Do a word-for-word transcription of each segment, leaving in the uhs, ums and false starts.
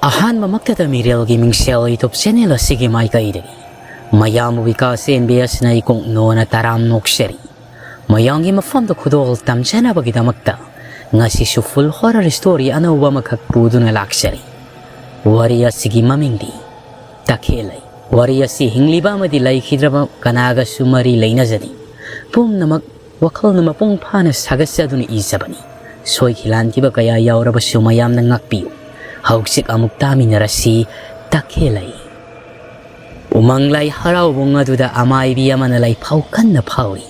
ꯑꯍꯥꯟꯕꯃꯛꯇꯗ ꯃꯤꯔꯦꯜꯒꯤ ꯃꯤꯡꯁꯦꯜ YouTube channel ꯑꯁꯤꯒꯤ ꯃꯥꯏꯀꯩꯗꯒꯤ ꯃꯌꯥꯝꯕꯨ ꯕꯤꯀꯥꯁ ꯑꯦꯟ ꯕꯤ ꯑꯦꯁꯅ ꯏꯀꯣꯛ ꯅꯣꯅ ꯇꯔꯥꯝ ꯅꯣꯛꯆꯔꯤ꯫ ꯃꯌꯥꯝꯒꯤ ꯃꯐꯝꯗ ꯈꯨꯗꯣꯜ ꯇꯝꯖꯅꯕꯒꯤꯗꯃꯛꯇ ꯉꯁꯤꯁꯨ full horror story ꯑꯅꯧꯕ ꯑꯃꯈꯛ ꯄꯨꯗꯨꯅ ꯂꯥꯛꯆꯔꯤ꯫ ꯋꯥꯔꯤ ꯑꯁꯤꯒꯤ ꯃꯃꯤꯡꯗꯤ ꯇꯈꯦꯜꯂꯩ꯫ ꯋꯥꯔꯤ ꯑꯁꯤ ꯍꯤꯡꯂꯤꯕ ꯑꯃꯗꯤ ꯂꯩꯈꯤꯗ꯭ꯔꯕ ꯀꯅꯥꯒꯁꯨ ꯃꯔꯤ ꯂꯩꯅꯖꯗꯦ꯫ ꯄꯨꯝꯅꯃꯛ ꯋꯥꯈꯜꯅ ꯃꯄꯨꯡ ꯐꯥꯅ ꯁꯥꯒꯠꯆꯗꯨꯅ ꯏꯖꯕꯅꯤ꯫ ꯁꯣꯏꯈꯤ ꯂꯥꯟꯈꯤꯕ ꯀꯌꯥ ꯌꯥꯎꯔꯕꯁꯨ ꯃꯌꯥꯝꯅ ꯉꯥꯛꯄꯤꯌꯨ꯫ ꯍꯧꯖꯤꯛ ꯑꯃꯨꯛ ꯇꯥꯃꯤꯟꯅꯔꯁꯤ ꯇꯈꯦꯜꯂꯩ꯫ ꯎꯃꯪ ꯂꯥꯏ ꯍꯔꯥꯎꯕꯨꯡ ꯑꯗꯨꯗ ꯑꯃꯥꯏꯕꯤ ꯑꯃꯅ ꯂꯩꯐꯥꯎ ꯀꯟꯅ ꯐꯥꯎꯔꯤ꯫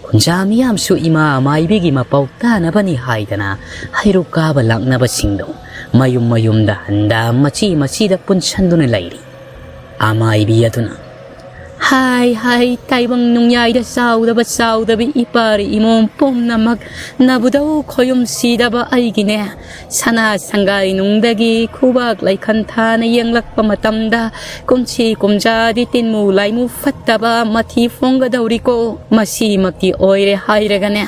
ꯈꯨꯟꯖꯥ ꯃꯤꯌꯥꯝꯁꯨ ꯏꯃꯥ ꯑꯃꯥꯏꯕꯤꯒꯤ ꯃꯄꯥꯎ ꯇꯥꯅꯕꯅꯤ ꯍꯥꯏꯗꯅ ꯍꯩꯔꯨꯛ ꯀꯥꯕ ꯂꯥꯛꯅꯕꯁꯤꯡꯗꯨ ꯃꯌꯨꯝ ꯃꯌꯨꯝꯗ ꯍꯟꯗ ꯃꯆꯤ ꯃꯆꯤꯗ ꯄꯨꯟꯁꯟꯗꯨꯅ ꯂꯩꯔꯤ꯫ ꯑꯃꯥꯏꯕꯤ ꯑꯗꯨꯅ, "ꯍꯥꯏ ꯍꯥꯏ, ꯇꯥꯏꯕꯪ ꯅꯨꯡꯌꯥꯏꯗ ꯆꯥꯎꯗꯕ ꯆꯥꯎꯗꯕꯤ ꯏꯄꯥꯔꯤ ꯏꯃꯣꯝ ꯄꯨꯝꯅꯃꯛ, ꯅꯕꯨꯗꯧ ꯈꯣꯌꯨꯝ ꯁꯤꯗꯕ ꯑꯩꯒꯤꯅꯦ꯫ ꯁꯅꯥ ꯁꯪꯒꯥꯏ ꯅꯨꯡꯗꯒꯤ ꯈꯨꯕꯥꯛ ꯂꯩꯈꯟ ꯊꯥꯅ ꯌꯦꯡꯂꯛꯄ ꯃꯇꯝꯗ, ꯀꯨꯝꯁꯤ ꯀꯨꯝꯖꯥꯗꯤ ꯇꯤꯟꯃꯨ ꯂꯥꯏꯃꯨ ꯐꯠꯇꯕ ꯃꯊꯤ ꯐꯣꯡꯒꯗꯧꯔꯤꯀꯣ꯫ ꯃꯁꯤꯃꯛꯇꯤ ꯑꯣꯏꯔꯦ ꯍꯥꯏꯔꯒꯅꯦ,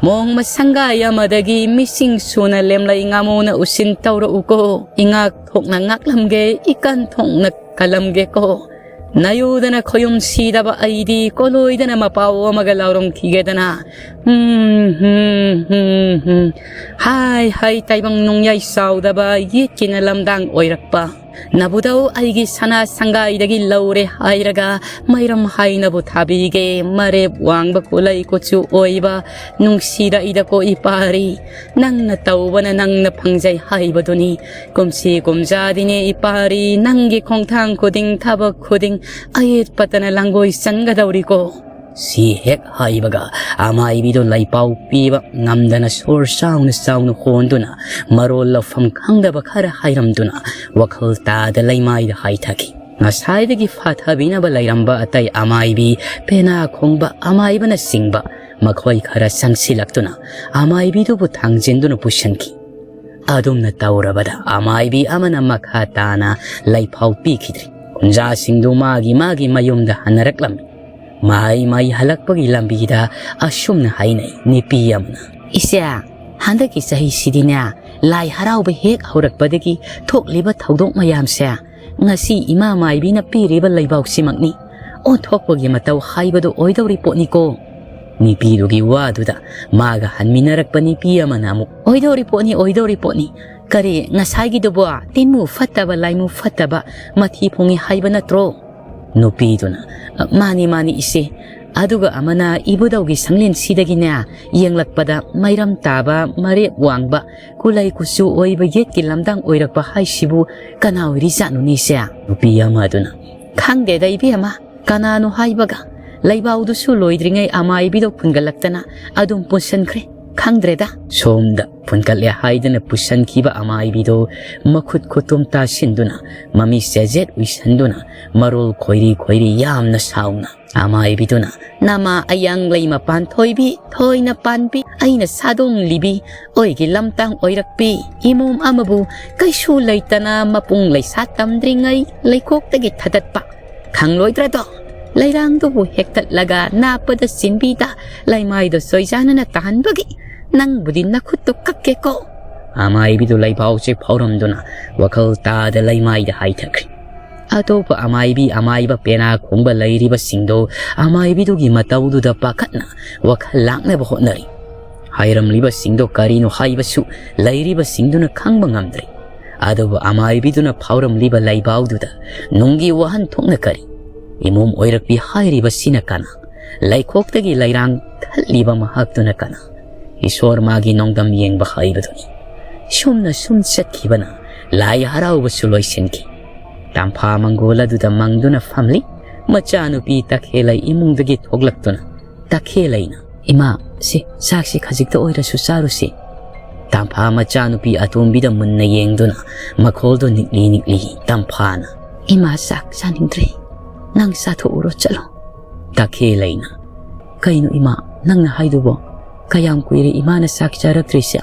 ꯃꯣꯡꯃ ꯁꯪꯒꯥꯏ ꯑꯃꯗꯒꯤ ꯃꯤꯁꯤꯡ ꯁꯨꯅ ꯂꯦꯝꯂꯩ ꯉꯥꯃꯨꯅ ꯎꯁꯤꯟ ꯇꯧꯔꯛꯎꯀꯣ꯫ ꯏꯉꯥꯛ ꯊꯣꯛꯅ ꯉꯥꯛꯂꯝꯒꯦ, ꯏꯀꯟ ꯊꯣꯛꯅ ꯀꯜꯂꯝꯒꯦꯀꯣ꯫ ꯅꯌꯨꯗꯅ ꯈꯣꯌꯨꯝ ꯁꯤꯗꯕ ꯑꯩꯗꯤ ꯀꯣꯂꯣꯏꯗꯅ ꯃꯄꯥꯎ ꯑꯃꯒ ꯂꯥꯎꯔꯝꯈꯤꯒꯦꯗꯅ꯫ ꯍꯨꯝ, ꯍꯨꯝ, ꯍꯨꯝ, ꯍꯨꯝ꯫ ꯍꯥꯏ, ꯍꯥꯏ, ꯇꯥꯏꯕꯪ ꯅꯨꯡꯌꯥꯏ ꯆꯥꯎꯗꯕ ꯌꯦꯠꯀꯤꯅ ꯂꯝꯗꯥꯡ ꯑꯣꯏꯔꯛꯄ꯫ ꯅꯕꯨꯗꯧ ꯑꯩꯒꯤ ꯁꯅꯥ ꯁꯪꯒꯥꯏꯗꯒꯤ ꯂꯧꯔꯦ ꯍꯥꯏꯔꯒ ꯃꯩꯔꯝ ꯍꯥꯏꯅꯕꯨ ꯊꯥꯕꯤꯒꯦ꯫ ꯃꯔꯦꯞ ꯋꯥꯡꯕ ꯀꯨꯂꯩ ꯀꯨꯆꯨ ꯑꯣꯏꯕ ꯅꯨꯡꯁꯤꯔꯛꯏꯗꯀꯣ ꯏꯄꯥꯔꯤ꯫ ꯅꯪꯅ ꯇꯧꯕꯅ ꯅꯪꯅ ꯐꯪꯖꯩ ꯍꯥꯏꯕꯗꯨꯅꯤ꯫ ꯀꯨꯝꯁꯤ ꯀꯨꯝꯖꯥꯗꯤꯅꯦ ꯏꯄꯥꯔꯤ, ꯅꯪꯒꯤ ꯈꯣꯡꯊꯥꯡ ꯈꯨꯗꯤꯡ, ꯊꯕꯛ ꯈꯨꯗꯤꯡ ꯑꯌꯦꯠꯄꯇꯅ ꯂꯥꯡꯒꯣꯏ ꯆꯟꯒꯗꯧꯔꯤꯀꯣ꯫ ꯁꯤ ꯍꯦꯛ ꯍꯥꯏꯕꯒ ꯑꯃꯥꯏꯕꯤꯗꯨ ꯂꯩꯄꯥꯎ ꯄꯤꯕ ꯉꯝꯗꯅ ꯁꯣꯔ ꯆꯥꯎꯅ ꯆꯥꯎꯅ ꯍꯣꯟꯗꯨꯅ ꯃꯔꯣꯜ ꯂꯧꯐꯝ ꯈꯪꯗꯕ ꯈꯔ ꯍꯥꯏꯔꯝꯗꯨꯅ ꯋꯥꯈꯜ ꯇꯥꯗ ꯂꯩꯃꯥꯏꯗ ꯍꯥꯏꯊꯈꯤ꯫ ꯉꯁꯥꯏꯗꯒꯤ ꯐꯥꯊꯕꯤꯅꯕ ꯂꯩꯔꯝꯕ ꯑꯇꯩ ꯑꯃꯥꯏꯕꯤ, ꯄꯦꯅꯥ ꯈꯣꯡꯕ ꯑꯃꯥꯏꯕꯅꯆꯤꯡꯕ ꯃꯈꯣꯏ ꯈꯔ ꯆꯪꯁꯤꯜꯂꯛꯇꯨꯅ ꯑꯃꯥꯏꯕꯤꯗꯨꯕꯨ ꯊꯥꯡꯖꯤꯟꯗꯨꯅ ꯄꯨꯁꯤꯟꯈꯤ꯫ ꯑꯗꯨꯝꯅ ꯇꯧꯔꯕꯗ ꯑꯃꯥꯏꯕꯤ ꯑꯃꯅ ꯃꯈꯥ ꯇꯥꯅ ꯂꯩꯐꯥꯎ ꯄꯤꯈꯤꯗ꯭ꯔꯤ꯫ ꯈꯨꯟꯖꯥꯁꯤꯡꯗꯨ ꯃꯥꯒꯤ ꯃꯥꯒꯤ ꯃꯌꯨꯝꯗ ꯍꯟꯅꯔꯛꯂꯝꯃꯤ꯫ ꯃꯍꯩ ꯃꯍꯩ ꯍꯜꯂꯛꯄꯒꯤ ꯂꯝꯕꯤꯗ ꯑꯁꯨꯝꯅ ꯍꯥꯏꯅꯩ ꯅꯨꯄꯤ ꯑꯃꯅ, "ꯏꯆꯦ, ꯍꯟꯗꯛꯀꯤ ꯆꯍꯤꯁꯤꯗꯤꯅꯦ, ꯂꯥꯏ ꯍꯔꯥꯎꯕ ꯍꯦꯛ ꯍꯧꯔꯛꯄꯗꯒꯤ ꯊꯣꯛꯂꯤꯕ ꯊꯧꯗꯣꯛ ꯃꯌꯥꯝꯁꯦ ꯉꯁꯤ ꯏꯃꯥ ꯃꯥꯏꯕꯤꯅ ꯄꯤꯔꯤꯕ ꯂꯩꯕꯥꯎꯁꯤꯃꯛꯅꯤ꯫ ꯑꯣꯟꯊꯣꯛꯄꯒꯤ ꯃꯇꯧ ꯍꯥꯏꯕꯗꯨ ꯑꯣꯏꯗꯧꯔꯤ ꯄꯣꯠꯅꯤꯀꯣ꯫ ꯅꯨꯄꯤꯗꯨꯒꯤ ꯋꯥꯗꯨꯗ ꯃꯥꯒ ꯍꯟꯃꯤꯟꯅꯔꯛꯄ ꯅꯨꯄꯤ ꯑꯃꯅ ꯑꯃꯨꯛ, "ꯑꯣꯏꯗꯧꯔꯤ ꯄꯣꯠꯅꯤ, ꯑꯣꯏꯗꯧꯔꯤ ꯄꯣꯠꯅꯤ꯫ ꯀꯔꯤ ꯉꯁꯥꯏꯒꯤꯗꯨꯕꯣ? ꯇꯤꯟꯃꯨ ꯐꯠꯇꯕ, ꯂꯥꯏꯃꯨ ꯐꯠꯇꯕ, ꯃꯊꯤ ꯐꯨꯡꯉꯤ ꯍꯥꯏꯕ ꯅꯠꯇ꯭ꯔꯣ?" ꯅꯨꯄꯤꯗꯨꯅ, "ꯃꯥꯅꯤ, ꯃꯥꯅꯤ ꯏꯆꯦ꯫ ꯑꯗꯨꯒ ꯑꯃꯅ ꯏꯕꯨꯙꯧꯒꯤ ꯁꯪꯂꯦꯟꯁꯤꯗꯒꯤꯅꯦ ꯌꯦꯡꯂꯛꯄꯗ ꯃꯩꯔꯝ ꯇꯥꯕ, ꯃꯔꯦꯞ ꯋꯥꯡꯕ, ꯀꯨꯂꯩ ꯀꯨꯆꯨ ꯑꯣꯏꯕ ꯌꯦꯠꯀꯤ ꯂꯝꯗꯥꯡ ꯑꯣꯏꯔꯛꯄ ꯍꯥꯏꯁꯤꯕꯨ ꯀꯅꯥ ꯑꯣꯏꯔꯤꯖꯥꯠꯅꯣꯅꯦ ꯏꯆꯦ?" ꯅꯨꯄꯤ ꯑꯃꯗꯨꯅ, "ꯈꯪꯗꯦꯗ ꯏꯕꯦꯝꯃ, ꯀꯅꯥꯅꯣ ꯍꯥꯏꯕꯒ꯫ ꯂꯩꯕꯥꯎꯗꯨꯁꯨ ꯂꯣꯏꯗ꯭ꯔꯤꯉꯩ ꯑꯃꯥꯏꯕꯤꯗꯣ ꯐꯨꯟꯒꯠꯂꯛꯇꯅ ꯑꯗꯨꯝ ꯄꯨꯟꯁꯟꯈ꯭ꯔꯦ꯫ ꯈꯪꯗ꯭ꯔꯦꯗ꯫" ꯁꯣꯝꯗ ꯐꯨꯟꯒꯠꯂꯦ ꯍꯥꯏꯗꯅ ꯄꯨꯁꯟꯈꯤꯕ ꯑꯃꯥꯏꯕꯤꯗꯣ ꯃꯈꯨꯠ ꯈꯨꯇꯨꯝ ꯇꯥꯁꯤꯟꯗꯨꯅ, ꯃꯃꯤꯠ ꯆꯦꯖꯦꯠ ꯎꯏꯁꯟꯗꯨꯅ, ꯃꯔꯣꯜ ꯈꯣꯏꯔꯤ ꯈꯣꯏꯔꯤ ꯌꯥꯝꯅ ꯁꯥꯎꯅ ꯑꯃꯥꯏꯕꯤꯗꯨꯅ, "ꯅꯃꯥ ꯑꯌꯥꯡꯂꯩ ꯃꯄꯥꯟ ꯊꯣꯏꯕꯤ, ꯊꯣꯏꯅ ꯄꯥꯟꯕꯤ, ꯑꯩꯅ ꯁꯥꯗꯣꯡꯂꯤꯕꯤ, ꯑꯣꯏꯒꯤ ꯂꯝꯇꯥꯡ ꯑꯣꯏꯔꯛꯄꯤ, ꯏꯃꯣꯝ ꯑꯃꯕꯨ ꯀꯩꯁꯨ ꯂꯩꯇꯅ ꯃꯄꯨꯡ ꯂꯩꯁꯥ ꯇꯝꯗ꯭ꯔꯤꯉꯩ ꯂꯩꯀꯣꯛꯇꯒꯤ ꯊꯥꯗꯠꯄ꯫ ꯈꯪꯂꯣꯏꯗ꯭ꯔꯗꯣ? ꯂꯩꯔꯥꯡꯗꯨꯕꯨ ꯍꯦꯛꯇꯠꯂꯒ ꯅꯥꯞꯄꯗ ꯆꯤꯟꯕꯤꯗ ꯂꯩꯃꯥꯏꯗꯣ ꯁꯣꯏꯖꯥꯅꯅ ꯇꯥꯍꯟꯕꯒꯤ ꯅꯪꯕꯨꯗꯤ ꯅꯈꯨꯠꯇꯣ ꯀꯛꯀꯦꯀꯣ꯫" ꯑꯃꯥꯏꯕꯤꯗꯨ ꯂꯩꯕꯥꯎꯁꯦ ꯐꯥꯎꯔꯝꯗꯨꯅ ꯋꯥꯈꯜ ꯇꯥꯗ ꯂꯩꯃꯥꯏꯗ ꯍꯥꯏꯊꯈ꯭ꯔꯦ꯫ ꯑꯇꯣꯞꯄ ꯑꯃꯥꯏꯕꯤ ꯑꯃꯥꯏꯕ ꯄꯦꯅꯥ ꯈꯣꯡꯕ ꯂꯩꯔꯤꯕꯁꯤꯡꯗꯣ ꯑꯃꯥꯏꯕꯤꯗꯨꯒꯤ ꯃꯇꯧꯗꯨꯗ ꯄꯥꯈꯠꯅ ꯋꯥꯈꯜ ꯂꯥꯛꯅꯕ ꯍꯣꯠꯅꯔꯤ꯫ ꯍꯥꯏꯔꯝꯂꯤꯕꯁꯤꯡꯗꯣ ꯀꯔꯤꯅꯣ ꯍꯥꯏꯕꯁꯨ ꯂꯩꯔꯤꯕꯁꯤꯡꯗꯨꯅ ꯈꯪꯕ ꯉꯝꯗ꯭ꯔꯤ꯫ ꯑꯗꯨꯕꯨ ꯑꯃꯥꯏꯕꯤꯗꯨꯅ ꯐꯥꯎꯔꯝꯂꯤꯕ ꯂꯩꯕꯥꯎꯗꯨꯗ ꯅꯨꯡꯒꯤ ꯋꯥꯍꯟꯊꯣꯛꯅ ꯀꯔꯤ? ꯏꯃꯣꯝ ꯑꯣꯏꯔꯛꯄꯤ ꯍꯥꯏꯔꯤꯕꯁꯤꯅ ꯀꯅꯥ? ꯂꯩꯈꯣꯛꯇꯒꯤ ꯂꯩꯔꯥꯡ ꯊꯠꯂꯤꯕ ꯃꯍꯥꯛꯇꯨꯅ ꯀꯅꯥ? ꯏꯁꯣꯔ ꯃꯥꯒꯤ ꯅꯣꯡꯗꯝ ꯌꯦꯡꯕ ꯍꯥꯏꯕꯗꯨꯅꯤ꯫ ꯁꯨꯝꯅ ꯁꯨꯝ ꯆꯠꯈꯤꯕꯅ ꯂꯥꯏ ꯍꯔꯥꯎꯕꯁꯨ ꯂꯣꯏꯁꯤꯟꯈꯤ꯫ ꯇꯝꯐꯥ ꯃꯪꯒꯣꯜ ꯑꯗꯨꯗ ꯃꯪꯗꯨꯅ ꯐꯝꯂꯤ꯫ ꯃꯆꯥꯅꯨꯄꯤ ꯇꯈꯦꯜꯂꯩ ꯏꯃꯨꯡꯗꯒꯤ ꯊꯣꯛꯂꯛꯇꯨꯅ ꯇꯈꯦꯜꯂꯩꯅ, "ꯏꯃꯥ, ꯁꯤ ꯆꯥꯛꯁꯤ ꯈꯖꯤꯛꯇ ꯑꯣꯏꯔꯁꯨ ꯆꯥꯔꯨꯁꯤ꯫" ꯇꯝꯐꯥ ꯃꯆꯥꯅꯨꯄꯤ ꯑꯇꯣꯝꯕꯤꯗ ꯃꯨꯟꯅ ꯌꯦꯡꯗꯨꯅ ꯃꯈꯣꯜꯗꯣ ꯅꯤꯛꯂꯤ ꯅꯤꯛꯂꯤ ꯇꯝꯐꯥꯅ, "ꯏꯃꯥ ꯆꯥꯛ ꯆꯥꯅꯤꯡꯗ꯭ꯔꯦ, ꯅꯪ ꯆꯥꯊꯣꯛꯎꯔꯣ ꯆꯠꯂꯣ꯫" ꯇꯈꯦꯜꯂꯩꯅ, "ꯀꯩꯅꯣ ꯏꯃꯥ, ꯅꯪꯅ ꯍꯥꯏꯗꯨꯕꯣ? ꯀꯌꯥꯝ ꯀꯨꯏꯔꯦ ꯏꯃꯥꯅ ꯆꯥꯛ ꯆꯥꯔꯛꯇ꯭ꯔꯤꯁꯦ?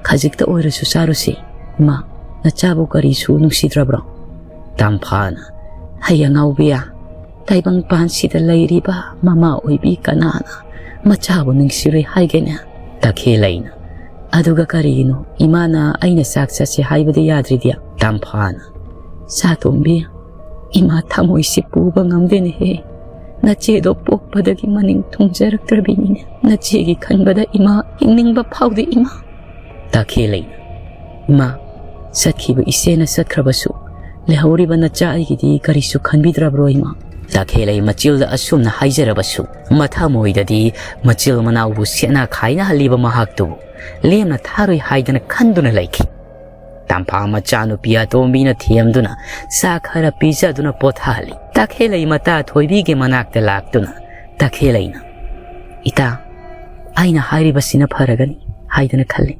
ꯈꯖꯤꯛꯇ ꯑꯣꯏꯔꯁꯨ ꯆꯥꯔꯨꯁꯤ꯫ ꯏꯃꯥ, ꯅꯆꯥꯕꯨ ꯀꯔꯤꯁꯨ ꯅꯨꯡꯁꯤꯗ꯭ꯔꯕ꯭ꯔꯣ?" ꯇꯝꯐꯥꯅ, "ꯍꯩ ꯑꯉꯥꯎꯕꯤꯌꯥ, ꯇꯥꯏꯕꯪ ꯄꯥꯟꯁꯤꯗ ꯂꯩꯔꯤꯕ ꯃꯃꯥ ꯑꯣꯏꯕꯤ ꯀꯅꯥꯅ ꯃꯆꯥꯕꯨ ꯅꯨꯡꯁꯤꯔꯣꯏ ꯍꯥꯏꯒꯦꯅꯦ?" ꯇꯈꯦꯜꯂꯩꯅ, "ꯑꯗꯨꯒ ꯀꯔꯤꯒꯤꯅꯣ ꯏꯃꯥꯅ ꯑꯩꯅ ꯆꯥꯛ ꯆꯠꯁꯦ ꯍꯥꯏꯕꯗꯤ ꯌꯥꯗ꯭ꯔꯤꯗꯤ?" ꯇꯝꯐꯥꯅ, "ꯁꯥꯇꯣꯝꯕꯤ, ꯏꯃꯥ ꯊꯃꯣꯏꯁꯤ ꯄꯨꯕ ꯉꯝꯗꯦꯅꯦꯍꯦ꯫ ꯅꯆꯦꯗꯣ ꯄꯣꯛꯄꯗꯒꯤ ꯃꯅꯤꯡ ꯊꯨꯡꯖꯔꯛꯇ꯭ꯔꯕꯤꯅꯤꯅꯦ꯫ ꯅꯆꯦꯒꯤ ꯈꯟꯕꯗ ꯏꯃꯥ ꯍꯤꯡꯅꯤꯡꯕ ꯐꯥꯎꯗꯦ ꯏꯃꯥ꯫" ꯇꯈꯦꯜꯂꯩꯅ, "ꯏꯃꯥ, ꯆꯠꯈꯤꯕ ꯏꯆꯦꯅ ꯆꯠꯈ꯭ꯔꯕꯁꯨ ꯂꯩꯍꯧꯔꯤꯕ ꯅꯆꯥ ꯑꯩꯒꯤꯗꯤ ꯀꯔꯤꯁꯨ ꯈꯟꯕꯤꯗ꯭ꯔꯕ꯭ꯔꯣ ꯏꯃꯥ?" ꯇꯈꯦꯜꯂꯩ ꯃꯆꯤꯜꯗ ꯑꯁꯨꯝꯅ ꯍꯥꯏꯖꯔꯕꯁꯨ ꯃꯊꯃꯣꯏꯗꯗꯤ ꯃꯆꯤꯜ ꯃꯅꯥꯎꯕꯨ ꯁꯦꯠꯅ ꯈꯥꯏꯅꯍꯜꯂꯤꯕ ꯃꯍꯥꯛꯇꯨꯕꯨ ꯂꯦꯝꯅ ꯊꯥꯔꯣꯏ ꯍꯥꯏꯗꯅ ꯈꯟꯗꯨꯅ ꯂꯩꯈꯤ꯫ ꯇꯝꯐꯥ ꯃꯆꯥꯅꯨꯄꯤ ꯑꯇꯣꯝꯕꯤꯅ ꯊꯦꯝꯗꯨꯅ ꯆꯥ ꯈꯔ ꯄꯤꯖꯗꯨꯅ ꯄꯣꯊꯥꯍꯜꯂꯤ꯫ ꯇꯈꯦꯜꯂꯩ ꯃꯇꯥ ꯊꯣꯏꯕꯤꯒꯤ ꯃꯅꯥꯛꯇ ꯂꯥꯛꯇꯨꯅ ꯇꯈꯦꯜꯂꯩꯅ, "ꯏꯇꯥ, ꯑꯩꯅ ꯍꯥꯏꯔꯤꯕꯁꯤꯅ ꯐꯔꯒꯅꯤ ꯍꯥꯏꯗꯅ ꯈꯜꯂꯤ꯫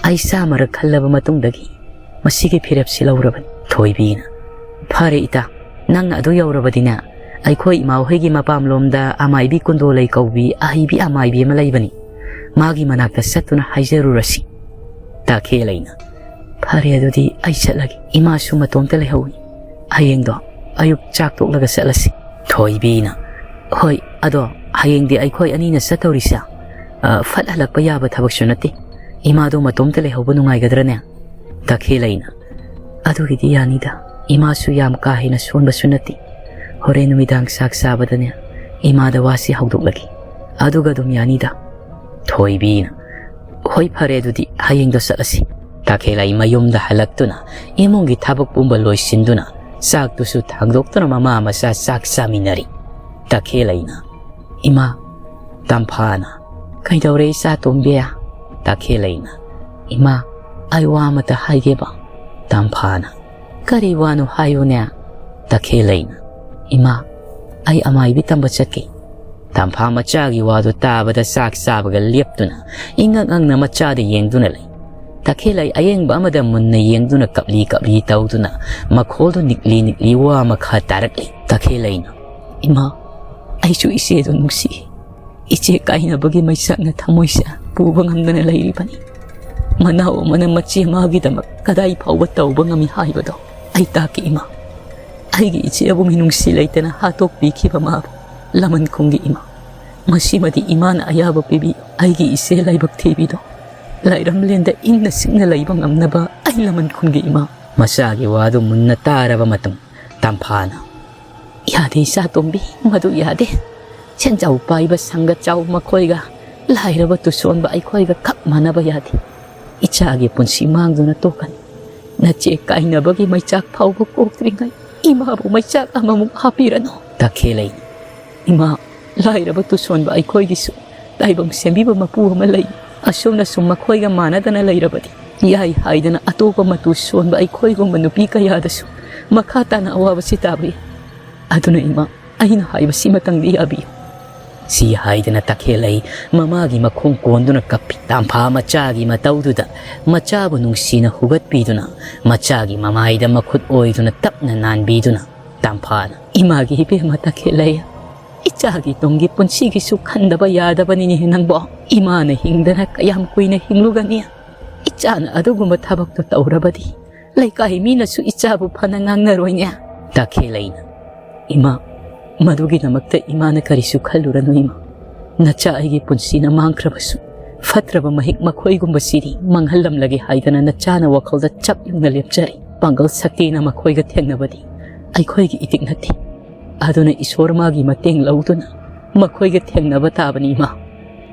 ꯑꯩ ꯆꯥꯃꯔꯛ ꯈꯜꯂꯕ ꯃꯇꯨꯡꯗꯒꯤ ꯃꯁꯤꯒꯤ ꯐꯤꯔꯦꯞꯁꯤ ꯂꯧꯔꯕꯅꯤ꯫" ꯊꯣꯏꯕꯤꯅ, "ꯐꯔꯦ ꯏꯇꯥ, ꯅꯪꯅ ꯑꯗꯨ ꯌꯧꯔꯕꯗꯤꯅꯦ, ꯑꯩꯈꯣꯏ ꯏꯃꯥꯍꯣꯏꯒꯤ ꯃꯄꯥꯝꯂꯣꯝꯗ ꯑꯃꯥꯏꯕꯤ ꯀꯨꯟꯗꯣꯂꯩ ꯀꯧꯕꯤ ꯑꯍꯩꯕꯤ ꯑꯃꯥꯏꯕꯤ ꯑꯃ ꯂꯩꯕꯅꯤ꯫ ꯃꯥꯒꯤ ꯃꯅꯥꯛꯇ ꯆꯠꯇꯨꯅ ꯍꯥꯏꯖꯔꯨꯔꯁꯤ꯫" ꯇꯈꯦꯜꯂꯩꯅ, "ꯐꯔꯦ, ꯑꯗꯨꯗꯤ ꯑꯩ ꯆꯠꯂꯒꯦ꯫ ꯏꯃꯥꯁꯨ ꯃꯇꯣꯝꯇ ꯂꯩꯍꯧꯏ꯫ ꯍꯌꯦꯡꯗꯣ ꯑꯌꯨꯛ ꯆꯥꯛ ꯇꯣꯛꯂꯒ ꯆꯠꯂꯁꯤ꯫" ꯊꯣꯏꯕꯤꯅ, "ꯍꯣꯏ, ꯑꯗꯣ ꯍꯌꯦꯡꯗꯤ ꯑꯩꯈꯣꯏ ꯑꯅꯤꯅ ꯆꯠꯇꯧꯔꯤꯁꯦ, ꯑ, ꯐꯠ ꯍꯜꯂꯛꯄ ꯌꯥꯕ ꯊꯕꯛꯁꯨ ꯅꯠꯇꯦ꯫ ꯏꯃꯥꯗꯣ ꯃꯇꯣꯝꯇ ꯂꯩꯍꯧꯕ ꯅꯨꯡꯉꯥꯏꯒꯗ꯭ꯔꯅꯦ?" ꯇꯈꯦꯜꯂꯩꯅ, "ꯑꯗꯨꯒꯤꯗꯤ ꯌꯥꯅꯤꯗ꯫ ꯏꯃꯥꯁꯨ ꯌꯥꯝ ꯀꯥ ꯍꯦꯟꯅ ꯁꯣꯟꯕꯁꯨ ꯅꯠꯇꯦ꯫ ꯍꯣꯔꯦꯟ ꯅꯨꯃꯤꯗꯥꯡ ꯆꯥꯛ ꯆꯥꯕꯗꯅꯦ ꯏꯃꯥꯗ ꯋꯥꯁꯤ ꯍꯧꯗꯣꯛꯂꯒꯦ꯫ ꯑꯗꯨꯒ ꯑꯗꯨꯝ ꯌꯥꯅꯤꯗ꯫" ꯊꯣꯏꯕꯤꯅ, "ꯍꯣꯏ, ꯐꯔꯦ, ꯑꯗꯨꯗꯤ ꯍꯌꯦꯡꯗꯣ ꯆꯠꯂꯁꯤ꯫" ꯇꯈꯦꯜꯂꯩ ꯃꯌꯨꯝꯗ ꯍꯜꯂꯛꯇꯨꯅ ꯏꯃꯨꯡꯒꯤ ꯊꯕꯛ ꯄꯨꯝꯕ ꯂꯣꯏꯁꯤꯟꯗꯨꯅ ꯆꯥꯛꯇꯨꯁꯨ ꯊꯥꯡꯗꯣꯛꯇꯨꯅ ꯃꯃꯥ ꯃꯆꯥ ꯆꯥꯛ ꯆꯥꯃꯤꯟꯅꯔꯤ꯫ ꯇꯈꯦꯜꯂꯩꯅ, "ꯏꯃꯥ, ꯇꯝꯐꯥꯅ꯫" "ꯀꯩꯗꯧꯔꯦ ꯏꯆꯥ ꯇꯣꯝꯕꯤ?" ꯇꯈꯦꯜꯂꯩꯅ, "ꯏꯃꯥ, ꯑꯩ ꯋꯥ ꯑꯃꯇ ꯍꯥꯏꯒꯦꯕ꯫" ꯇꯝꯐꯥꯅ, "ꯀꯔꯤ ꯋꯥꯅꯣ ꯍꯥꯏꯌꯨꯅꯦ?" ꯇꯈꯦꯜꯂꯩꯅ, "ꯏꯃꯥ, ꯑꯩ ꯑꯃꯥꯏꯕꯤ ꯇꯝꯕ ꯆꯠꯀꯦ꯫" ꯇꯝꯐꯥ ꯃꯆꯥꯒꯤ ꯋꯥꯗꯨ ꯇꯥꯕꯗ ꯆꯥꯛ ꯆꯥꯕꯒ ꯂꯦꯞꯇꯨꯅ ꯏꯉꯛ ꯉꯛꯅ ꯃꯆꯥꯗ ꯌꯦꯡꯗꯨꯅ ꯂꯩ꯫ ꯇꯈꯦꯜꯂꯩ ꯑꯌꯦꯡꯕ ꯑꯃꯗ ꯃꯨꯟꯅ ꯌꯦꯡꯗꯨꯅ ꯀꯞꯂꯤ ꯀꯞꯂꯤ ꯇꯧꯗꯨꯅ ꯃꯈꯣꯜꯗꯨ ꯅꯤꯛꯂꯤ ꯅꯤꯛꯂꯤ ꯋꯥ ꯃꯈꯥ ꯇꯥꯔꯛꯂꯤ꯫ ꯇꯈꯦꯜꯂꯩꯅ, "ꯏꯃꯥ, ꯑꯩꯁꯨ ꯏꯆꯦꯗꯣ ꯅꯨꯡꯁꯤ꯫ ꯏꯆꯦ ꯀꯥꯏꯅꯕꯒꯤ ꯃꯩꯁꯥꯛꯅ ꯊꯃꯣꯏꯁꯦ ꯄꯨꯕ ꯉꯝꯗꯅ ꯂꯩꯔꯤꯕꯅꯤ꯫ ꯃꯅꯥꯎ ꯑꯃꯅ ꯃꯆꯦ ꯃꯥꯒꯤꯗꯃꯛ ꯀꯗꯥꯏ ꯐꯥꯎꯕ ꯇꯧꯕ ꯉꯝꯃꯤ ꯍꯥꯏꯕꯗꯣ ꯑꯩ ꯇꯥꯛꯀꯦ ꯏꯃꯥ꯫ ꯑꯩꯒꯤ ꯏꯆꯦꯕꯨ ꯃꯤꯅꯨꯡꯁꯤ ꯂꯩꯇꯅ ꯍꯥꯠꯇꯣꯛꯄꯤꯈꯤꯕ ꯃꯥꯕꯨ ꯂꯃꯟ ꯈꯨꯝꯒꯦ ꯏꯃꯥ꯫ ꯃꯁꯤꯃꯗꯤ ꯏꯃꯥꯅ ꯑꯌꯥꯕ ꯄꯤꯕꯤꯌꯨ꯫ ꯑꯩꯒꯤ ꯏꯆꯦ ꯂꯥꯏꯕꯛ ꯊꯤꯕꯤꯗꯣ ꯂꯥꯏꯔꯝꯂꯦꯟꯗ ꯏꯪꯅ ꯆꯤꯛꯅ ꯂꯩꯕ ꯉꯝꯅꯕ ꯑꯍꯜ ꯂꯃꯟ ꯈꯨꯟꯒꯤ ꯏꯃꯥ꯫ ꯃꯆꯥꯒꯤ ꯋꯥꯗꯨ ꯃꯨꯟꯅ ꯇꯥꯔꯕ ꯃꯇꯨꯡ ꯇꯝꯐꯥꯅ, "ꯌꯥꯗꯦ ꯏꯆꯥꯇꯣꯝꯕꯤ, ꯃꯗꯨ ꯌꯥꯗꯦ꯫ ꯁꯦꯟꯖꯥꯎ ꯄꯥꯏꯕ ꯁꯪꯒ ꯆꯥꯎ ꯃꯈꯣꯏꯒ ꯂꯥꯏꯔꯕ ꯇꯨꯁꯣꯟꯕ ꯑꯩꯈꯣꯏꯒ ꯈꯛ ꯃꯥꯟꯅꯕ ꯌꯥꯗꯦ꯫ ꯏꯆꯥꯒꯤ ꯄꯨꯟꯁꯤ ꯃꯥꯡꯗꯨꯅ ꯇꯣꯛꯀꯅꯤ꯫ ꯅꯆꯦ ꯀꯥꯏꯅꯕꯒꯤ ꯃꯩꯆꯥꯛ ꯐꯥꯎꯕ ꯀꯣꯛꯇ꯭ꯔꯤꯉꯩ ꯏꯃꯥꯕꯨ ꯃꯩꯆꯥꯛ ꯑꯃꯃꯨꯛ ꯍꯥꯞꯄꯤꯔꯅꯨ꯫" ꯇꯈꯦꯜꯂꯩ, "ꯏꯃꯥ, ꯂꯥꯏꯔꯕ ꯇꯨꯁꯣꯟꯕ ꯑꯩꯈꯣꯏꯒꯤꯁꯨ ꯇꯥꯏꯕꯪ ꯁꯦꯝꯕꯤꯕ ꯃꯄꯨ ꯑꯃ ꯂꯩ꯫ ꯑꯁꯨꯝꯅ ꯁꯨꯝ ꯃꯈꯣꯏꯒ ꯃꯥꯟꯅꯗꯅ ꯂꯩꯔꯕꯗꯤ ꯌꯥꯏ ꯍꯥꯏꯗꯅ ꯑꯇꯣꯞꯄ ꯃꯇꯨ ꯁꯣꯟꯕ ꯑꯩꯈꯣꯏꯒꯨꯝꯕ ꯅꯨꯄꯤ ꯀꯌꯥꯗꯁꯨ ꯃꯈꯥ ꯇꯥꯅ ꯑꯋꯥꯕꯁꯤ ꯇꯥꯕ ꯌꯥꯏ꯫ ꯑꯗꯨꯅ ꯏꯃꯥ, ꯑꯩꯅ ꯍꯥꯏꯕꯁꯤꯃꯇꯪꯗꯤ ꯌꯥꯕꯤꯌꯨ꯫" ꯁꯤ ꯍꯥꯏꯗꯅ ꯇꯈꯦꯜꯂꯩ ꯃꯃꯥꯒꯤ ꯃꯈꯣꯡ ꯀꯣꯟꯗꯨꯅ ꯀꯞꯄꯤ꯫ ꯇꯝꯐꯥ ꯃꯆꯥꯒꯤ ꯃꯇꯧꯗꯨꯗ ꯃꯆꯥꯕꯨ ꯅꯨꯡꯁꯤꯅ ꯍꯨꯒꯠꯄꯤꯗꯨꯅ ꯃꯆꯥꯒꯤ ꯃꯃꯥꯏꯗ ꯃꯈꯨꯠ ꯑꯣꯏꯗꯨꯅ ꯇꯞꯅ ꯅꯥꯟꯕꯤꯗꯨꯅ ꯇꯝꯐꯥꯅ, "ꯏꯃꯥꯒꯤ ꯏꯕꯦꯝꯃ ꯇꯈꯦꯜꯂꯩ, ꯏꯆꯥꯒꯤ ꯇꯨꯡꯒꯤ ꯄꯨꯟꯁꯤꯒꯤꯁꯨ ꯈꯟꯗꯕ ꯌꯥꯗꯕꯅꯤꯅꯦ ꯅꯪꯕꯣ꯫ ꯏꯃꯥꯅ ꯍꯤꯡꯗꯅ ꯀꯌꯥꯝ ꯀꯨꯏꯅ ꯍꯤꯡꯂꯨꯒꯅꯤ? ꯏꯆꯥꯅ ꯑꯗꯨꯒꯨꯝꯕ ꯊꯕꯛꯇꯣ ꯇꯧꯔꯕꯗꯤ ꯂꯩꯀꯥꯏ ꯃꯤꯅꯁꯨ ꯏꯆꯥꯕꯨ ꯐꯅ ꯉꯥꯡꯅꯔꯣꯏꯅꯦ꯫" ꯇꯈꯦꯜꯂꯩꯅ, "ꯏꯃꯥ, ꯃꯗꯨꯒꯤꯗꯃꯛꯇ ꯏꯃꯥꯅ ꯀꯔꯤꯁꯨ ꯈꯜꯂꯨꯔꯅꯨ ꯏꯃꯥ꯫ ꯅꯆꯥ ꯑꯩꯒꯤ ꯄꯨꯟꯁꯤꯅ ꯃꯥꯡꯈ꯭ꯔꯕꯁꯨ ꯐꯠꯇ꯭ꯔꯕ ꯃꯍꯤꯛ ꯃꯈꯣꯏꯒꯨꯝꯕꯁꯤꯗꯤ ꯃꯥꯡꯍꯜꯂꯝꯂꯒꯦ ꯍꯍꯥꯏꯗꯅ ꯅꯆꯥꯅ ꯋꯥꯈꯜꯗ ꯆꯞ ꯌꯨꯡꯅ ꯂꯦꯞꯆꯔꯤ꯫ ꯄꯥꯡꯒꯜ ꯁꯛꯇꯤꯅ ꯃꯈꯣꯏꯒ ꯊꯦꯡꯅꯕꯗꯤ ꯑꯩꯈꯣꯏꯒꯤ ꯏꯇꯤꯛ ꯅꯠꯇꯦ꯫ ꯑꯗꯨꯅ ꯏꯁꯣꯔ ꯃꯥꯒꯤ ꯃꯇꯦꯡ ꯂꯧꯗꯨꯅ ꯃꯈꯣꯏꯒ ꯊꯦꯡꯅꯕ ꯇꯥꯕꯅꯤ ꯏꯃꯥ꯫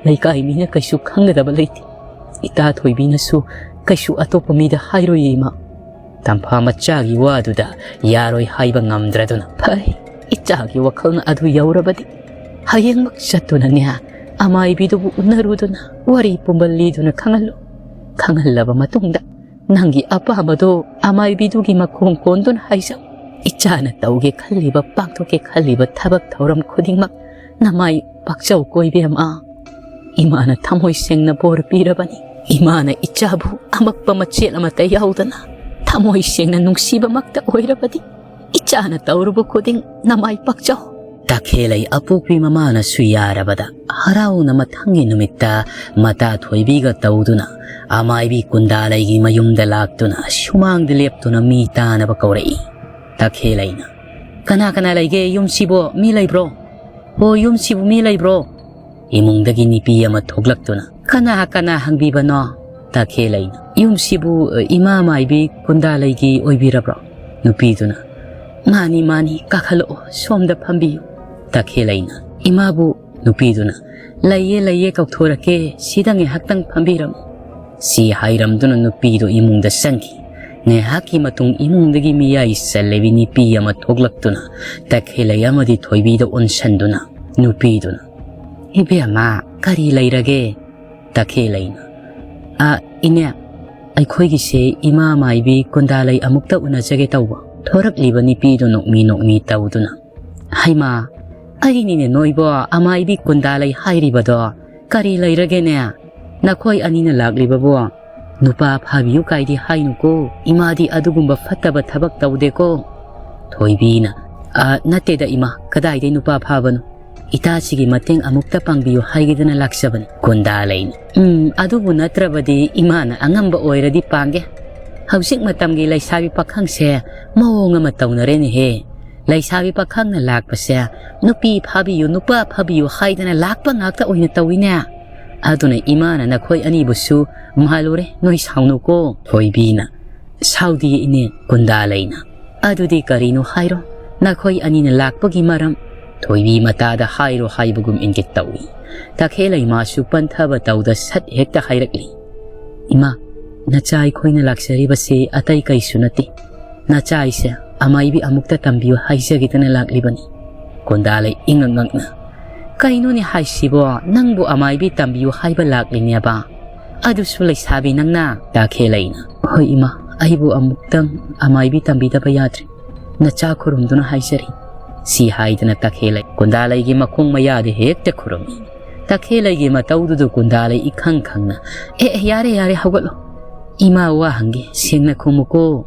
ꯂꯩꯀꯥꯏ ꯃꯤꯅ ꯀꯩꯁꯨ ꯈꯪꯒꯗꯕ ꯂꯩꯇꯦ꯫ ꯏꯇꯥ ꯊꯣꯏꯕꯤꯅꯁꯨ ꯀꯩꯁꯨ ꯑꯇꯣꯞꯄ ꯃꯤꯗ ꯍꯥꯏꯔꯣꯏꯌꯦ ꯏꯃꯥ꯫" ꯇꯝꯐꯥ ꯃꯆꯥꯒꯤ ꯋꯥꯗꯨꯗ ꯌꯥꯔꯣꯏ ꯍꯥꯏꯕ ꯉꯝꯗ꯭ꯔꯗꯨꯅ, "ꯐꯩ, ꯏꯆꯥꯒꯤ ꯋꯥꯈꯜꯅ ꯑꯗꯨ ꯌꯧꯔꯕꯗꯤ ꯍꯌꯦꯡꯃꯛ ꯆꯠꯇꯨꯅꯅꯦ ꯑꯃꯥꯏꯕꯤꯗꯨꯕꯨ ꯎꯅꯔꯨꯗꯨꯅ ꯋꯥꯔꯤ ꯄꯨꯝꯕ ꯂꯤꯗꯨꯅ ꯈꯪꯍꯜꯂꯨ꯫ ꯈꯪꯍꯜꯂꯕ ꯃꯇꯨꯡꯗ ꯅꯪꯒꯤ ꯑꯄꯥꯝꯕꯗꯣ ꯑꯃꯥꯏꯕꯤꯗꯨꯒꯤ ꯃꯈꯣꯡ ꯀꯣꯟꯗꯨꯅ ꯍꯥꯏꯖꯧ꯫ ꯏꯆꯥꯅ ꯇꯧꯒꯦ ꯈꯜꯂꯤꯕ, ꯄꯥꯡꯊꯣꯛꯀꯦ ꯈꯜꯂꯤꯕ ꯊꯕꯛ ꯊꯧꯔꯝ ꯈꯨꯗꯤꯡꯃꯛ ꯅꯃꯥꯏ ꯄꯥꯛꯆꯧꯀꯣ ꯏꯕꯦꯝꯃ꯫ ꯏꯃꯥꯅ ꯊꯃꯣꯏ ꯁꯦꯡꯅ ꯕꯣꯔ ꯄꯤꯔꯕꯅꯤ꯫ ꯏꯃꯥꯅ ꯏꯆꯥꯕꯨ ꯑꯃꯛꯄ ꯃꯆꯦꯠ ꯑꯃꯠꯇ ꯌꯥꯎꯗꯅ ꯊꯃꯣꯏ ꯁꯦꯡꯅ ꯅꯨꯡꯁꯤꯕꯃꯛꯇ ꯑꯣꯏꯔꯕꯗꯤ ꯏꯆꯥꯅ ꯇꯧꯔꯨꯕ ꯈꯨꯗꯤꯡ ꯅꯃꯥꯏ ꯄꯥꯛꯆꯧ꯫" ꯇꯈꯦꯜꯂꯩ ꯑꯄꯣꯛꯄꯤ ꯃꯃꯥꯅꯁꯨ ꯌꯥꯔꯕꯗ ꯍꯔꯥꯎꯅ ꯃꯊꯪꯒꯤ ꯅꯨꯃꯤꯠꯇ ꯃꯇꯥ ꯊꯣꯏꯕꯤꯒ ꯇꯧꯗꯨꯅ ꯑꯃꯥꯏꯕꯤ ꯀꯨꯟꯗꯥꯂꯩꯒꯤ ꯃꯌꯨꯝꯗ ꯂꯥꯛꯇꯨꯅ ꯁꯨꯃꯥꯡꯗ ꯂꯦꯞꯇꯨꯅ ꯃꯤ ꯇꯥꯅꯕ ꯀꯧꯔꯛꯏ꯫ ꯇꯈꯦꯜꯂꯩꯅ, "ꯀꯅꯥ ꯀꯅꯥ ꯂꯩꯒꯦ ꯌꯨꯝꯁꯤꯕꯣ? ꯃꯤ ꯂꯩꯕ꯭ꯔꯣ? ꯍꯣ, ꯌꯨꯝꯁꯤꯕꯨ ꯃꯤ ꯂꯩꯕ꯭ꯔꯣ?" ꯏꯃꯨꯡꯗꯒꯤ ꯅꯨꯄꯤ ꯑꯃ ꯊꯣꯛꯂꯛꯇꯨꯅ, "ꯀꯅꯥ ꯀꯅꯥ ꯍꯪꯕꯤꯕꯅꯣ?" ꯇꯈꯦꯜꯂꯩꯅ, "ꯌꯨꯝꯁꯤꯕꯨ, ꯑ, ꯏꯃꯥ ꯃꯥꯏꯕꯤ ꯀꯨꯟꯗꯥꯂꯩꯒꯤ ꯑꯣꯏꯕꯤꯔꯕ꯭ꯔꯣ?" ꯅꯨꯄꯤꯗꯨꯅ, "ꯃꯥꯅꯤ, ꯃꯥꯅꯤ, ꯀꯥꯈꯠꯂꯛꯑꯣ, ꯁꯣꯝꯗ ꯐꯝꯕꯤꯌꯨ꯫" ꯇꯈꯦꯜꯂꯩꯅ, "ꯏꯃꯥꯕꯨ?" ꯅꯨꯄꯤꯗꯨꯅ, "ꯂꯩꯌꯦ, ꯂꯩꯌꯦ, ꯀꯧꯊꯣꯔꯛꯀꯦ, ꯁꯤꯗ ꯉꯥꯏꯍꯥꯛꯇꯪ ꯐꯝꯕꯤꯔꯝꯃꯨ꯫" ꯁꯤ ꯍꯥꯏꯔꯝꯗꯨꯅ ꯅꯨꯄꯤꯗꯨ ꯏꯃꯨꯡꯗ ꯆꯪꯈꯤ꯫ ꯉꯥꯏꯍꯥꯛꯀꯤ ꯃꯇꯨꯡ ꯏꯃꯨꯡꯗꯒꯤ ꯃꯤꯌꯥꯏ ꯆꯜꯂꯕꯤ ꯅꯨꯄꯤ ꯑꯃ ꯊꯣꯛꯂꯛꯇꯨꯅ ꯇꯈꯦꯜꯂꯩ ꯑꯃꯗꯤ ꯊꯣꯏꯕꯤꯗ ꯑꯣꯟꯁꯟꯗꯨꯅ ꯅꯨꯄꯤꯗꯨꯅ, "ꯏꯕꯦꯝꯃ, ꯀꯔꯤ ꯂꯩꯔꯒꯦ?" ꯇꯈꯦꯜꯂꯩꯅ, "ꯑ, ꯏꯅꯦ, ꯑꯩꯈꯣꯏꯒꯤꯁꯦ ꯏꯃꯥ ꯃꯥꯏꯕꯤ ꯀꯨꯟꯗꯥꯂꯩ ꯑꯃꯨꯛꯇ ꯎꯅꯖꯒꯦ ꯇꯧꯕ꯫" ꯊꯣꯔꯛꯂꯤꯕ ꯅꯨꯄꯤꯗꯨ ꯅꯣꯛꯃꯤ ꯅꯣꯛꯃꯤ ꯇꯧꯗꯨꯅ, "ꯍꯩꯃꯥ, ꯑꯩꯅꯤꯅꯦ ꯅꯣꯏꯕꯣ, ꯑꯃꯥꯏꯕꯤ ꯀꯨꯟꯗꯥꯂꯩ ꯍꯥꯏꯔꯤꯕꯗꯣ꯫ ꯀꯔꯤ ꯂꯩꯔꯒꯦꯅꯦ? ꯅꯈꯣꯏ ꯑꯅꯤꯅ ꯂꯥꯛꯂꯤꯕꯕꯣ ꯅꯨꯄꯥ ꯐꯥꯕꯤꯌꯨ ꯀꯥꯏꯗꯤ ꯍꯥꯏꯅꯨꯀꯣ, ꯏꯃꯥꯗꯤ ꯑꯗꯨꯒꯨꯝꯕ ꯐꯠꯇꯕ ꯊꯕꯛ ꯇꯧꯗꯦꯀꯣ꯫" ꯊꯣꯏꯕꯤꯅ, "ꯑ, ꯅꯠꯇꯦꯗ ꯏꯃꯥ, ꯀꯗꯥꯏꯗꯩ ꯅꯨꯄꯥ ꯐꯥꯕꯅꯣ? ꯏꯇꯥꯁꯤꯒꯤ ꯃꯇꯦꯡ ꯑꯃꯨꯛꯇ ꯄꯥꯡꯕꯤꯌꯨ ꯍꯥꯏꯒꯦꯗꯅ ꯂꯥꯛꯆꯕꯅꯤ꯫" ꯀꯨꯟꯗꯥꯂꯩꯅ, "ꯎꯝ, ꯑꯗꯨꯕꯨ ꯅꯠꯇ꯭ꯔꯕꯗꯤ ꯏꯃꯥꯅ ꯑꯉꯝꯕ ꯑꯣꯏꯔꯗꯤ ꯄꯥꯡꯒꯦ꯫ ꯍꯧꯖꯤꯛ ꯃꯇꯝꯒꯤ ꯂꯩꯁꯥꯕꯤ ꯄꯥꯈꯪꯁꯦ ꯃꯑꯣꯡ ꯑꯃ ꯇꯧꯅꯔꯦꯅꯦꯍꯦ꯫ ꯂꯩꯁꯥꯕꯤ ꯄꯥꯈꯪꯅ ꯂꯥꯛꯄꯁꯦ ꯅꯨꯄꯤ ꯐꯥꯕꯤꯌꯨ, ꯅꯨꯄꯥ ꯐꯥꯕꯤꯌꯨ ꯍꯥꯏꯗꯅ ꯂꯥꯛꯄ ꯉꯥꯛꯇ ꯑꯣꯏꯅ ꯇꯧꯏꯅꯦ꯫ ꯑꯗꯨꯅ ꯏꯃꯥꯅ ꯅꯈꯣꯏ ꯑꯅꯤꯕꯨꯁꯨ ꯃꯥꯜꯂꯨꯔꯦ, ꯅꯣꯏ ꯁꯥꯎꯅꯨꯀꯣ꯫" ꯊꯣꯏꯕꯤꯅ, "ꯁꯥꯎꯗꯤꯌꯦ ꯏꯅꯦ, ꯀꯨꯟꯗꯥꯂꯩꯅ꯫ ꯑꯗꯨꯗꯤ ꯀꯔꯤꯅꯣ ꯍꯥꯏꯔꯣ, ꯅꯈꯣꯏ ꯑꯅꯤꯅ ꯂꯥꯛꯄꯒꯤ ꯃꯔꯝ?" ꯊꯣꯏꯕꯤ ꯃꯇꯥꯗ ꯍꯥꯏꯔꯣ ꯍꯥꯏꯕꯒꯨꯝ ꯏꯪꯒꯤꯠ ꯇꯧꯏ꯫ ꯇꯈꯦꯜꯂꯩ ꯃꯥꯁꯨ ꯄꯟꯊꯕ ꯇꯧꯗ ꯁꯠ ꯍꯦꯛꯇ ꯍꯥꯏꯔꯛꯂꯤ, "ꯏꯃꯥ, ꯅꯆꯥ ꯑꯩꯈꯣꯏꯅ ꯂꯥꯛꯆꯔꯤꯕꯁꯤ ꯑꯇꯩ ꯀꯩꯁꯨ ꯅꯠꯇꯦ꯫ ꯅꯆꯥ ꯑꯩꯁꯦ ꯑꯃꯥꯏꯕꯤ ꯑꯃꯨꯛꯇ ꯇꯝꯕꯤꯌꯨ ꯍꯥꯏꯖꯒꯦꯗꯅ ꯂꯥꯛꯂꯤꯕꯅꯤ꯫" ꯀꯨꯟꯗꯥꯂꯩ ꯏꯉꯛ ꯉꯛꯅ, "ꯀꯩꯅꯣꯅꯦ ꯍꯥꯏꯁꯤꯕꯣ? ꯅꯪꯕꯨ ꯑꯃꯥꯏꯕꯤ ꯇꯝꯕꯤꯌꯨ ꯍꯥꯏꯕ ꯂꯥꯛꯂꯤꯅꯦꯕ? ꯑꯗꯨꯁꯨ ꯂꯩꯁꯥꯕꯤ ꯅꯪꯅ?" ꯇꯈꯦꯜꯂꯩꯅ, "ꯍꯣꯏ ꯏꯃꯥ, ꯑꯩꯕꯨ ꯑꯃꯨꯛꯇꯪ ꯑꯃꯥꯏꯕꯤ ꯇꯝꯕꯤꯗꯕ ꯌꯥꯗ꯭ꯔꯦ꯫ ꯅꯆꯥ ꯈꯨꯔꯨꯝꯗꯨꯅ ꯍꯥꯏꯖꯔꯤ꯫" ꯁꯤ ꯍꯥꯏꯗꯅ ꯇꯈꯦꯜꯂꯩ ꯀꯨꯟꯗꯥꯂꯩꯒꯤ ꯃꯈꯣꯡ ꯃꯌꯥꯗ ꯍꯦꯛꯇ ꯈꯨꯔꯨꯝꯃꯤ꯫ ꯇꯈꯦꯜꯂꯩꯒꯤ ꯃꯇꯧꯗꯨꯗ ꯀꯨꯟꯗꯥꯂꯩ ꯏꯈꯪ ꯈꯪꯅ, "ꯑꯦ, ꯑꯦ, ꯌꯥꯔꯦ, ꯌꯥꯔꯦ, ꯍꯧꯒꯠꯂꯣ꯫ ꯏꯃꯥ ꯋꯥ ꯍꯪꯒꯦ, ꯁꯦꯡꯅ ꯈꯨꯝꯃꯨꯀꯣ꯫"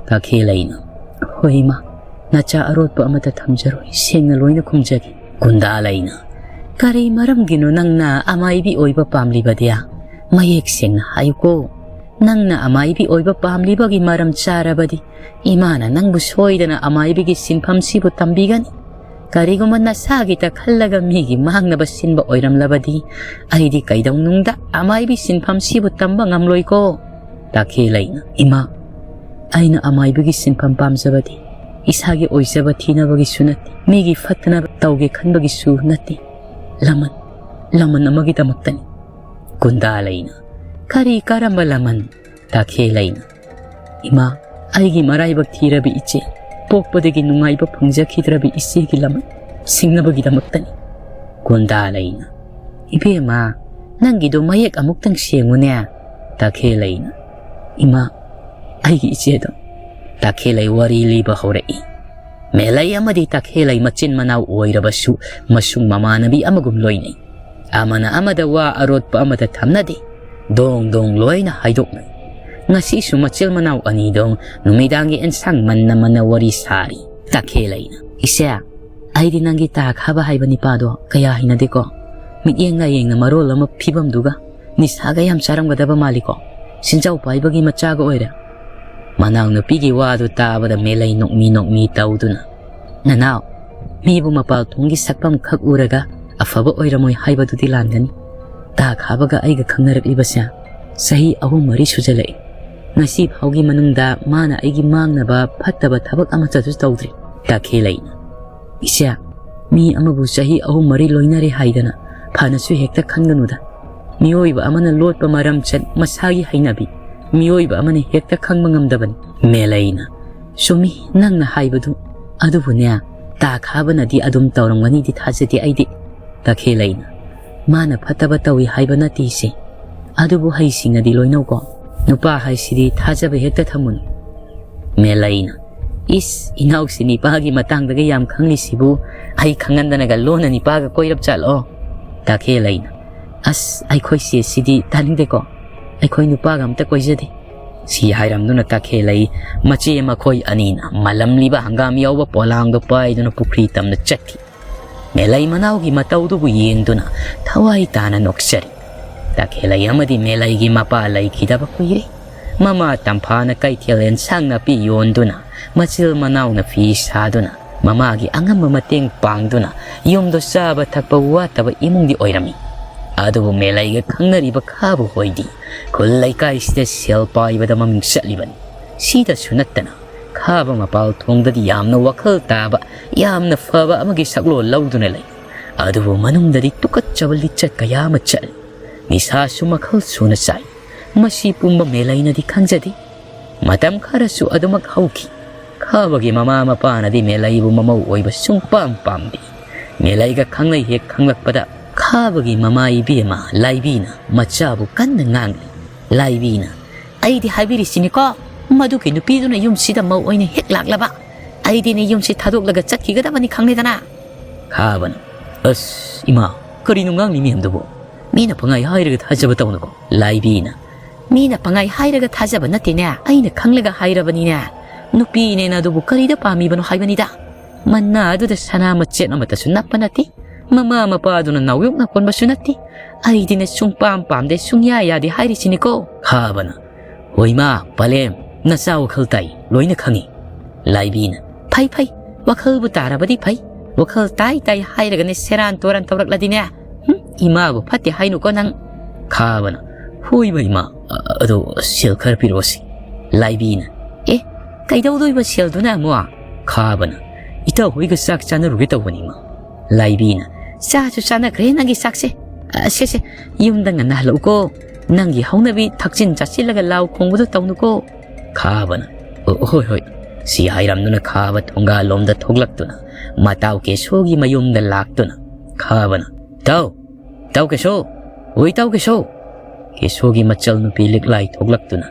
ꯇꯈꯦꯜꯂꯩꯅ, "ꯍꯣꯏ ꯏꯃꯥ, ꯅꯆꯥ ꯑꯔꯣꯠꯄ ꯑꯃꯠꯇ ꯊꯝꯖꯔꯣꯏ, ꯁꯦꯡꯅ ꯂꯣꯏꯅ ꯈꯨꯝꯖꯒꯦ꯫" ꯀꯨꯟꯗꯥꯂꯩꯅ, "ꯀꯔꯤ ꯃꯔꯝꯒꯤꯅꯣ ꯅꯪꯅ ꯑꯃꯥꯏꯕꯤ ꯑꯣꯏꯕ ꯄꯥꯝꯂꯤꯕꯗꯤ? ꯃꯌꯦꯛ ꯁꯦꯡꯅ ꯍꯥꯏꯌꯨꯀꯣ꯫ ꯅꯪꯅ ꯑꯃꯥꯏꯕꯤ ꯑꯣꯏꯕ ꯄꯥꯝꯂꯤꯕꯒꯤ ꯃꯔꯝ ꯆꯥꯔꯕꯗꯤ ꯏꯃꯥꯅ ꯅꯪꯕꯨ ꯁꯣꯏꯗꯅ ꯑꯃꯥꯏꯕꯤꯒꯤ ꯁꯤꯟꯐꯝꯁꯤꯕꯨ ꯇꯝꯕꯤꯒꯅꯤ꯫ ꯀꯔꯤꯒꯨꯝꯕ ꯅꯁꯥꯒꯤꯇ ꯈꯜꯂꯒ ꯃꯤꯒꯤ ꯃꯥꯡꯅꯕ ꯁꯤꯟꯕ ꯑꯣꯏꯔꯝꯂꯕꯗꯤ ꯑꯩꯗꯤ ꯀꯩꯗꯧꯅꯨꯡꯗ ꯑꯃꯥꯏꯕꯤ ꯁꯤꯟꯐꯝꯁꯤꯕꯨ ꯇꯝꯕ ꯉꯝꯂꯣꯏꯀꯣ꯫ ꯇꯥꯈꯦꯜꯂꯩꯅ, ꯏꯃꯥ, ꯑꯩꯅ ꯑꯃꯥꯏꯕꯤꯒꯤ ꯁꯤꯟꯐꯝ ꯄꯥꯝꯖꯕꯗꯤ ꯏꯁꯥꯒꯤ ꯑꯣꯏꯖꯕ ꯊꯤꯅꯕꯒꯤꯁꯨ ꯅꯠꯇꯦ, ꯃꯤꯒꯤ ꯐꯠꯇꯅꯕ ꯇꯧꯒꯦ ꯈꯟꯕꯒꯤꯁꯨ ꯅꯠꯇꯦ꯫ ꯂꯃꯟ, ꯂꯃꯟ ꯑꯃꯒꯤꯗꯃꯛꯇꯅꯤ꯫ ꯒꯨꯟꯗꯥꯂꯩꯅ, ꯀꯔꯤ ꯀꯔꯝꯕ ꯂꯃꯟ? ꯇꯥꯈꯦꯜꯂꯩꯅ, ꯏꯃꯥ, ꯑꯩꯒꯤ ꯃꯔꯥꯏꯕꯛ ꯊꯤꯔꯕꯤ ꯏꯆꯦ, ꯄꯣꯛꯄꯗꯒꯤ ꯅꯨꯡꯉꯥꯏꯕ ꯐꯪꯖꯈꯤꯗ꯭ꯔꯕꯤ ꯏꯆꯦꯒꯤ ꯂꯃꯟ ꯁꯤꯡꯅꯕꯒꯤꯗꯃꯛꯇꯅꯤ꯫ ꯒꯨꯟꯗꯥꯂꯩꯅ, ꯏꯕꯦꯝꯃ, ꯅꯪꯒꯤꯗꯣ ꯃꯌꯦꯛ ꯑꯃꯨꯛꯇꯪ ꯁꯦꯡꯉꯨꯅꯦ꯫ ꯇꯥꯈꯦꯜꯂꯩꯅ, ꯏꯃꯥ, ꯑꯩꯒꯤ ꯏꯆꯦꯗꯣ꯫ ꯇꯥꯈꯦꯜꯂꯩ ꯋꯥꯔꯤ ꯂꯤꯕ ꯍꯧꯔꯛꯏ꯫ ꯃꯦꯂꯩ ꯑꯃꯗꯤ ꯇꯥꯈꯦꯜꯂꯩ ꯃꯆꯤꯟ ꯃꯅꯥꯎ ꯑꯣꯏꯔꯕꯁꯨ ꯃꯁꯨꯡ ꯃꯃꯥꯟꯅꯕꯤ ꯑꯃꯒꯨꯝ ꯂꯣꯏꯅꯩ꯫ ꯑꯃꯅ ꯑꯃꯗ ꯋꯥ ꯑꯔꯣꯠꯄ ꯑꯃꯗ ꯊꯝꯅꯗꯦ꯫ ꯗꯣꯡ ꯗꯣꯡ ꯂꯣꯏꯅ ꯍꯥꯏꯗꯣꯛꯅꯩ꯫ ꯉꯁꯤꯁꯨ ꯃꯆꯤꯜ ꯃꯅꯥꯎ ꯑꯅꯤꯗꯣ ꯅꯨꯃꯤꯗꯥꯡꯒꯤ ꯑꯦꯟꯁꯥꯡ ꯃꯟꯅ ꯃꯟꯅ ꯋꯥꯔꯤ ꯁꯥꯔꯤ꯫ ꯇꯥꯈꯦꯜꯂꯩꯅ, ꯏꯆꯦ, ꯑꯩꯗꯤ ꯅꯪꯒꯤ ꯇꯥ ꯈꯥꯕ ꯍꯥꯏꯕ ꯅꯤꯄꯥꯗꯣ ꯀꯌꯥ ꯍꯩꯅꯗꯦꯀꯣ꯫ ꯃꯤꯠꯌꯦꯡ ꯂꯥꯏꯌꯦꯡꯅ ꯃꯔꯣꯜ ꯑꯃ ꯐꯤꯕꯝꯗꯨꯒ꯫ ꯅꯤꯁꯥꯒ ꯌꯥꯝ ꯆꯥꯔꯝꯒꯗꯕ ꯃꯥꯜꯂꯤꯀꯣ꯫ ꯁꯤꯟꯖꯥꯎ ꯄꯥꯏꯕꯒꯤ ꯃꯆꯥꯒ ꯑꯣꯏꯔꯦ꯫ ꯃꯅꯥꯎꯅꯨꯄꯤꯒꯤ ꯋꯥꯗꯨ ꯇꯥꯕꯗ ꯃꯦꯂꯩ ꯅꯣꯛꯃꯤ ꯅꯣꯛꯃꯤ ꯇꯧꯗꯨꯅ, "ꯅꯅꯥꯎ, ꯃꯤꯕꯨ ꯃꯄꯥꯜ ꯊꯣꯡꯒꯤ ꯁꯛꯐꯝ ꯈꯛ ꯎꯔꯒ ꯑꯐꯕ ꯑꯣꯏꯔꯝꯃꯣꯏ ꯍꯥꯏꯕꯗꯨꯗꯤ ꯂꯥꯟꯒꯅꯤ꯫ ꯇꯥ ꯈꯥꯕꯒ ꯑꯩꯒ ꯈꯪꯅꯔꯛꯂꯤꯕꯁꯦ ꯆꯍꯤ ꯑꯍꯨꯝ ꯃꯔꯤ ꯁꯨꯖꯜꯂꯛꯏ꯫ ꯉꯁꯤ ꯐꯥꯎꯒꯤ ꯃꯅꯨꯡꯗ ꯃꯥꯅ ꯑꯩꯒꯤ ꯃꯥꯡꯅꯕ ꯐꯠꯇꯕ ꯊꯕꯛ ꯑꯃꯠꯇꯁꯨ ꯇꯧꯗ꯭ꯔꯤ꯫" ꯇꯥꯈꯦꯜꯂꯩꯅ, "ꯏꯆꯦ, ꯃꯤ ꯑꯃꯕꯨ ꯆꯍꯤ ꯑꯍꯨꯝ ꯃꯔꯤ ꯂꯣꯏꯅꯔꯦ ꯍꯥꯏꯗꯅ ꯐꯅꯁꯨ ꯍꯦꯛꯇ ꯈꯟꯒꯅꯨꯗ꯫ ꯃꯤꯑꯣꯏꯕ ꯑꯃꯅ ꯂꯣꯠꯄ ꯃꯔꯝꯆꯠ ꯃꯁꯥꯒꯤ ꯍꯩꯅꯕꯤ ꯃꯤꯑꯣꯏꯕ ꯑꯃꯅ ꯍꯦꯛꯇ ꯈꯪꯕ ꯉꯝꯗꯕꯅꯤ꯫" ꯃꯦꯂꯩꯅ, "ꯆꯨꯝꯃꯤ ꯅꯪꯅ ꯍꯥꯏꯕꯗꯨ꯫ ꯑꯗꯨꯕꯨꯅꯦ, ꯇꯥ ꯈꯥꯕꯅꯗꯤ ꯑꯗꯨꯝ ꯇꯧꯔꯝꯒꯅꯤꯗꯤ ꯊꯥꯖꯗꯦ ꯑꯩꯗꯤ꯫" ꯇꯥꯈꯦꯜꯂꯩꯅ, "ꯃꯥꯅ ꯐꯠꯇꯕ ꯇꯧꯏ ꯍꯥꯏꯕ ꯅꯠꯇꯦ ꯏꯆꯦ꯫ ꯑꯗꯨꯕꯨ ꯍꯩꯁꯤꯡꯅꯗꯤ ꯂꯣꯏꯅꯧꯀꯣ꯫ ꯅꯨꯄꯥ ꯍꯥꯏꯁꯤꯗꯤ ꯊꯥꯖꯕ ꯍꯦꯛꯇ ꯊꯝꯃꯨꯅꯨ꯫" ꯃꯦꯂꯩꯅ, "ꯏꯁ, ꯏꯅꯥꯎꯁꯤ ꯅꯤꯄꯥꯒꯤ ꯃꯇꯥꯡꯗꯒ ꯌꯥꯝ ꯈꯪꯂꯤꯁꯤꯕꯨ, ꯑꯩ ꯈꯪꯍꯟꯗꯅꯒ ꯂꯣꯟꯅ ꯅꯤꯄꯥꯒ ꯀꯣꯏꯔꯞ ꯆꯠꯂꯣ?" ꯇꯥꯈꯦꯜꯂꯩꯅ, "ꯑꯁ, ꯑꯩꯈꯣꯏ ꯆꯦꯁꯤꯗꯤ ꯇꯥꯅꯤꯡꯗꯦꯀꯣ꯫ ꯑꯩꯈꯣꯏ ꯅꯨꯄꯥꯒ ꯑꯝꯇ ꯀꯣꯏꯖꯗꯦ꯫" ꯁꯤ ꯍꯥꯏꯔꯝꯗꯨꯅ ꯇꯥꯈꯦꯜꯂꯩ ꯃꯆꯦ ꯃꯈꯣꯏ ꯑꯅꯤꯅ ꯃꯥꯂꯝꯂꯤꯕ ꯍꯪꯒꯥꯝ ꯌꯥꯎꯕ ꯄꯣꯂꯥꯡꯗꯣ ꯄꯥꯏꯗꯨꯅ ꯄꯨꯈ꯭ꯔꯤ ꯇꯝꯅ ꯆꯠꯈꯤ꯫ ꯃꯦꯂꯩ ꯃꯅꯥꯎꯒꯤ ꯃꯇꯧꯗꯨꯕꯨ ꯌꯦꯡꯗꯨꯅ ꯊꯋꯥꯏ ꯇꯥꯅ ꯅꯣꯛꯆꯔꯤ꯫ ꯇꯥꯈꯦꯜꯂꯩ ꯑꯃꯗꯤ ꯃꯦꯂꯩꯒꯤ ꯃꯄꯥ ꯂꯩꯈꯤꯗꯕ ꯀꯨꯏꯔꯦ꯫ ꯃꯃꯥ ꯇꯝꯐꯥꯅ ꯀꯩꯊꯦꯜ ꯑꯦꯟꯁꯥꯡ ꯅꯥꯄꯤ ꯌꯣꯟꯗꯨꯅ, ꯃꯆꯤꯜ ꯃꯅꯥꯎꯅ ꯐꯤ ꯁꯥꯗꯨꯅ, ꯃꯃꯥꯒꯤ ꯑꯉꯝꯕ ꯃꯇꯦꯡ ꯄꯥꯡꯗꯨꯅ ꯌꯨꯝꯗꯣ ꯆꯥꯕ ꯊꯛꯄ ꯋꯥꯠꯇꯕ ꯏꯃꯨꯡꯗꯤ ꯑꯣꯏꯔꯝꯃꯤ꯫ ꯑꯗꯨꯕꯨ ꯃꯦꯂꯩꯒ ꯈꯪꯅꯔꯤꯕ ꯈꯥꯕ ꯍꯣꯏꯗꯤ ꯈꯨꯜ ꯂꯩꯀꯥꯏꯁꯤꯗ ꯁꯦꯜ ꯄꯥꯏꯕꯗ ꯃꯃꯤꯡ ꯆꯠꯂꯤꯕꯅꯤ꯫ ꯁꯤꯗꯁꯨ ꯅꯠꯇꯅ ꯈꯥꯕ ꯃꯄꯥꯜ ꯊꯣꯡꯗꯗꯤ ꯌꯥꯝꯅ ꯋꯥꯈꯜ ꯇꯥꯕ, ꯌꯥꯝꯅ ꯐꯕ ꯑꯃꯒꯤ ꯁꯛꯂꯣꯟ ꯂꯧꯗꯨꯅ ꯂꯩ꯫ ꯑꯗꯨꯕꯨ ꯃꯅꯨꯡꯗꯗꯤ ꯇꯨꯀꯠꯆꯕ ꯂꯤꯆꯠ ꯀꯌꯥ ꯑꯃ ꯆꯠꯂꯤ꯫ ꯅꯤꯁꯥꯁꯨ ꯃꯈꯜ ꯁꯨꯅ ꯆꯥꯏ꯫ ꯃꯁꯤ ꯄꯨꯝꯕ ꯃꯦꯂꯩꯅꯗꯤ ꯈꯪꯖꯗꯦ꯫ ꯃꯇꯝ ꯈꯔꯁꯨ ꯑꯗꯨꯃꯛ ꯍꯧꯈꯤ꯫ ꯈꯥꯕꯒꯤ ꯃꯃꯥ ꯃꯄꯥꯅꯗꯤ ꯃꯦꯂꯩꯕꯨ ꯃꯃꯧ ꯑꯣꯏꯕ ꯁꯨꯡꯄꯥꯝ ꯄꯥꯝꯗꯦ꯫ ꯃꯦꯂꯩꯒ ꯈꯪꯅꯩ ꯍꯦꯛ ꯈꯪꯂꯛꯄꯗ ꯈꯥꯕꯒꯤ ꯃꯃꯥ ꯏꯕꯦꯝꯃ ꯂꯥꯏꯕꯤꯅ ꯃꯆꯥꯕꯨ ꯀꯟꯅ ꯉꯥꯡꯂꯤ꯫ ꯂꯥꯏꯕꯤꯅ, "ꯑꯩꯗꯤ ꯍꯥꯏꯕꯤꯔꯤꯁꯤꯅꯤꯀꯣ, ꯃꯗꯨꯒꯤ ꯅꯨꯄꯤꯗꯨꯅ ꯌꯨꯝꯁꯤꯗ ꯃꯧ ꯑꯣꯏꯅ ꯍꯦꯛ ꯂꯥꯛꯂꯕ, ꯑꯩꯗꯤꯅꯦ ꯌꯨꯝꯁꯤ ꯊꯥꯗꯣꯛꯂꯒ ꯆꯠꯈꯤꯒꯗꯕꯅꯤ ꯈꯪꯂꯦꯗꯅ?" ꯈꯥꯕꯅ, "ꯑꯁ ꯏꯃꯥ, ꯀꯔꯤꯅꯣ ꯉꯥꯡꯂꯤ ꯃꯌꯥꯝꯗꯨꯕꯨ? ꯃꯤꯅ ꯄꯪꯍꯥꯏ ꯍꯥꯏꯔꯒ ꯊꯥꯖꯕ ꯇꯧꯅꯨꯀꯣ꯫" ꯂꯥꯏꯕꯤꯅ, "ꯃꯤꯅ ꯄꯪꯍꯥꯏ ꯍꯥꯏꯔꯒ ꯊꯥꯖꯕ ꯅꯠꯇꯦꯅꯦ, ꯑꯩꯅ ꯈꯪꯂꯒ ꯍꯥꯏꯔꯕꯅꯤꯅꯦ꯫ ꯅꯨꯄꯤꯅꯦꯅ ꯑꯗꯨꯕꯨ ꯀꯔꯤꯗ ꯄꯥꯝꯃꯤꯕꯅꯣ ꯍꯥꯏꯕꯅꯤꯗ꯫ ꯃꯅꯥ ꯑꯗꯨꯗ ꯁꯅꯥ ꯃꯆꯦꯠ ꯑꯃꯠꯇꯁꯨ ꯅꯞꯄ ꯅꯠꯇꯦ꯫ ꯃꯃꯥ ꯃꯄꯥꯗꯨꯅ ꯅꯥꯎꯌꯣꯛꯅ ꯀꯣꯟꯕꯁꯨ ꯅꯠꯇꯦ꯫ ꯑꯩꯗꯤꯅꯦ ꯁꯨꯡꯄꯥꯝ ꯄꯥꯝꯗꯦ, ꯁꯨꯡꯌꯥ ꯌꯥꯗꯦ ꯍꯥꯏꯔꯤꯁꯤꯅꯤꯀꯣ꯫" ꯈꯥꯕꯅ, "ꯍꯣꯏ ꯏꯃꯥ, ꯄꯂꯦꯝ, ꯅꯆꯥ ꯋꯥꯈꯜ ꯇꯥꯏ, ꯂꯣꯏꯅ ꯈꯪꯉꯤ꯫" ꯂꯥꯏꯕꯤꯅ, "ꯐꯩ ꯐꯩ, ꯋꯥꯈꯜꯕꯨ ꯇꯥꯔꯕꯗꯤ ꯐꯩ꯫ ꯋꯥꯈꯜ ꯇꯥꯏ ꯇꯥꯏ ꯍꯥꯏꯔꯒꯅꯦ ꯁꯦꯔꯥꯟ ꯇꯣꯔꯥꯟ ꯇꯧꯔꯛꯂꯗꯤꯅꯦ, ꯍꯨꯝ, ꯏꯃꯥꯕꯨ ꯐꯠꯇꯦ ꯍꯥꯏꯅꯨꯀꯣ ꯅꯪ꯫" ꯈꯥꯕꯅ, "ꯍꯣꯏꯕ ꯏꯃꯥ, ꯑ-, ꯑꯗꯣ ꯁꯦꯜ ꯈꯔ ꯄꯤꯔꯛꯑꯣꯁꯤ꯫" ꯂꯥꯏꯕꯤꯅ, "ꯑꯦ, ꯀꯩꯗꯧꯗꯣꯏꯕ ꯁꯦꯜꯗꯨꯅ ꯑꯃꯨꯛ?" ꯈꯥꯕꯅ, "ꯏꯇꯥꯎ ꯍꯣꯏꯒ ꯆꯥꯛ ꯆꯥꯅꯔꯨꯒꯦ ꯇꯧꯕꯅꯤ ꯏꯃꯥ꯫" ꯂꯥꯏꯕꯤꯅ, "ꯆꯥꯁꯨ ꯆꯥꯅꯈ꯭ꯔꯦ ꯅꯪꯒꯤ ꯆꯥꯛꯁꯦ꯫ ꯑ, ꯁꯦ ꯁꯦ, ꯌꯨꯝꯗ ꯉꯟꯅ ꯍꯜꯂꯛꯎꯀꯣ꯫ ꯅꯪꯒꯤ ꯍꯧꯅꯕꯤ ꯊꯛꯆꯤꯟ ꯆꯥꯁꯤꯜꯂꯒ ꯂꯥꯎ ꯈꯣꯡꯕꯗꯣ ꯇꯧꯅꯨꯀꯣ꯫" ꯈꯥꯕꯅ, "ꯑꯣ, ꯍꯣꯏ ꯍꯣꯏ꯫" ꯁꯤ ꯍꯥꯏꯔꯝꯗꯨꯅ ꯈꯥꯕ ꯊꯣꯡꯒꯥꯜꯂꯣꯝꯗ ꯊꯣꯛꯂꯛꯇꯨꯅ ꯃꯇꯥꯎ ꯀꯦꯁꯣꯒꯤ ꯃꯌꯨꯝꯗ ꯂꯥꯛꯇꯨꯅ ꯈꯥꯕꯅ, "ꯏꯇꯥꯎ, ꯏꯇꯥꯎ ꯀꯦꯁꯣ, ꯑꯣ ꯏꯇꯥꯎ ꯀꯦꯁꯣ꯫" ꯀꯦꯁꯣꯒꯤ ꯃꯆꯜ ꯅꯨꯄꯤ ꯂꯤꯛꯂꯥꯏ ꯊꯣꯛꯂꯛꯇꯨꯅ,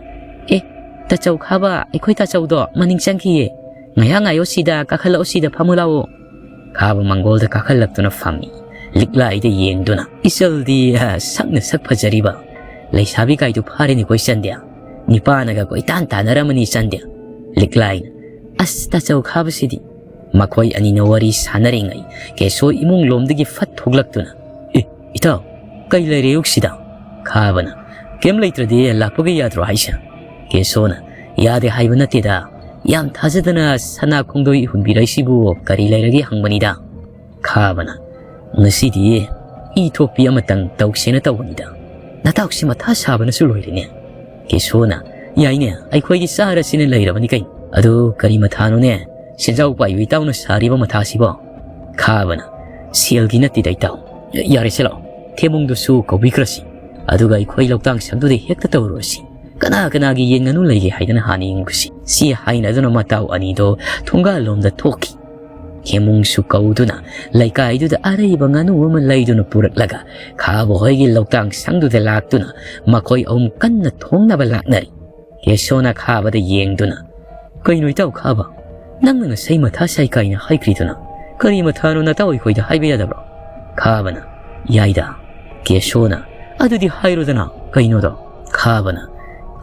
"ꯑꯦ, ꯇꯥꯆꯧ ꯈꯥꯕ, ꯑꯩꯈꯣꯏ ꯇꯥꯆꯧꯗꯣ ꯃꯅꯤꯡ ꯆꯪꯈꯤꯌꯦ꯫ ꯉꯥꯏꯍꯥꯛ ꯉꯥꯏꯌꯣ ꯁꯤꯗ, ꯀꯥꯈꯠꯂꯛꯑꯣ ꯁꯤꯗ, ꯐꯝꯃꯨ ꯂꯥꯛꯑꯣ꯫" ꯈꯥꯕ ꯃꯪꯒꯣꯜꯗ ꯀꯥꯈꯠꯂꯛꯇꯨꯅ ꯐꯝꯃꯤ꯫ ꯂꯤꯛꯂꯥꯏꯗ ꯌꯦꯡꯗꯨꯅ, "ꯏꯆꯜꯗꯤ, ꯑ, ꯁꯛꯅ ꯁꯛ ꯐꯖꯔꯤꯕ, ꯂꯩꯁꯥꯕꯤ ꯀꯥꯏꯗꯨ ꯐꯥꯔꯦꯅꯦꯀꯣ ꯏꯆꯟꯗꯤ꯫ ꯅꯤꯄꯥꯅꯒ ꯀꯣꯏꯇꯥꯟ ꯇꯥꯟꯅꯔꯝꯃꯅꯤ ꯏꯆꯟꯗꯤ꯫" ꯂꯤꯛꯂꯥꯏꯅ, "ꯑꯁ, ꯇꯥꯆꯧ ꯈꯥꯕꯁꯤꯗꯤ꯫" ꯃꯈꯣꯏ ꯑꯅꯤꯅ ꯋꯥꯔꯤ ꯁꯥꯟꯅꯔꯤꯉꯩ ꯀꯦꯁꯣ ꯏꯃꯨꯡ ꯂꯣꯝꯗꯒꯤ ꯐꯠ ꯊꯣꯛꯂꯛꯇꯨꯅ, "ꯑꯦ, ꯏꯇꯥꯎ, ꯀꯩ ꯂꯩꯔꯦ ꯑꯌꯨꯛꯁꯤꯗ?" ꯈꯥꯕꯅ, "ꯀꯩꯝ ꯂꯩꯇ꯭ꯔꯗꯤ ꯂꯥꯛꯄꯒ ꯌꯥꯗ꯭ꯔꯣ ꯍꯥꯏꯁꯦ?" ꯀꯦꯁꯣꯅ, "ꯌꯥꯗꯦ ꯍꯥꯏꯕ ꯅꯠꯇꯦꯗ, ꯌꯥꯝ ꯊꯥꯖꯗꯅ ꯁꯅꯥ ꯈꯣꯡꯗꯣꯏ ꯍꯨꯟꯕꯤꯔꯛꯏꯁꯤꯕꯨ ꯀꯔꯤ ꯂꯩꯔꯒꯦ ꯍꯪꯕꯅꯤꯗ꯫ ꯈꯥꯕꯅ, "ꯉꯁꯤꯗꯤ ꯏ ꯊꯣꯛꯄꯤ ꯑꯃꯇꯪ ꯇꯧꯁꯦꯅ ꯇꯧꯕꯅꯤꯗ꯫ ꯅꯇꯥꯎꯁꯤ ꯃꯊꯥ ꯁꯥꯕꯅꯁꯨ ꯂꯣꯏꯔꯦꯅꯦ꯫" ꯀꯦꯁꯣꯅ, "ꯌꯥꯏꯅꯦ, ꯑꯩꯈꯣꯏꯒꯤ ꯆꯥꯔꯁꯤꯅ ꯂꯩꯔꯕꯅꯤ ꯀꯩꯅꯣ꯫ ꯑꯗꯨ ꯀꯔꯤ ꯃꯊꯥꯅꯣꯅꯦ ꯁꯦꯟꯖꯥꯎ ꯄꯥꯏꯕ ꯏꯇꯥꯎꯅ ꯁꯥꯔꯤꯕ ꯃꯊꯥꯁꯤꯕꯣ?" ꯈꯥꯕꯅ, "ꯁꯦꯜꯒꯤ ꯅꯠꯇꯦꯗ ꯏꯇꯥꯎ꯫ ꯌꯥꯔꯦꯁꯦ ꯂꯥꯛꯑꯣ, ꯊꯦꯝꯕꯨꯡꯗꯨꯁꯨ ꯀꯧꯕꯤꯈ꯭ꯔꯁꯤ꯫ ꯑꯗꯨꯒ ꯑꯩꯈꯣꯏ ꯂꯧꯇꯥꯡ ꯁꯪꯗꯨꯗ ꯍꯦꯛꯇ ꯇꯧꯔꯨꯔꯁꯤ꯫ ꯀꯅꯥ ꯀꯅꯥꯒꯤ ꯌꯦꯟ ꯉꯥꯅꯨ ꯂꯩꯒꯦ ꯍꯥꯏꯗꯅ ꯍꯥꯟꯅ ꯌꯦꯡꯉꯨꯁꯤ꯫" ꯁꯤ ꯍꯥꯏꯅꯗꯨꯅ ꯃꯇꯥꯎ ꯑꯅꯤꯗꯣ ꯊꯣꯡꯒꯥꯜꯂꯣꯝꯗ ꯊꯣꯛꯈꯤ꯫ ꯊꯦꯝꯕꯨꯡꯁꯨ ꯀꯧꯗꯨꯅ ꯂꯩꯀꯥꯏꯗꯨꯗ ꯑꯔꯩꯕ ꯉꯥꯅꯨ ꯑꯃ ꯂꯩꯗꯨꯅ ꯄꯨꯔꯛꯂꯒ ꯈꯥꯕ ꯍꯣꯏꯒꯤ ꯂꯧꯇꯥꯡ ꯁꯪꯗꯨꯗ ꯂꯥꯛꯇꯨꯅ ꯃꯈꯣꯏ ꯑꯍꯨꯝ ꯀꯟꯅ ꯊꯣꯡꯅꯕ ꯂꯥꯛꯅꯔꯤ꯫ ꯀꯦꯁꯣꯅ ꯈꯥꯕꯗ ꯌꯦꯡꯗꯨꯅ, "ꯀꯩꯅꯣ ꯏꯇꯥꯎ ꯈꯥꯕ, ꯅꯪꯅ ꯉꯁꯥꯏ ꯃꯊꯥ ꯁꯥꯏ ꯀꯥꯏꯅ ꯍꯥꯏꯈ꯭ꯔꯤꯗꯨꯅ? ꯀꯔꯤ ꯃꯊꯥꯅꯣ ꯅꯇꯥꯎ ꯑꯩꯈꯣꯏꯗ ꯍꯥꯏꯕ ꯌꯥꯗꯕ꯭ꯔꯣ?" ꯈꯥꯕꯅ, "ꯌꯥꯏꯗ꯫" ꯀꯦꯁꯣꯅ, "ꯑꯗꯨꯗꯤ ꯍꯥꯏꯔꯣꯗꯅ ꯀꯩꯅꯣꯗꯣ?" ꯈꯥꯕꯅ,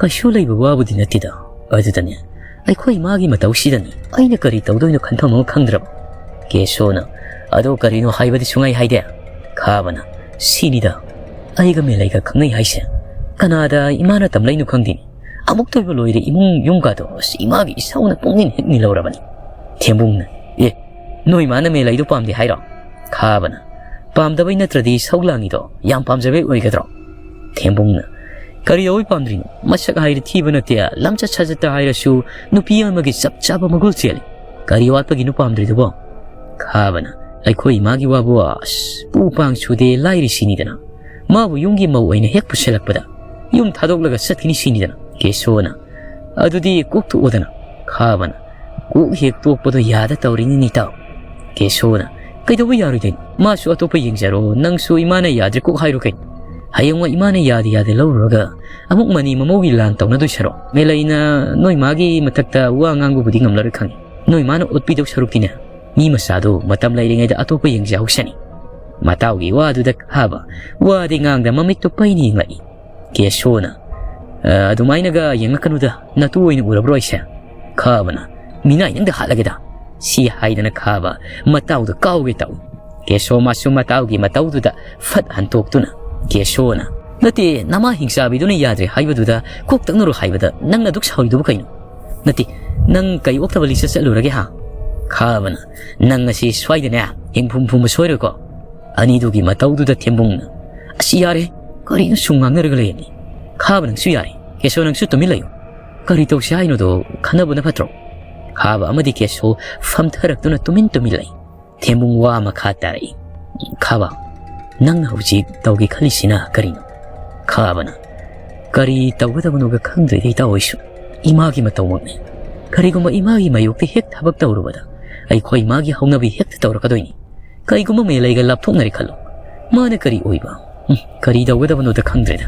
"ꯀꯩꯁꯨ ꯂꯩꯕ ꯋꯥꯕꯨꯗꯤ ꯅꯠꯇꯦꯗ꯫ ꯑꯗꯨꯗꯅꯦ, ꯑꯩꯈꯣꯏ ꯏꯃꯥꯒꯤ ꯃꯇꯧꯁꯤꯗꯅꯤ ꯑꯩꯅ ꯀꯔꯤ ꯇꯧꯗꯣꯏꯅꯣ ꯈꯟꯐꯝ ꯑꯃ ꯈꯪꯗ꯭ꯔꯕ꯫" ꯀꯦꯁꯣꯅ, "ꯑꯗꯣ ꯀꯔꯤꯅꯣ ꯍꯥꯏꯕꯗꯤ ꯁꯨꯡꯍꯥꯏ ꯍꯥꯏꯗꯦ?" ꯈꯥꯕꯅ, "ꯁꯤꯅꯤꯗ, ꯑꯩꯒ ꯃꯦꯂꯩꯒ ꯈꯪꯅꯩ ꯍꯥꯏꯁꯦ ꯀꯅꯥꯗ ꯏꯃꯥꯅ ꯇꯝꯂꯛꯏꯅꯣ ꯈꯪꯗꯦꯅꯦ꯫ ꯑꯃꯨꯛꯇꯣꯏꯕ ꯂꯣꯏꯔꯦ ꯏꯃꯨꯡ ꯌꯨꯝꯒꯥꯗꯣ꯫ ꯑꯁ, ꯏꯃꯥꯒꯤ ꯏꯁꯧꯅ ꯄꯨꯡꯅꯤꯟ ꯍꯦꯛ ꯅꯤꯜꯍꯧꯔꯕꯅꯤ꯫" ꯊꯦꯝꯕꯨꯡꯅ, "ꯑꯦ, ꯅꯣꯏ ꯃꯥꯅ ꯃꯦꯂꯩꯗꯣ ꯄꯥꯝꯗꯦ ꯍꯥꯏꯔꯣ?" ꯈꯥꯕꯅ, "ꯄꯥꯝꯗꯕꯩ ꯅꯠꯇ꯭ꯔꯗꯤ ꯏꯁꯧ ꯂꯥꯡꯉꯤꯗꯣ ꯌꯥꯝ ꯄꯥꯝꯖꯕꯩ ꯑꯣꯏꯒꯗ꯭ꯔꯣ?" ꯊꯦꯝꯕꯨꯡꯅ, "ꯀꯔꯤ ꯇꯧꯕꯩ ꯄꯥꯝꯗ꯭ꯔꯤꯅꯣ? ꯃꯁꯛ ꯍꯥꯏꯔꯦ ꯊꯤꯕ ꯅꯠꯇꯦ, ꯂꯝꯆꯠ ꯁꯥꯖꯠꯇ ꯍꯥꯏꯔꯁꯨ ꯅꯨꯄꯤ ꯑꯃꯒꯤ ꯆꯞ ꯆꯥꯕ ꯃꯒꯨꯜ ꯆꯦꯜꯂꯤ꯫ ꯀꯔꯤ ꯋꯥꯠꯄꯒꯤꯅꯣ ꯄꯥꯝꯗ꯭ꯔꯤꯗꯨꯕꯣ?" ꯈꯥꯕꯅ, "ꯑꯩꯈꯣꯏ ꯏꯃꯥꯒꯤ ꯋꯥꯕꯨ ꯑꯁ ꯄꯨ ꯄꯥꯡ ꯁꯨꯗꯦ ꯂꯥꯏꯔꯤ ꯁꯤꯅꯤꯗꯅ꯫ ꯃꯥꯕꯨ ꯌꯨꯝꯒꯤ ꯃꯧ ꯑꯣꯏꯅ ꯍꯦꯛ ꯄꯨꯁꯤꯜꯂꯛꯄꯗ ꯌꯨꯝ ꯊꯥꯗꯣꯛꯂꯒ ꯆꯠꯈꯤꯅꯤ ꯁꯤꯅꯤꯗꯅ꯫" ꯀꯦꯁꯣꯅ, "ꯑꯗꯨꯗꯤ ꯀꯣꯛ ꯊꯣꯛꯑꯣꯗꯅ꯫" ꯈꯥꯕꯅ, "ꯀꯣꯛ ꯍꯦꯛ ꯇꯣꯛꯄꯗꯣ ꯌꯥꯗ ꯇꯧꯔꯤꯅꯤ ꯏꯇꯥꯎ꯫" ꯀꯦꯁꯣꯅ, "ꯀꯩꯗꯧꯕ ꯌꯥꯔꯣꯏꯗꯣꯏꯅꯣ? ꯃꯥꯁꯨ ꯑꯇꯣꯞꯄ ꯌꯦꯡꯖꯔꯣ, ꯅꯪꯁꯨ ꯏꯃꯥꯅ ꯌꯥꯗ꯭ꯔꯦ ꯀꯣꯛ ꯍꯥꯏꯔꯣ ꯀꯩꯅꯣ? ꯍꯌꯦꯡꯋꯥꯏ ꯏꯃꯥꯅ ꯌꯥꯗꯦ ꯌꯥꯗꯦ ꯂꯧꯔꯨꯔꯒ ꯑꯃꯨꯛ ꯃꯅꯤ ꯃꯃꯧꯒꯤ ꯂꯥꯟ ꯇꯧꯅꯗꯣꯏ ꯁꯔꯨꯛ, ꯃꯦꯂꯩꯅ ꯅꯣꯏ ꯃꯥꯒꯤ ꯃꯊꯛꯇ ꯋꯥ ꯉꯥꯡꯕꯕꯨꯗꯤ ꯉꯝꯂꯔꯣꯏ ꯈꯪꯉꯤ꯫ ꯅꯣꯏ ꯃꯥꯅ ꯑꯣꯠꯄꯤꯗꯧ ꯁꯔꯨꯛꯇꯤꯅꯦ, ꯃꯤ ꯃꯆꯥꯗꯣ ꯃꯇꯝ ꯂꯩꯔꯤꯉꯩꯗ ꯑꯇꯣꯞꯄ ꯌꯦꯡꯖꯍꯧꯁꯅꯤ꯫" ꯃꯇꯥꯎꯒꯤ ꯋꯥꯗꯨꯗ ꯈꯥꯕ ꯋꯥꯗꯤ ꯉꯥꯡꯗ ꯃꯃꯤꯠꯇꯨ ꯄꯩꯅ ꯌꯦꯡꯂꯛꯏ꯫ ꯀꯦꯁꯣꯅ, "ꯑ, ꯑꯗꯨꯃꯥꯏꯅꯒ ꯌꯦꯡꯉꯛꯀꯅꯨꯗ, ꯅꯇꯨ ꯑꯣꯏꯅ ꯎꯔꯕ꯭ꯔꯣ ꯑꯩꯁꯦ?" ꯈꯥꯕꯅ, "ꯃꯤꯅꯥꯏ ꯅꯪꯗ ꯍꯥꯠꯂꯒꯦꯗ!" ꯁꯤ ꯍꯥꯏꯗꯅ ꯈꯥꯕ ꯃꯇꯥꯎꯗ ꯀꯥꯎꯒꯦ ꯇꯧꯏ꯫ ꯀꯦꯁꯣ ꯃꯥꯁꯨ ꯃꯇꯥꯎꯒꯤ ꯃꯇꯧꯗꯨꯗ ꯐꯠ ꯍꯟꯇꯣꯛꯇꯨꯅ, ꯀꯦꯁꯣꯅ, "ꯅꯠꯇꯦ, ꯅꯃꯥ ꯍꯤꯡꯆꯥꯕꯤꯗꯨꯅ ꯌꯥꯗ꯭ꯔꯦ ꯍꯥꯏꯕꯗꯨꯗ ꯀꯣꯛ ꯇꯛꯅꯔꯣ ꯍꯥꯏꯕꯗ ꯅꯪꯅ ꯑꯗꯨꯛ ꯁꯥꯎꯔꯤꯗꯨꯕꯨ ꯀꯩꯅꯣ? ꯅꯠꯇꯦ, "ꯅꯪ ꯀꯩ ꯑꯣꯛꯇꯕ ꯂꯤꯆꯠ ꯆꯠꯂꯨꯔꯒꯦ ꯍꯥ?" ꯈꯥꯕꯅ, "ꯅꯪ ꯉꯁꯤ ꯁ꯭ꯋꯥꯏꯗꯅꯦ ꯍꯤꯡꯐꯨꯝ ꯐꯨꯝꯕ ꯁꯣꯏꯔꯣꯏꯀꯣ?" ꯑꯅꯤꯗꯨꯒꯤ ꯃꯇꯧꯗꯨꯗ ꯊꯦꯝꯕꯨꯡꯅ, "ꯑꯁ ꯌꯥꯔꯦ, ꯀꯔꯤꯅꯣ ꯁꯨꯝ ꯉꯥꯡꯅꯔꯒ ꯂꯩꯔꯗꯤ?" ꯈꯥꯕ, "ꯅꯪꯁꯨ ꯌꯥꯔꯦ, ꯀꯦꯁꯣ ꯅꯪꯁꯨ ꯇꯨꯃꯤꯟ ꯂꯩꯌꯨ꯫ ꯀꯔꯤ ꯇꯧꯁꯤ ꯍꯥꯏꯅꯣꯗꯣ ꯈꯟꯅꯕꯅ ꯐꯠꯇ꯭ꯔꯣ?" ꯈꯥꯕ ꯑꯃꯗꯤ ꯀꯦꯁꯣ ꯐꯝꯊꯔꯛꯇꯨꯅ ꯇꯨꯃꯤꯟ ꯇꯨꯃꯤꯟ ꯂꯩ꯫ ꯊꯦꯝꯕꯨꯡ ꯋꯥ ꯃꯈꯥ ꯇꯥꯔꯛꯏ, "ꯈꯥꯕ, ꯅꯪꯅ ꯍꯧꯖꯤꯛ ꯇꯧꯒꯦ ꯈꯜꯂꯤꯁꯤꯅ ꯀꯔꯤꯅꯣ?" ꯈꯥꯕꯅ, "ꯀꯔꯤ ꯇꯧꯒꯗꯕꯅꯣꯒ ꯈꯪꯗ꯭ꯔꯦꯗ ꯏꯇꯥꯎ ꯑꯩꯁꯨ꯫ ꯏꯃꯥꯒꯤ ꯃꯇꯧꯃꯛꯅꯤ꯫ ꯀꯔꯤꯒꯨꯝꯕ ꯏꯃꯥꯒꯤ ꯃꯥꯌꯣꯛꯇ ꯍꯦꯛ ꯊꯕꯛ ꯇꯧꯔꯨꯕꯗ ꯑꯩꯈꯣꯏ ꯏꯃꯥꯒꯤ ꯍꯧꯅꯕꯤ ꯍꯦꯛꯇ ꯇꯧꯔꯛꯀꯗꯣꯏꯅꯤ꯫ ꯀꯔꯤꯒꯨꯝꯕ ꯃꯦꯂꯩꯒ ꯂꯥꯞꯊꯣꯛꯅꯔꯦ ꯈꯜꯂꯣ꯫ ꯃꯥꯅ ꯀꯔꯤ ꯑꯣꯏꯕ? ꯎꯝ, ꯀꯔꯤ ꯇꯧꯒꯗꯕꯅꯣꯗ ꯈꯪꯗ꯭ꯔꯦꯗ꯫"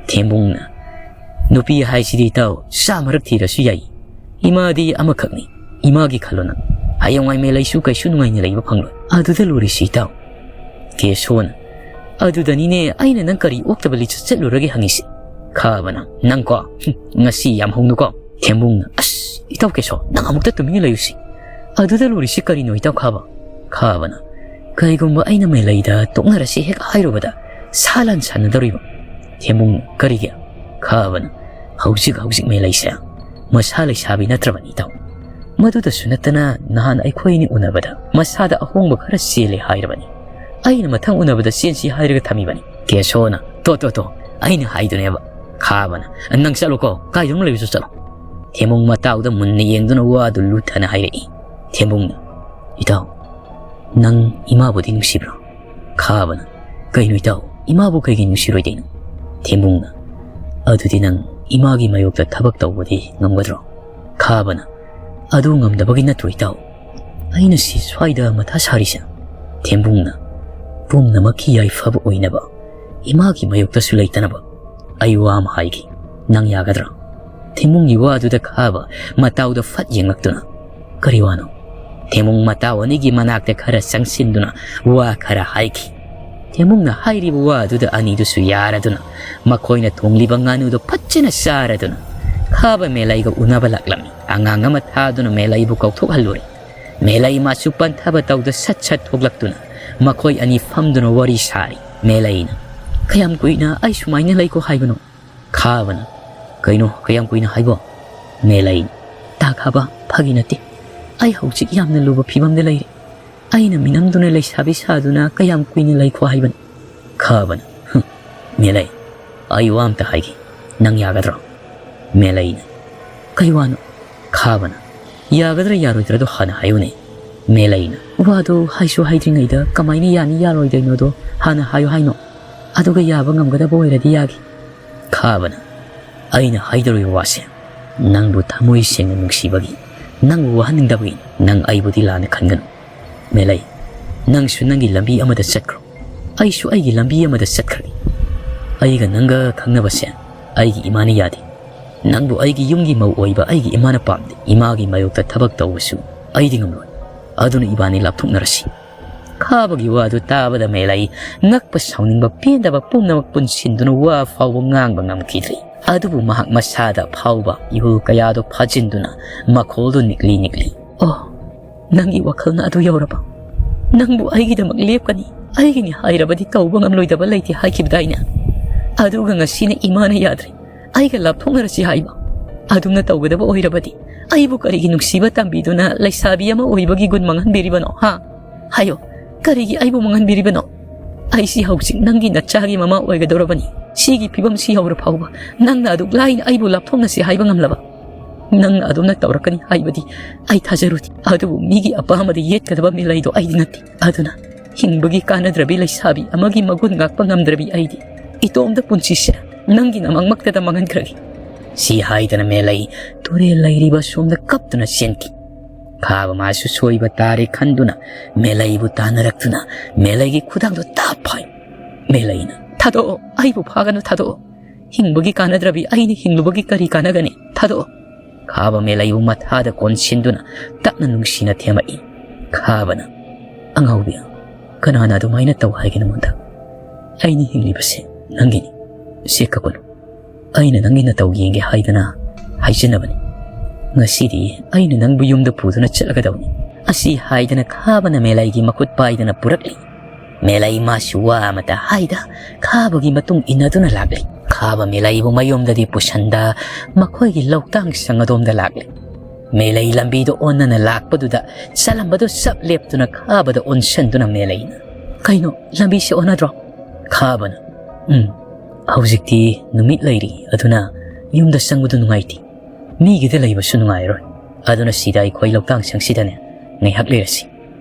ꯊꯦꯝꯕꯨꯡꯅ, "ꯅꯨꯄꯤ ꯍꯥꯏꯁꯤꯗꯤ ꯏꯇꯥꯎ ꯆꯥꯝꯃꯔꯛ ꯊꯤꯔꯁꯨ ꯌꯥꯏ꯫ ꯏꯃꯥꯗꯤ ꯑꯃꯈꯛꯅꯤ꯫ ꯏꯃꯥꯒꯤ ꯈꯜꯂꯣ ꯅꯪ꯫ ꯍꯌꯦꯡꯋꯥꯏ ꯃꯦꯂꯩꯁꯨ ꯀꯩꯁꯨ ꯅꯨꯡꯉꯥꯏꯅ ꯂꯩꯕ ꯐꯪꯂꯣꯏ꯫ ꯑꯗꯨꯗ ꯂꯨꯔꯤꯁꯤ ꯏꯇꯥꯎ꯫" ꯀꯦꯁꯣꯅ, "ꯑꯗꯨꯗꯅꯤꯅꯦ ꯑꯩꯅ ꯅꯪ ꯀꯔꯤ ꯑꯣꯛꯇꯕ ꯂꯤꯆꯠ ꯆꯠꯂꯨꯔꯒꯦ ꯍꯪꯉꯤꯁꯦ꯫" ꯈꯥꯕꯅ, "ꯅꯪꯀꯣ, ꯍꯨꯝ, ꯉꯁꯤ ꯌꯥꯝ ꯍꯧꯅꯨꯀꯣ꯫" ꯊꯦꯝꯕꯨꯡꯅ, "ꯑꯁ, ꯏꯇꯥꯎ ꯀꯦꯁꯣ, ꯅꯪ ꯑꯃꯨꯛꯇ ꯇꯨꯃꯤꯟꯅ ꯂꯩꯌꯨꯁꯤ꯫ ꯑꯗꯨꯗ ꯂꯨꯔꯤꯁꯤ ꯀꯔꯤꯅꯣ ꯏꯇꯥꯎ ꯈꯥꯕ?" ꯈꯥꯕꯅ, "ꯀꯩꯒꯨꯝꯕ ꯑꯩꯅ ꯃꯦꯂꯩꯗ ꯇꯣꯛꯅꯔꯁꯤ ꯍꯦꯛ ꯍꯥꯏꯔꯨꯕꯗ ꯁꯥ ꯂꯥꯟ ꯁꯥꯟꯅꯗꯧꯔꯤꯕ꯫" ꯊꯦꯝꯕꯨꯡꯅ, "ꯀꯔꯤꯒꯤ?" ꯈꯥꯕꯅ, "ꯍꯧꯖꯤꯛ ꯍꯧꯖꯤꯛ ꯃꯦꯂꯩꯁꯦ ꯃꯁꯥ ꯂꯩꯁꯥꯕꯤ ꯅꯠꯇ꯭ꯔꯕꯅꯤ ꯏꯇꯥꯎ꯫ ꯃꯗꯨꯗꯁꯨ ꯅꯠꯇꯅ ꯅꯍꯥꯟ ꯑꯩꯈꯣꯏ ꯑꯅꯤ ꯎꯅꯕꯗ ꯃꯁꯥꯗ ꯑꯍꯣꯡꯕ ꯈꯔ ꯆꯦꯜꯂꯦ ꯍꯥꯏꯔꯕꯅꯤ꯫ ꯑꯩꯅ ꯃꯊꯪ ꯎꯅꯕꯗ ꯆꯦꯟꯁꯤ ꯍꯥꯏꯔꯒ ꯊꯝꯃꯤꯕꯅꯤ꯫" ꯀꯦꯁꯣꯅ, "ꯇꯣ, ꯇꯣ, ꯇꯣ, ꯑꯩꯅ ꯍꯥꯏꯗꯨꯅꯦꯕ꯫" ꯈꯥꯕꯅ, "ꯅꯪ ꯆꯠꯂꯣꯀꯣ, ꯀꯥꯏꯗꯅꯣ ꯂꯩꯕꯁꯨ ꯆꯠꯂꯣ꯫" ꯊꯦꯝꯕꯨꯡ ꯃꯇꯥꯎꯗ ꯃꯨꯟꯅ ꯌꯦꯡꯗꯨꯅ ꯋꯥꯗꯨ ꯂꯨꯊꯅ ꯍꯥꯏꯔꯛꯏ꯫ ꯊꯦꯝꯕꯨꯡꯅ, "ꯏꯇꯥꯎ, ꯅꯪ ꯏꯃꯥꯕꯨꯗꯤ ꯅꯨꯡꯁꯤꯕ꯭ꯔꯣ?" ꯈꯥꯕꯅ, "ꯀꯩꯅꯣ ꯏꯇꯥꯎ, ꯏꯃꯥꯕꯨ ꯀꯩꯒꯤ ꯅꯨꯡꯁꯤꯔꯣꯏꯗꯣꯏꯅꯣ?" ꯊꯦꯝꯕꯨꯡꯅ, "ꯑꯗꯨꯗꯤ ꯅꯪ ꯏꯃꯥꯒꯤ ꯃꯥꯌꯣꯛꯇ ꯊꯕꯛ ꯇꯧꯕꯗꯤ ꯉꯝꯒꯗ꯭ꯔꯣ?" ꯈꯥꯕꯅ, "ꯑꯗꯨ ꯉꯝꯗꯕꯒꯤ ꯅꯠꯇ꯭ꯔꯣ ꯏꯇꯥꯎ ꯑꯩꯅ ꯁꯤ ꯁ꯭ꯋꯥꯏꯗ ꯃꯊꯥ ꯁꯥꯔꯤꯁꯦ?" ꯊꯦꯝꯕꯨꯡꯅ, "ꯄꯨꯝꯅꯃꯛꯀꯤ ꯌꯥꯏꯐꯕ ꯑꯣꯏꯅꯕ, ꯏꯃꯥꯒꯤ ꯃꯥꯌꯣꯛꯇꯁꯨ ꯂꯩꯇꯅꯕ ꯑꯩ ꯋꯥ ꯑꯃ ꯍꯥꯏꯒꯦ, ꯅꯪ ꯌꯥꯒꯗ꯭ꯔꯥ?" ꯊꯦꯝꯕꯨꯡꯒꯤ ꯋꯥ ꯑꯗꯨꯗ ꯈꯥꯕ ꯃꯇꯥꯎꯗ ꯐꯠ ꯌꯦꯡꯂꯛꯇꯨꯅ, "ꯀꯔꯤ ꯋꯥꯅꯣ?" ꯊꯦꯝꯕꯨꯡ ꯃꯇꯥꯎ ꯑꯅꯤꯒꯤ ꯃꯅꯥꯛꯇ ꯈꯔ ꯆꯪꯁꯤꯟꯗꯨꯅ ꯋꯥ ꯈꯔ ꯍꯥꯏꯈꯤ꯫ ꯊꯦꯝꯕꯨꯡꯅ ꯍꯥꯏꯔꯤꯕ ꯋꯥ ꯑꯗꯨꯗ ꯑꯅꯤꯗꯨꯁꯨ ꯌꯥꯔꯗꯨꯅ ꯃꯈꯣꯏꯅ ꯊꯣꯡꯂꯤꯕ ꯉꯥꯅꯨꯗꯨ ꯐꯖꯅ ꯆꯥꯔꯗꯨꯅ ꯈꯥꯕ ꯃꯦꯂꯩꯒ ꯎꯅꯕ ꯂꯥꯛꯂꯝꯃꯤ꯫ ꯑꯉꯥꯡ ꯑꯃ ꯊꯥꯗꯨꯅ ꯃꯦꯂꯩꯕꯨ ꯀꯧꯊꯣꯛꯍꯜꯂꯨꯔꯦ꯫ ꯃꯦꯂꯩ ꯃꯥꯁꯨ ꯄꯟꯊꯕ ꯇꯧꯗ ꯁꯠ ꯁꯠ ꯊꯣꯛꯂꯛꯇꯨꯅ ꯃꯈꯣꯏ ꯑꯅꯤ ꯐꯝꯗꯨꯅ ꯋꯥꯔꯤ ꯁꯥꯔꯤ꯫ ꯃꯦꯂꯩꯅ, "ꯀꯌꯥꯝ ꯀꯨꯏꯅ ꯑꯩ ꯁꯨꯃꯥꯏꯅ ꯂꯩꯀꯣ ꯍꯥꯏꯕꯅꯣ?" ꯈꯥꯕꯅ, "ꯀꯩꯅꯣ ꯀꯌꯥꯝ ꯀꯨꯏꯅ ꯍꯥꯏꯕꯣ?" ꯃꯦꯂꯩꯅ, ꯇꯥ ꯈꯥꯕ, ꯐꯥꯒꯤ ꯅꯠꯇꯦ꯫ ꯑꯩ ꯍꯧꯖꯤꯛ ꯌꯥꯝꯅ ꯂꯨꯕ ꯐꯤꯕꯝꯗ ꯂꯩꯔꯦ꯫ ꯑꯩꯅ ꯃꯤꯅꯝꯗꯨꯅ ꯂꯩꯁꯥꯕꯤ ꯁꯥꯗꯨꯅ ꯀꯌꯥꯝ ꯀꯨꯏꯅ ꯂꯩꯈꯣ ꯍꯥꯏꯕꯅꯣ? ꯈꯥꯕꯅ, "ꯍꯨꯝ, ꯃꯦꯂꯩ, ꯑꯩ ꯋꯥ ꯑꯝꯇ ꯍꯥꯏꯒꯦ꯫ ꯅꯪ ꯌꯥꯒꯗ꯭ꯔꯣ?" ꯃꯦꯂꯩꯅ, "ꯀꯩ ꯋꯥꯅꯣ?" ꯈꯥꯕꯅ, "ꯌꯥꯒꯗ꯭ꯔꯥ ꯌꯥꯔꯣꯏꯗ꯭ꯔꯥꯗꯣ ꯍꯥꯟꯅ ꯍꯥꯏꯌꯨꯅꯦ꯫" ꯃꯦꯂꯩꯅ, "ꯋꯥꯗꯣ ꯍꯥꯏꯁꯨ ꯍꯥꯏꯗ꯭ꯔꯤꯉꯩꯗ ꯀꯃꯥꯏꯅ ꯌꯥꯅꯤ ꯌꯥꯔꯣꯏꯗꯣꯏꯅꯣꯗꯣ ꯍꯥꯟꯅ ꯍꯥꯏꯌꯨ ꯍꯥꯏꯅꯣ꯫ ꯑꯗꯨꯒ ꯌꯥꯕ ꯉꯝꯒꯗꯕ ꯑꯣꯏꯔꯗꯤ ꯌꯥꯒꯦ꯫" ꯈꯥꯕꯅ, "ꯑꯩꯅ ꯍꯥꯏꯗꯧꯔꯤꯕ ꯋꯥꯁꯦ, ꯅꯪꯕꯨ ꯊꯃꯣꯏ ꯁꯦꯡꯅ ꯅꯨꯡꯁꯤꯕꯒꯤ, ꯅꯪꯕꯨ ꯋꯥꯍꯟꯅꯤꯡꯗꯕꯒꯤ꯫ ꯅꯪ ꯑꯩꯕꯨꯗꯤ ꯂꯥꯟꯅ ꯈꯟꯒꯅꯨ꯫ ꯃꯦꯂꯩ, ꯅꯪꯁꯨ ꯅꯪꯒꯤ ꯂꯝꯕꯤ ꯑꯃꯗ ꯆꯠꯈ꯭ꯔꯣ, ꯑꯩꯁꯨ ꯑꯩꯒꯤ ꯂꯝꯕꯤ ꯑꯃꯗ ꯆꯠꯈ꯭ꯔꯒꯦ꯫ ꯑꯩꯒ ꯅꯪꯒ ꯈꯪꯅꯕꯁꯦ ꯑꯩꯒꯤ ꯏꯃꯥꯅ ꯌꯥꯗꯦ꯫ ꯅꯪꯕꯨ ꯑꯩꯒꯤ ꯌꯨꯝꯒꯤ ꯃꯧ ꯑꯣꯏꯕ ꯑꯩꯒꯤ ꯏꯃꯥꯅ ꯄꯥꯝꯗꯦ꯫ ꯏꯃꯥꯒꯤ ꯃꯥꯌꯣꯛꯇ ꯊꯕꯛ ꯇꯧꯕꯁꯨ ꯑꯩꯗꯤ ꯉꯝꯂꯣꯏ꯫ ꯑꯗꯨꯅ ꯏꯕꯥꯅꯤ ꯂꯥꯞꯊꯣꯛꯅꯔꯁꯤ꯫" ꯈꯥꯕꯒꯤ ꯋꯥꯗꯨ ꯇꯥꯕꯗ ꯃꯦꯂꯩ ꯉꯛꯄ, ꯁꯥꯎꯅꯤꯡꯕ, ꯄꯦꯟꯗꯕ ꯄꯨꯝꯅꯃꯛ ꯄꯨꯟꯁꯤꯟꯗꯨꯅ ꯋꯥ ꯐꯥꯎꯕ ꯉꯥꯡꯕ ꯉꯝꯈꯤꯗ꯭ꯔꯤ꯫ ꯑꯗꯨꯕꯨ ꯃꯍꯥꯛ ꯃꯁꯥꯗ ꯐꯥꯎꯕ ꯏꯍꯨꯜ ꯀꯌꯥꯗꯣ ꯐꯥꯖꯤꯟꯗꯨꯅ ꯃꯈꯣꯜꯗꯨ ꯅꯤꯛꯂꯤ ꯅꯤꯛꯂꯤ, "ꯑꯣ, ꯅꯪꯒꯤ ꯋꯥꯈꯜꯅ ꯑꯗꯨ ꯌꯧꯔꯕ? ꯅꯪꯕꯨ ꯑꯩꯒꯤꯗꯃꯛ ꯂꯦꯞꯀꯅꯤ, ꯑꯩꯒꯤꯅꯤ ꯍꯥꯏꯔꯕꯗꯤ ꯇꯧꯕ ꯉꯝꯂꯣꯏꯗꯕ ꯂꯩꯇꯦ ꯍꯥꯏꯈꯤꯕꯗꯥꯏꯅꯦ? ꯑꯗꯨꯒ ꯉꯁꯤꯅ ꯏꯃꯥꯅ ꯌꯥꯗ꯭ꯔꯦ, ꯑꯩꯒ ꯂꯥꯞꯊꯣꯛꯅꯔꯁꯤ ꯍꯥꯏꯕ꯫ ꯑꯗꯨꯝꯅ ꯇꯧꯒꯗꯕ ꯑꯣꯏꯔꯕꯗꯤ ꯑꯩꯕꯨ ꯀꯔꯤꯒꯤ ꯅꯨꯡꯁꯤꯕ ꯇꯝꯕꯤꯗꯨꯅ ꯂꯩꯁꯥꯕꯤ ꯑꯃ ꯑꯣꯏꯕꯒꯤ ꯒꯨꯟ ꯃꯥꯡꯍꯟꯕꯤꯔꯤꯕꯅꯣ, ꯍꯥ? ꯍꯥꯏꯌꯣ, ꯀꯔꯤꯒꯤ ꯑꯩꯕꯨ ꯃꯥꯡꯍꯟꯕꯤꯔꯤꯕꯅꯣ? ꯑꯩꯁꯤ ꯍꯧꯖꯤꯛ ꯅꯪꯒꯤ ꯅꯆꯥꯒꯤ ꯃꯃꯥ ꯑꯣꯏꯒꯗꯧꯔꯕꯅꯤ꯫ ꯁꯤꯒꯤ ꯐꯤꯕꯝꯁꯤ ꯌꯧꯔ ꯐꯥꯎꯕ ꯅꯪꯅ ꯑꯗꯨꯛ ꯂꯥꯏꯅ ꯑꯩꯕꯨ ꯂꯥꯞꯊꯣꯛꯅꯁꯤ ꯍꯥꯏꯕ ꯉꯝꯂꯕ? ꯅꯪꯅ ꯑꯗꯨꯝꯅ ꯇꯧꯔꯛꯀꯅꯤ ꯍꯥꯏꯕꯗꯤ ꯑꯩ ꯊꯥꯖꯔꯨꯗꯦ꯫ ꯑꯗꯨꯕꯨ ꯃꯤꯒꯤ ꯑꯄꯥꯝꯕꯗ ꯌꯦꯠꯀꯗꯕ ꯃꯤꯂꯩꯗꯣ ꯑꯩꯗꯤ ꯅꯠꯇꯦ꯫ ꯑꯗꯨꯅ ꯍꯤꯡꯕꯒꯤ ꯀꯥꯟꯅꯗ꯭ꯔꯕꯤ ꯂꯩꯁꯥꯕꯤ ꯑꯃꯒꯤ ꯃꯒꯨꯟ ꯉꯥꯛꯄ ꯉꯝꯗ꯭ꯔꯕꯤ ꯑꯩꯗꯤ ꯏꯇꯣꯝꯇ ꯄꯨꯟꯁꯤꯁꯦ ꯅꯪꯒꯤ ꯅꯃꯥꯡꯃꯛꯇꯗ ꯃꯥꯡꯍꯟꯈ꯭ꯔꯒꯦ꯫" ꯁꯤ ꯍꯥꯏꯗꯅ ꯃꯦꯂꯩ ꯇꯨꯔꯦꯜ ꯂꯩꯔꯤꯕ ꯁꯣꯝꯗ ꯀꯞꯇꯨꯅ ꯆꯦꯟꯈꯤ꯫ ꯈꯥꯕ ꯃꯥꯁꯨ ꯁꯣꯏꯕ ꯇꯥꯔꯦ ꯈꯟꯗꯨꯅ ꯃꯦꯂꯩꯕꯨ ꯇꯥꯟꯅꯔꯛꯇꯨꯅ ꯃꯦꯂꯩꯒꯤ ꯈꯨꯗꯥꯡꯗꯣ ꯇꯥꯞ ꯐꯥꯏ꯫ ꯃꯦꯂꯩꯅ, "ꯊꯥꯗꯣꯛꯑꯣ, ꯑꯩꯕꯨ ꯐꯥꯒꯅꯨ, ꯊꯥꯗꯣꯛꯑꯣ꯫ ꯍꯤꯡꯕꯒꯤ ꯀꯥꯟꯅꯗ꯭ꯔꯕꯤ ꯑꯩꯅ ꯍꯤꯡꯂꯨꯕꯒꯤ ꯀꯔꯤ ꯀꯥꯟꯅꯒꯅꯤ? ꯊꯥꯗꯣꯛꯑꯣ꯫" ꯈꯥꯕ ꯃꯦꯂꯩꯕꯨ ꯃꯊꯥꯗ ꯀꯣꯟꯁꯤꯟꯗꯨꯅ ꯇꯞꯅ ꯅꯨꯡꯁꯤꯅ ꯊꯦꯝꯃꯛꯏ꯫ ꯈꯥꯕꯅ, "ꯑꯉꯥꯎꯕꯤ, ꯀꯅꯥꯅ ꯑꯗꯨꯃꯥꯏꯅ ꯇꯧ ꯍꯥꯏꯒꯦ ꯅꯉꯣꯟꯗ? ꯑꯩꯅ ꯍꯤꯡꯂꯤꯕꯁꯦ ꯅꯪꯒꯤꯅꯤ, ꯆꯦꯛ ꯀꯛꯀꯅꯨ꯫ ꯑꯩꯅ ꯅꯪꯒꯤ ꯅꯇꯧ ꯌꯦꯡꯒꯦ ꯍꯥꯏꯗꯅ ꯍꯥꯏꯖꯅꯕꯅꯤ꯫ ꯉꯁꯤꯗꯤ ꯑꯩꯅ ꯅꯪꯕꯨ ꯌꯨꯝꯗ ꯄꯨꯗꯨꯅ ꯆꯠꯂꯒꯗꯕꯅꯤ꯫" ꯑꯁꯤ ꯍꯥꯏꯗꯅ ꯈꯥꯕꯅ ꯃꯦꯂꯩꯒꯤ ꯃꯈꯨꯠ ꯄꯥꯏꯗꯨꯅ ꯄꯨꯔꯛꯂꯤ꯫ ꯃꯦꯂꯩ ꯃꯥꯁꯨ ꯋꯥ ꯑꯃꯇ ꯍꯥꯏꯗ ꯈꯥꯕꯒꯤ ꯃꯇꯨꯡ ꯏꯟꯅꯗꯨꯅ ꯂꯥꯛꯂꯤ꯫ ꯈꯥꯕ ꯃꯦꯂꯩꯕꯨ ꯃꯌꯨꯝꯗꯗꯤ ꯄꯨꯁꯟꯗ ꯃꯈꯣꯏꯒꯤ ꯂꯧꯇꯥꯡ ꯁꯪ ꯑꯗꯣꯝꯗ ꯂꯥꯛꯂꯤ꯫ ꯃꯦꯂꯩ ꯂꯝꯕꯤꯗ ꯑꯣꯟꯅꯅ ꯂꯥꯛꯄꯗꯨꯗ ꯆꯠꯂꯝꯕꯗꯨ ꯆꯞ ꯂꯦꯞꯇꯨꯅ ꯈꯥꯕꯗ ꯑꯣꯟꯁꯟꯗꯨꯅ ꯃꯦꯂꯩꯅ, "ꯀꯩꯅꯣ, ꯂꯝꯕꯤꯁꯦ ꯑꯣꯟꯅꯗ꯭ꯔꯣ?" ꯈꯥꯕꯅ, "ꯎꯝ, ꯍꯧꯖꯤꯛꯇꯤ ꯅꯨꯃꯤꯠ ꯂꯩꯔꯤ, ꯑꯗꯨꯅ ꯌꯨꯝꯗ ꯆꯪꯕꯗꯨ ꯅꯨꯡꯉꯥꯏꯇꯦ꯫ ꯃꯤꯒꯤꯗ ꯂꯩꯕꯁꯨ ꯅꯨꯡꯉꯥꯏꯔꯣꯏ꯫ ꯑꯗꯨꯅ ꯁꯤꯗ ꯑꯩꯈꯣꯏ ꯂꯧꯇꯥꯡ ꯁꯪꯁꯤꯗꯅꯦ ꯉꯥꯏꯍꯥꯛ ꯂꯩꯔꯁꯤ꯫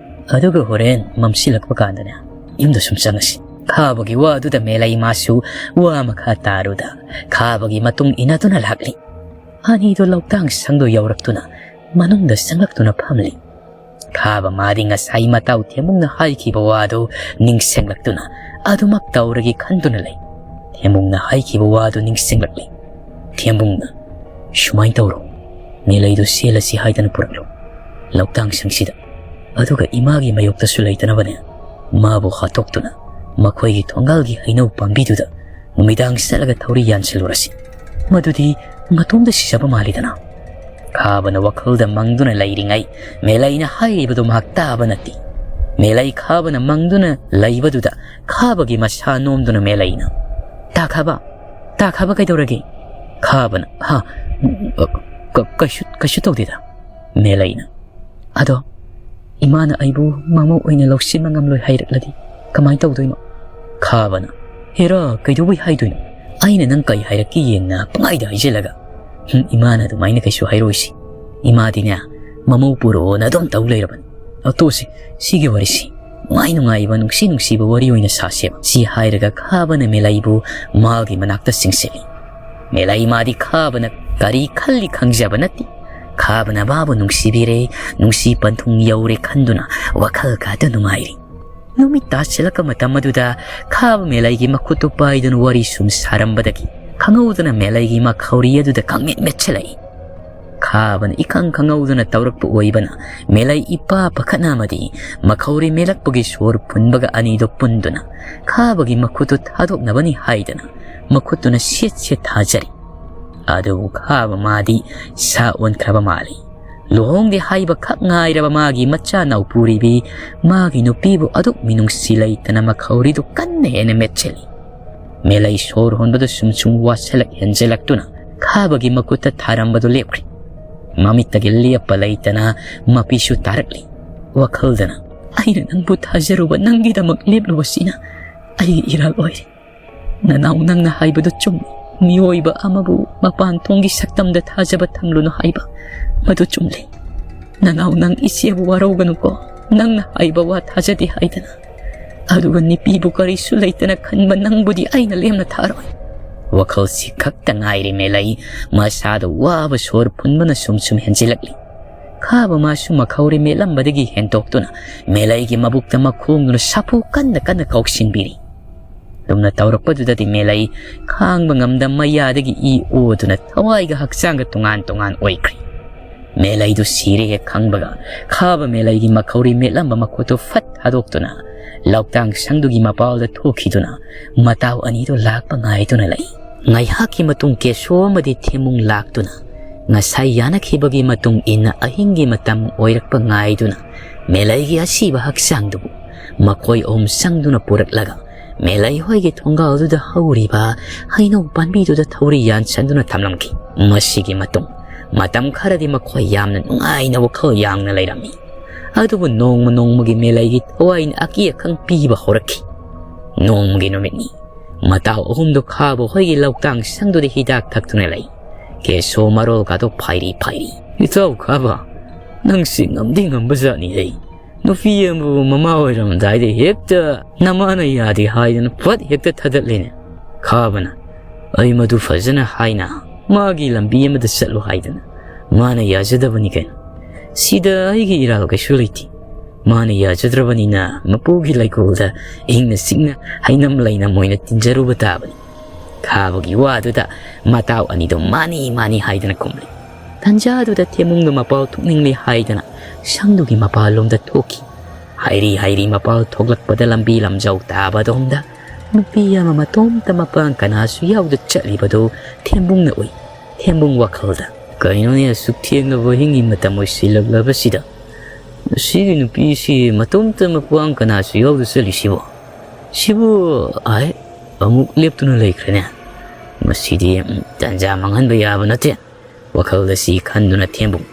ꯑꯗꯨꯒ ꯍꯣꯔꯦꯟ ꯃꯝꯁꯤꯜꯂꯛꯄ ꯀꯥꯟꯗꯅꯦ ꯌꯨꯝꯗ ꯁꯨꯝ ꯆꯪꯉꯁꯤ꯫" ꯈꯥꯕꯒꯤ ꯋꯥꯗꯨꯗ ꯃꯦꯂꯩ ꯃꯥꯁꯨ ꯋꯥ ꯃꯈꯥ ꯇꯥꯔꯨꯗ ꯈꯥꯕꯒꯤ ꯃꯇꯨꯡ ꯏꯟꯅꯗꯨꯅ ꯂꯥꯛꯂꯤ꯫ ꯑꯅꯤꯗꯨ ꯂꯧꯇꯥꯡ ꯁꯪꯗꯨ ꯌꯧꯔꯛꯇꯨꯅ ꯃꯅꯨꯡꯗ ꯆꯪꯂꯛꯇꯨꯅ ꯐꯝꯂꯤ꯫ ꯈꯥꯕ ꯃꯥꯗꯤ ꯉꯁꯥꯏ ꯃꯇꯥꯎ ꯊꯦꯝꯕꯨꯡꯅ ꯍꯥꯏꯈꯤꯕ ꯋꯥꯗꯨ ꯅꯤꯡꯁꯤꯡꯂꯛꯇꯨꯅ ꯑꯗꯨꯃꯛ ꯇꯧꯔꯒꯦ ꯈꯟꯗꯨꯅ ꯂꯩ꯫ ꯊꯦꯝꯕꯨꯡꯅ ꯍꯥꯏꯈꯤꯕ ꯋꯥꯗꯨ ꯅꯤꯡꯁꯤꯡꯂꯛꯂꯤ꯫ ꯊꯦꯝꯕꯨꯡꯅ, "ꯁꯨꯃꯥꯏꯅ ꯇꯧꯔꯣ, ꯃꯦꯂꯩꯗꯨ ꯆꯦꯜꯂꯁꯤ ꯍꯥꯏꯗꯅ ꯄꯨꯔꯛꯂꯣ ꯂꯧꯇꯥꯡ ꯁꯪꯁꯤꯗ꯫ ꯑꯗꯨꯒ ꯏꯃꯥꯒꯤ ꯃꯥꯌꯣꯛꯇꯁꯨ ꯂꯩꯇꯅꯕꯅꯦ, ꯃꯥꯕꯨ ꯍꯥꯠꯇꯣꯛꯇꯨꯅ ꯃꯈꯣꯏꯒꯤ ꯊꯣꯡꯒꯥꯜꯒꯤ ꯍꯩꯅꯧ ꯄꯥꯝꯕꯤꯗꯨꯗ ꯅꯨꯃꯤꯗꯥꯡ ꯆꯠꯂꯒ ꯊꯧꯔꯤ ꯌꯥꯟꯁꯤꯜꯂꯨꯔꯁꯤ꯫ ꯃꯗꯨꯗꯤ ꯃꯇꯣꯝꯗ ꯁꯤꯖꯕ ꯃꯥꯜꯂꯤꯗꯅ꯫" ꯈꯥꯕꯅ ꯋꯥꯈꯜꯗ ꯃꯪꯗꯨꯅ ꯂꯩꯔꯤꯉꯩ ꯃꯦꯂꯩꯅ ꯍꯥꯏꯔꯤꯕꯗꯨ ꯃꯍꯥꯛ ꯇꯥꯕ ꯅꯠꯇꯦ꯫ ꯃꯦꯂꯩ ꯈꯥꯕꯅ ꯃꯪꯗꯨꯅ ꯂꯩꯕꯗꯨꯗ ꯈꯥꯕꯒꯤ ꯃꯁꯥ ꯅꯣꯝꯗꯨꯅ ꯃꯦꯂꯩꯅ, "ꯇꯥ ꯈꯥꯕ, ꯇꯥ ꯈꯥꯕ ꯀꯩꯗꯧꯔꯒꯦ?" ꯈꯥꯕꯅ, "ꯍꯥ, ꯀ-, ꯀꯩꯁꯨ, ꯀꯩꯁꯨ ꯇꯧꯗꯦꯗ꯫" ꯃꯦꯂꯩꯅ, "ꯑꯗꯣ ꯏꯃꯥꯅ ꯑꯩꯕꯨ ꯃꯃꯧ ꯑꯣꯏꯅ ꯂꯧꯁꯤꯟꯕ ꯉꯝꯂꯣꯏ ꯍꯥꯏꯔꯛꯂꯗꯤ ꯀꯃꯥꯏꯅ ꯇꯧꯗꯣꯏꯅꯣ?" ꯈꯥꯕꯅ, "ꯍꯦꯔꯥ, ꯀꯩꯗꯧꯕꯩ ꯍꯥꯏꯗꯣꯏꯅꯣ? ꯑꯩꯅ ꯅꯪ ꯀꯩ ꯍꯥꯏꯔꯛꯀꯦ ꯌꯦꯡꯅ ꯄꯪꯍꯥꯏꯗ ꯍꯥꯏꯖꯤꯜꯂꯒ꯫" "ꯍꯨꯝ, ꯏꯃꯥꯅ ꯑꯗꯨꯃꯥꯏꯅ ꯀꯩꯁꯨ ꯍꯥꯏꯔꯣꯏꯁꯤ꯫ ꯏꯃꯥꯗꯤꯅꯦ ꯃꯃꯧ ꯄꯨꯔꯛꯑꯣꯅ ꯑꯗꯨꯝ ꯇꯧ ꯂꯩꯔꯕꯅꯤ꯫ ꯑ, ꯇꯣꯛꯑꯁꯤ, ꯁꯤꯒꯤ ꯋꯥꯔꯤꯁꯤ ꯅꯨꯡꯉꯥꯏ ꯅꯨꯡꯉꯥꯏꯕ, ꯅꯨꯡꯁꯤ ꯅꯨꯡꯁꯤꯕ ꯋꯥꯔꯤ ꯑꯣꯏꯅ ꯁꯥꯁꯦꯕ꯫" ꯁꯤ ꯍꯥꯏꯔꯒ ꯈꯥꯕꯅ ꯃꯦꯂꯩꯕꯨ ꯃꯥꯒꯤ ꯃꯅꯥꯛꯇ ꯆꯤꯡꯁꯤꯜꯂꯤ꯫ ꯃꯦꯂꯩ ꯃꯥꯗꯤ ꯈꯥꯕꯅ ꯀꯔꯤ ꯈꯜꯂꯤ ꯈꯪꯖꯕ ꯅꯠꯇꯦ꯫ ꯈꯥꯕꯅ ꯃꯥꯕꯨ ꯅꯨꯡꯁꯤꯕꯤꯔꯦ, ꯅꯨꯡꯁꯤ ꯄꯟꯊꯨꯡ ꯌꯧꯔꯦ ꯈꯟꯗꯨꯅ ꯋꯥꯈꯜ ꯈꯛꯇ ꯅꯨꯡꯉꯥꯏꯔꯤ꯫ ꯅꯨꯃꯤꯠ ꯇꯥꯁꯤꯜꯂꯛꯄ ꯃꯇꯝ ꯑꯗꯨꯗ ꯈꯥꯕ ꯃꯦꯂꯩꯒꯤ ꯃꯈꯨꯠꯇꯨ ꯄꯥꯏꯗꯨꯅ ꯋꯥꯔꯤ ꯁꯨꯝ ꯁꯥꯔꯝꯕꯗꯒꯤ ꯈꯪꯍꯧꯗꯅ ꯃꯦꯂꯩꯒꯤ ꯃꯈꯧꯔꯤ ꯑꯗꯨꯗ ꯈꯪꯃꯤꯠ ꯃꯤꯠꯁꯤꯜꯂꯛꯏ꯫ ꯈꯥꯕꯅ ꯏꯈꯪ ꯈꯪꯍꯧꯗꯅ ꯇꯧꯔꯛꯄ ꯑꯣꯏꯕꯅ ꯃꯦꯂꯩ ꯏꯄꯥ ꯄꯥꯈꯠꯅ ꯑꯃꯗꯤ ꯃꯈꯧꯔꯤ ꯃꯦꯜꯂꯛꯄꯒꯤ ꯁꯣꯔ ꯐꯨꯟꯕꯒ ꯑꯅꯤꯗꯨ ꯄꯨꯟꯗꯨꯅ ꯈꯥꯕꯒꯤ ꯃꯈꯨꯠꯇꯨ ꯊꯥꯗꯣꯛꯅꯕꯅꯤ ꯍꯥꯏꯗꯅ ꯃꯈꯨꯠꯇꯨꯅ ꯁꯦꯠ ꯁꯦꯠ ꯊꯥꯖꯔꯤ꯫ ꯑꯗꯨꯕꯨ ꯈꯥꯕ ꯃꯥꯗꯤ ꯁꯥ ꯑꯣꯟꯈ꯭ꯔꯕ ꯃꯥꯜꯂꯤ꯫ ꯂꯨꯍꯣꯡꯗꯦ ꯍꯥꯏꯕ ꯈꯛ ꯉꯥꯏꯔꯕ ꯃꯥꯒꯤ ꯃꯆꯥ ꯅꯥꯎꯄꯨꯔꯤꯕꯤ ꯃꯥꯒꯤ ꯅꯨꯄꯤꯕꯨ ꯑꯗꯨꯛ ꯃꯤꯅꯨꯡꯁꯤ ꯂꯩꯇꯅ ꯃꯈꯧꯔꯤꯗꯨ ꯀꯟꯅ ꯍꯦꯟꯅ ꯃꯦꯠꯁꯤꯜꯂꯤ꯫ ꯃꯦꯂꯩ ꯁꯣꯔ ꯍꯣꯟꯕꯗꯨ ꯁꯨꯝ ꯁꯨꯝ ꯋꯥꯁꯤꯜꯂꯛ ꯍꯦꯟꯖꯤꯜꯂꯛꯇꯨꯅ ꯈꯥꯕꯒꯤ ꯃꯈꯨꯠꯇ ꯊꯥꯔꯝꯕꯗꯨ ꯂꯦꯞꯈ꯭ꯔꯦ꯫ ꯃꯃꯤꯠꯇꯒꯤ ꯂꯦꯞꯄ ꯂꯩꯇꯅ ꯃꯄꯤꯁꯨ ꯇꯥꯔꯛꯂꯤ꯫ ꯋꯥꯈꯜꯗꯅ, "ꯑꯩꯅ ꯅꯪꯕꯨ ꯊꯥꯖꯔꯨꯕ, ꯅꯪꯒꯤꯗꯃꯛ ꯂꯦꯞꯂꯨꯕꯁꯤꯅ ꯑꯩꯒꯤ ꯏꯔꯥꯜ ꯑꯣꯏꯔꯦ꯫ ꯅꯅꯥꯎ ꯅꯪꯅ ꯍꯥꯏꯕꯗꯨ ꯆꯨꯝꯃꯤ꯫ ꯃꯤꯑꯣꯏꯕ ꯑꯃꯕꯨ ꯃꯄꯥꯟ ꯊꯣꯡꯒꯤ ꯁꯛꯇꯝꯗ ꯊꯥꯖꯕ ꯊꯝꯂꯨꯅꯨ ꯍꯥꯏꯕ ꯃꯗꯨ ꯆꯨꯝꯂꯦ꯫ ꯅꯅꯥꯎ ꯅꯪ ꯏꯆꯦꯕꯨ ꯋꯥꯔꯧꯒꯅꯨꯀꯣ꯫ ꯅꯪꯅ ꯍꯥꯏꯕ ꯋꯥ ꯊꯥꯖꯗꯦ ꯍꯥꯏꯗꯅ꯫ ꯑꯗꯨꯒ ꯅꯨꯄꯤꯕꯨ ꯀꯔꯤꯁꯨ ꯂꯩꯇꯅ ꯈꯟꯕ ꯅꯪꯕꯨꯗꯤ ꯑꯩꯅ ꯂꯦꯝꯅ ꯊꯥꯔꯣꯏ"꯫ ꯋꯥꯈꯜꯁꯤ ꯈꯛꯇ ꯉꯥꯏꯔꯤ ꯃꯦꯂꯩ꯫ ꯃꯁꯥꯗ ꯋꯥꯕ ꯁꯣꯔ ꯐꯨꯟꯕꯅ ꯁꯨꯝ ꯁꯨꯝ ꯍꯦꯟꯖꯤꯜꯂꯛꯂꯤ꯫ ꯈꯥꯕ ꯃꯥꯁꯨ ꯃꯈꯧꯔꯤ ꯃꯦꯠꯂꯝꯕꯗꯒꯤ ꯍꯦꯟꯗꯣꯛꯇꯨꯅ ꯃꯦꯂꯩꯒꯤ ꯃꯕꯨꯛꯇ ꯃꯈꯣꯡꯗꯨꯅ ꯁꯥꯐꯨ ꯀꯟꯅ ꯀꯟꯅ ꯀꯥꯎꯁꯤꯟꯕꯤꯔꯤ꯫ ꯂꯨꯝꯅ ꯇꯧꯔꯛꯄꯗꯨꯗꯗꯤ ꯃꯦꯂꯩ ꯈꯥꯡꯕ ꯉꯝꯗ ꯃꯌꯥꯗꯒꯤ ꯏ ꯑꯣꯗꯨꯅ ꯊꯋꯥꯏꯒ ꯍꯛꯆꯥꯡꯒ ꯇꯣꯉꯥꯟ ꯇꯣꯉꯥꯟ ꯑꯣꯏꯈ꯭ꯔꯤ꯫ ꯃꯦꯂꯩꯗꯨ ꯁꯤꯔꯦ ꯍꯦꯛ ꯈꯪꯕꯒ ꯈꯥꯕ ꯃꯦꯂꯩꯒꯤ ꯃꯈꯧꯔꯤ ꯃꯦꯠꯂꯝꯕ ꯃꯈꯨꯠꯇꯨ ꯐꯠ ꯊꯥꯗꯣꯛꯇꯨꯅ ꯂꯧꯇꯥꯡ ꯁꯪꯗꯨꯒꯤ ꯃꯄꯥꯜꯗ ꯊꯣꯛꯈꯤꯗꯨꯅ ꯃꯇꯥꯎ ꯑꯅꯤꯗꯨ ꯂꯥꯛꯄ ꯉꯥꯏꯗꯨꯅ ꯂꯩ꯫ ꯉꯥꯏꯍꯥꯛꯀꯤ ꯃꯇꯨꯡ ꯀꯦꯁꯣ ꯑꯃꯗꯤ ꯊꯦꯝꯃꯨꯡ ꯂꯥꯛꯇꯨꯅ ꯉꯁꯥꯏ ꯌꯥꯅꯈꯤꯕꯒꯤ ꯃꯇꯨꯡ ꯏꯟꯅ ꯑꯍꯤꯡꯒꯤ ꯃꯇꯝ ꯑꯣꯏꯔꯛꯄ ꯉꯥꯏꯗꯨꯅ ꯃꯦꯂꯩꯒꯤ ꯑꯁꯤꯕ ꯍꯛꯆꯥꯡꯗꯨꯕꯨ ꯃꯈꯣꯏ ꯑꯍꯨꯝ ꯆꯪꯗꯨꯅ ꯄꯨꯔꯛꯂꯒ ꯃꯦꯂꯩ ꯍꯣꯏꯒꯤ ꯊꯣꯡꯒꯥꯜꯗꯨꯗ ꯍꯧꯔꯤꯕ ꯍꯩꯅꯧ ꯄꯥꯝꯕꯤꯗꯨꯗ ꯊꯧꯔꯤ ꯌꯥꯟꯁꯟꯗꯨꯅ ꯊꯝꯂꯝꯈꯤ꯫ ꯃꯁꯤꯒꯤ ꯃꯇꯨꯡ ꯃꯇꯝ ꯈꯔꯗꯤ ꯃꯈꯣꯏ ꯌꯥꯝꯅ ꯅꯨꯡꯉꯥꯏꯅ ꯋꯥꯈꯜ ꯌꯥꯡꯅ ꯂꯩꯔꯝꯃꯤ꯫ ꯑꯗꯨꯕꯨ ꯅꯣꯡꯃ ꯅꯣꯡꯃꯒꯤ ꯃꯦꯂꯩꯒꯤ ꯊꯋꯥꯏꯅ ꯑꯀꯤ ꯑꯈꯪ ꯄꯤꯕ ꯍꯧꯔꯛꯈꯤ꯫ ꯅꯣꯡꯃꯒꯤ ꯅꯨꯃꯤꯠꯅꯤ꯫ ꯃꯇꯥꯎ ꯑꯍꯨꯝꯗꯨ ꯈꯥꯕ ꯍꯣꯏꯒꯤ ꯂꯧꯇꯥꯡ ꯁꯪꯗꯨꯗ ꯍꯤꯗꯥꯛ ꯊꯛꯇꯨꯅ ꯂꯩ꯫ ꯀꯦꯁꯣ ꯃꯔꯣꯜꯒꯗꯣ ꯐꯥꯏꯔꯤ ꯐꯥꯏꯔꯤ꯫ "ꯏꯇꯥꯎ ꯈꯥꯕ, ꯅꯪꯁꯤ ꯉꯝꯗꯤ ꯉꯝꯕ ꯖꯥꯠꯅꯤꯍꯦ꯫ ꯅꯨꯄꯤ ꯑꯃꯕꯨ ꯃꯃꯥ ꯑꯣꯏꯔꯝꯗꯥꯏꯗ ꯍꯦꯛꯇ ꯅꯃꯥꯅ ꯌꯥꯗꯦ ꯍꯥꯏꯗꯅ ꯐꯠ ꯍꯦꯛꯇ ꯊꯥꯗꯠꯂꯦꯅꯦ"꯫ ꯈꯥꯕꯅ, "ꯑꯩ ꯃꯗꯨ ꯐꯖꯅ ꯍꯥꯏꯅ ꯃꯥꯒꯤ ꯂꯝꯕꯤ ꯑꯃꯗ ꯆꯠꯂꯨ ꯍꯥꯏꯗꯅ ꯃꯥꯅ ꯌꯥꯖꯗꯕꯅꯤ ꯀꯩꯅꯣ꯫ ꯁꯤꯗ ꯑꯩꯒꯤ ꯏꯔꯥꯜ ꯀꯩꯁꯨ ꯂꯩꯇꯦ꯫ ꯃꯥꯅ ꯌꯥꯖꯗ꯭ꯔꯕꯅꯤꯅ ꯃꯄꯨꯒꯤ ꯂꯩꯀꯣꯜꯗ ꯏꯪꯅ ꯆꯤꯛꯅ ꯍꯩꯅꯝ ꯂꯩꯅꯝ ꯑꯣꯏꯅ ꯇꯤꯟꯖꯔꯨꯕ ꯇꯥꯕꯅꯤ"꯫ ꯈꯥꯕꯒꯤ ꯋꯥꯗꯨꯗ ꯃꯇꯥꯎ ꯑꯅꯤꯗꯨ ꯃꯥꯅꯤ ꯃꯥꯅꯤ ꯍꯥꯏꯗꯅ ꯈꯨꯝꯂꯤ꯫ ꯇꯟꯖꯥꯗꯨꯗ ꯊꯦꯝꯃꯨꯡꯗꯨ ꯃꯄꯥꯜ ꯊꯣꯛꯅꯤꯡꯂꯦ ꯍꯥꯏꯗꯅ ꯁꯪꯗꯨꯒꯤ ꯃꯄꯥꯜꯂꯣꯝꯗ ꯊꯣꯛꯈꯤ꯫ ꯍꯥꯏꯔꯤ ꯍꯥꯏꯔꯤ ꯃꯄꯥꯜ ꯊꯣꯛꯂꯛꯄꯗ ꯂꯝꯕꯤ ꯂꯝꯖꯥꯎ ꯇꯥꯕ ꯑꯗꯣꯝꯗ ꯅꯨꯄꯤ ꯑꯃ ꯃꯇꯣꯝꯇ ꯃꯄꯥꯡ ꯀꯅꯥꯁꯨ ꯌꯥꯎꯗ ꯆꯠꯂꯤꯕꯗꯨ ꯊꯦꯝꯕꯨꯡꯅ ꯎꯏ꯫ ꯊꯦꯝꯕꯨꯡ ꯋꯥꯈꯜꯗ, "ꯀꯩꯅꯣꯅꯦ, ꯑꯁꯨꯛ ꯊꯦꯡꯂꯕ ꯑꯍꯤꯡꯒꯤ ꯃꯇꯝ ꯑꯣꯏꯁꯤꯜꯂꯛꯂꯕꯁꯤꯗ ꯃꯁꯤꯒꯤ ꯅꯨꯄꯤꯁꯤ ꯃꯇꯣꯝꯇ ꯃꯄꯥꯡ ꯀꯅꯥꯁꯨ ꯌꯥꯎꯗ ꯆꯠꯂꯤꯁꯤꯕꯣ? ꯁꯤꯕꯨ ꯑꯥꯏ ꯑꯃꯨꯛ ꯂꯦꯞꯇꯨꯅ ꯂꯩꯈ꯭ꯔꯦꯅꯦ꯫ ꯃꯁꯤꯗꯤ ꯇꯟꯖꯥ ꯃꯥꯡꯍꯟꯕ ꯌꯥꯕ ꯅꯠꯇꯦ"꯫ ꯋꯥꯈꯜꯗ ꯁꯤ ꯈꯟꯗꯨꯅ ꯊꯦꯝꯕꯨꯡ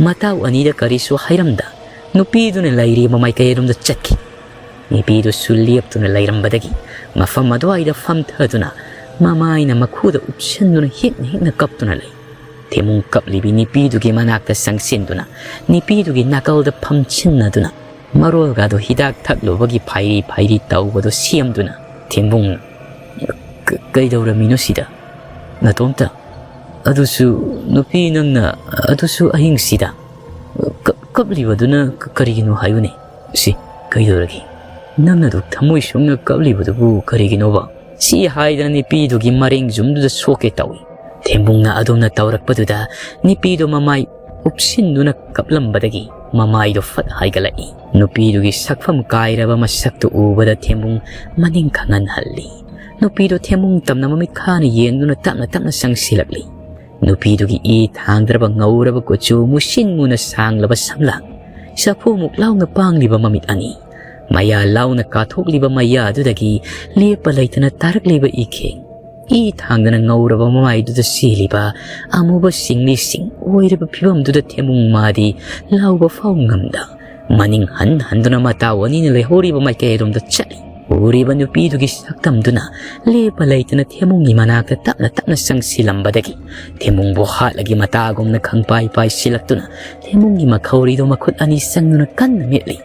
ꯃꯇꯥꯎ ꯑꯅꯤꯗ ꯀꯔꯤꯁꯨ ꯍꯥꯏꯔꯝꯗ ꯅꯨꯄꯤꯗꯨꯅ ꯂꯩꯔꯤꯕ ꯃꯥꯏꯀꯩꯔꯣꯝꯗ ꯆꯠꯈꯤ꯫ ꯅꯨꯄꯤꯗꯨꯁꯨ ꯂꯦꯞꯇꯨꯅ ꯂꯩꯔꯝꯕꯗꯒꯤ ꯃꯐꯝ ꯑꯗꯨꯋꯥꯏꯗ ꯐꯝꯊꯗꯨꯅ ꯃꯃꯥꯏꯅ ꯃꯈꯨꯗ ꯎꯞꯁꯟꯗꯨꯅ ꯍꯤꯛꯅ ꯍꯤꯛꯅ ꯀꯞꯇꯨꯅ ꯂꯩ꯫ ꯊꯦꯝꯕꯨꯡ ꯀꯞꯂꯤꯕꯤ ꯅꯨꯄꯤꯗꯨꯒꯤ ꯃꯅꯥꯛꯇ ꯆꯪꯁꯤꯟꯗꯨꯅ ꯅꯨꯄꯤꯗꯨꯒꯤ ꯅꯥꯀꯜꯗ ꯐꯝꯁꯤꯟꯅꯗꯨꯅ ꯃꯔꯣꯜꯒꯗꯣ ꯍꯤꯗꯥꯛ ꯊꯛꯂꯨꯕꯒꯤ ꯐꯥꯏꯔꯤ ꯐꯥꯏꯔꯤ ꯇꯧꯕꯗꯣ ꯁꯦꯝꯗꯨꯅ ꯊꯦꯝꯕꯨꯡꯅ, "ꯀ-, ꯀꯩꯗꯧꯔꯝꯃꯤꯅꯣ ꯁꯤꯗ? ꯅꯇꯣꯝꯇ? ꯑꯗꯨꯁꯨ ꯅꯨꯄꯤ ꯅꯪꯅ, ꯑꯗꯨꯁꯨ ꯑꯍꯤꯡꯁꯤꯗ? ꯀ-, ꯀꯞꯂꯤꯕꯗꯨꯅ ꯀ-, ꯀꯔꯤꯒꯤꯅꯣ ꯍꯥꯏꯌꯨꯅꯦ? ꯁꯤ, ꯀꯩꯗꯧꯔꯒꯦ? ꯅꯪꯅ ꯑꯗꯨꯛ ꯊꯃꯣꯏ ꯁꯣꯛꯅ ꯀꯞꯂꯤꯕꯗꯨꯕꯨ ꯀꯔꯤꯒꯤꯅꯣꯕ?" ꯁꯤ ꯍꯥꯏꯗꯅ ꯅꯨꯄꯤꯗꯨꯒꯤ ꯃꯔꯦꯡ ꯖꯨꯝꯗꯨꯗ ꯁꯣꯛꯀꯦ ꯇꯧꯏ꯫ ꯊꯦꯝꯕꯨꯡꯅ ꯑꯗꯨꯝꯅ ꯇꯧꯔꯛꯄꯗꯨꯗ ꯅꯨꯄꯤꯗꯣ ꯃꯃꯥꯏ ꯎꯞꯁꯤꯟꯗꯨꯅ ꯀꯞꯂꯝꯕꯗꯒꯤ ꯃꯃꯥꯏꯗꯣ ꯐꯠ ꯍꯥꯏꯒꯠꯂꯛꯏ꯫ ꯅꯨꯄꯤꯗꯨꯒꯤ ꯁꯛꯐꯝ ꯀꯥꯏꯔꯕ ꯃꯁꯛꯇꯨ ꯎꯕꯗ ꯊꯦꯝꯕꯨꯡ ꯃꯅꯤꯡ ꯈꯪꯍꯟꯍꯜꯂꯤ꯫ ꯅꯨꯄꯤꯗꯣ ꯊꯦꯝꯕꯨꯡ ꯇꯝꯅ ꯃꯃꯤꯠ ꯈꯥꯅ ꯌꯦꯡꯗꯨꯅ ꯇꯞꯅ ꯇꯞꯅ ꯆꯪꯁꯤꯜꯂꯛꯂꯤ꯫ ꯅꯨꯄꯤꯗꯨꯒꯤ ꯏ ꯊꯥꯡꯗ꯭ꯔꯕ ꯉꯧꯔꯕ ꯀꯨꯆꯨ, ꯃꯨꯁꯤꯟ ꯃꯨꯅ ꯁꯥꯡꯂꯕ ꯁꯝꯂꯥꯡ, ꯆꯐꯨꯃꯨꯛ ꯂꯥꯎꯅ ꯄꯥꯡꯂꯤꯕ ꯃꯃꯤꯠ ꯑꯅꯤ, ꯃꯌꯥ ꯂꯥꯎꯅ ꯀꯥꯊꯣꯛꯂꯤꯕ ꯃꯌꯥ ꯑꯗꯨꯗꯒꯤ ꯂꯦꯞꯄ ꯂꯩꯇꯅ ꯇꯥꯔꯛꯂꯤꯕ ꯏꯈꯦꯡ, ꯏ ꯊꯥꯡꯗꯅ ꯉꯧꯔꯕ ꯃꯃꯥꯏꯗꯨꯗ ꯆꯦꯜꯂꯤꯕ ꯑꯃꯨꯕ ꯁꯤꯡꯂꯤꯁꯤꯡ ꯑꯣꯏꯔꯕ ꯐꯤꯕꯝꯗꯨꯗ ꯊꯦꯝꯕꯨꯡ ꯃꯥꯗꯤ ꯂꯥꯎꯕ ꯐꯥꯎ ꯉꯝꯗ ꯃꯅꯤꯡ ꯍꯟ ꯍꯟꯗꯨꯅ ꯃꯇꯥꯎ ꯑꯅꯤꯅ ꯂꯩꯍꯧꯔꯤꯕ ꯃꯥꯏꯀꯩꯔꯣꯝꯗ ꯆꯠꯂꯤ꯫ ꯎꯔꯤꯕ ꯅꯨꯄꯤꯗꯨꯒꯤ ꯁꯛꯇꯝꯗꯨꯅ ꯂꯦꯞꯄ ꯂꯩꯇꯅ ꯊꯦꯝꯕꯨꯡꯒꯤ ꯃꯅꯥꯛꯇ ꯇꯞꯅ ꯇꯞꯅ ꯆꯪꯁꯤꯜꯂꯝꯕꯗꯒꯤ ꯊꯦꯝꯕꯨꯡꯕꯨ ꯍꯥꯠꯂꯒꯤ ꯃꯇꯥꯒꯨꯝꯅ ꯈꯪꯄꯥꯏ ꯄꯥꯏꯁꯤꯜꯂꯛꯇꯨꯅ ꯊꯦꯝꯕꯨꯡꯒꯤ ꯃꯈꯧꯔꯤꯗꯣ ꯃꯈꯨꯠ ꯑꯅꯤ ꯆꯪꯗꯨꯅ ꯀꯟꯅ ꯃꯦꯠꯂꯤ꯫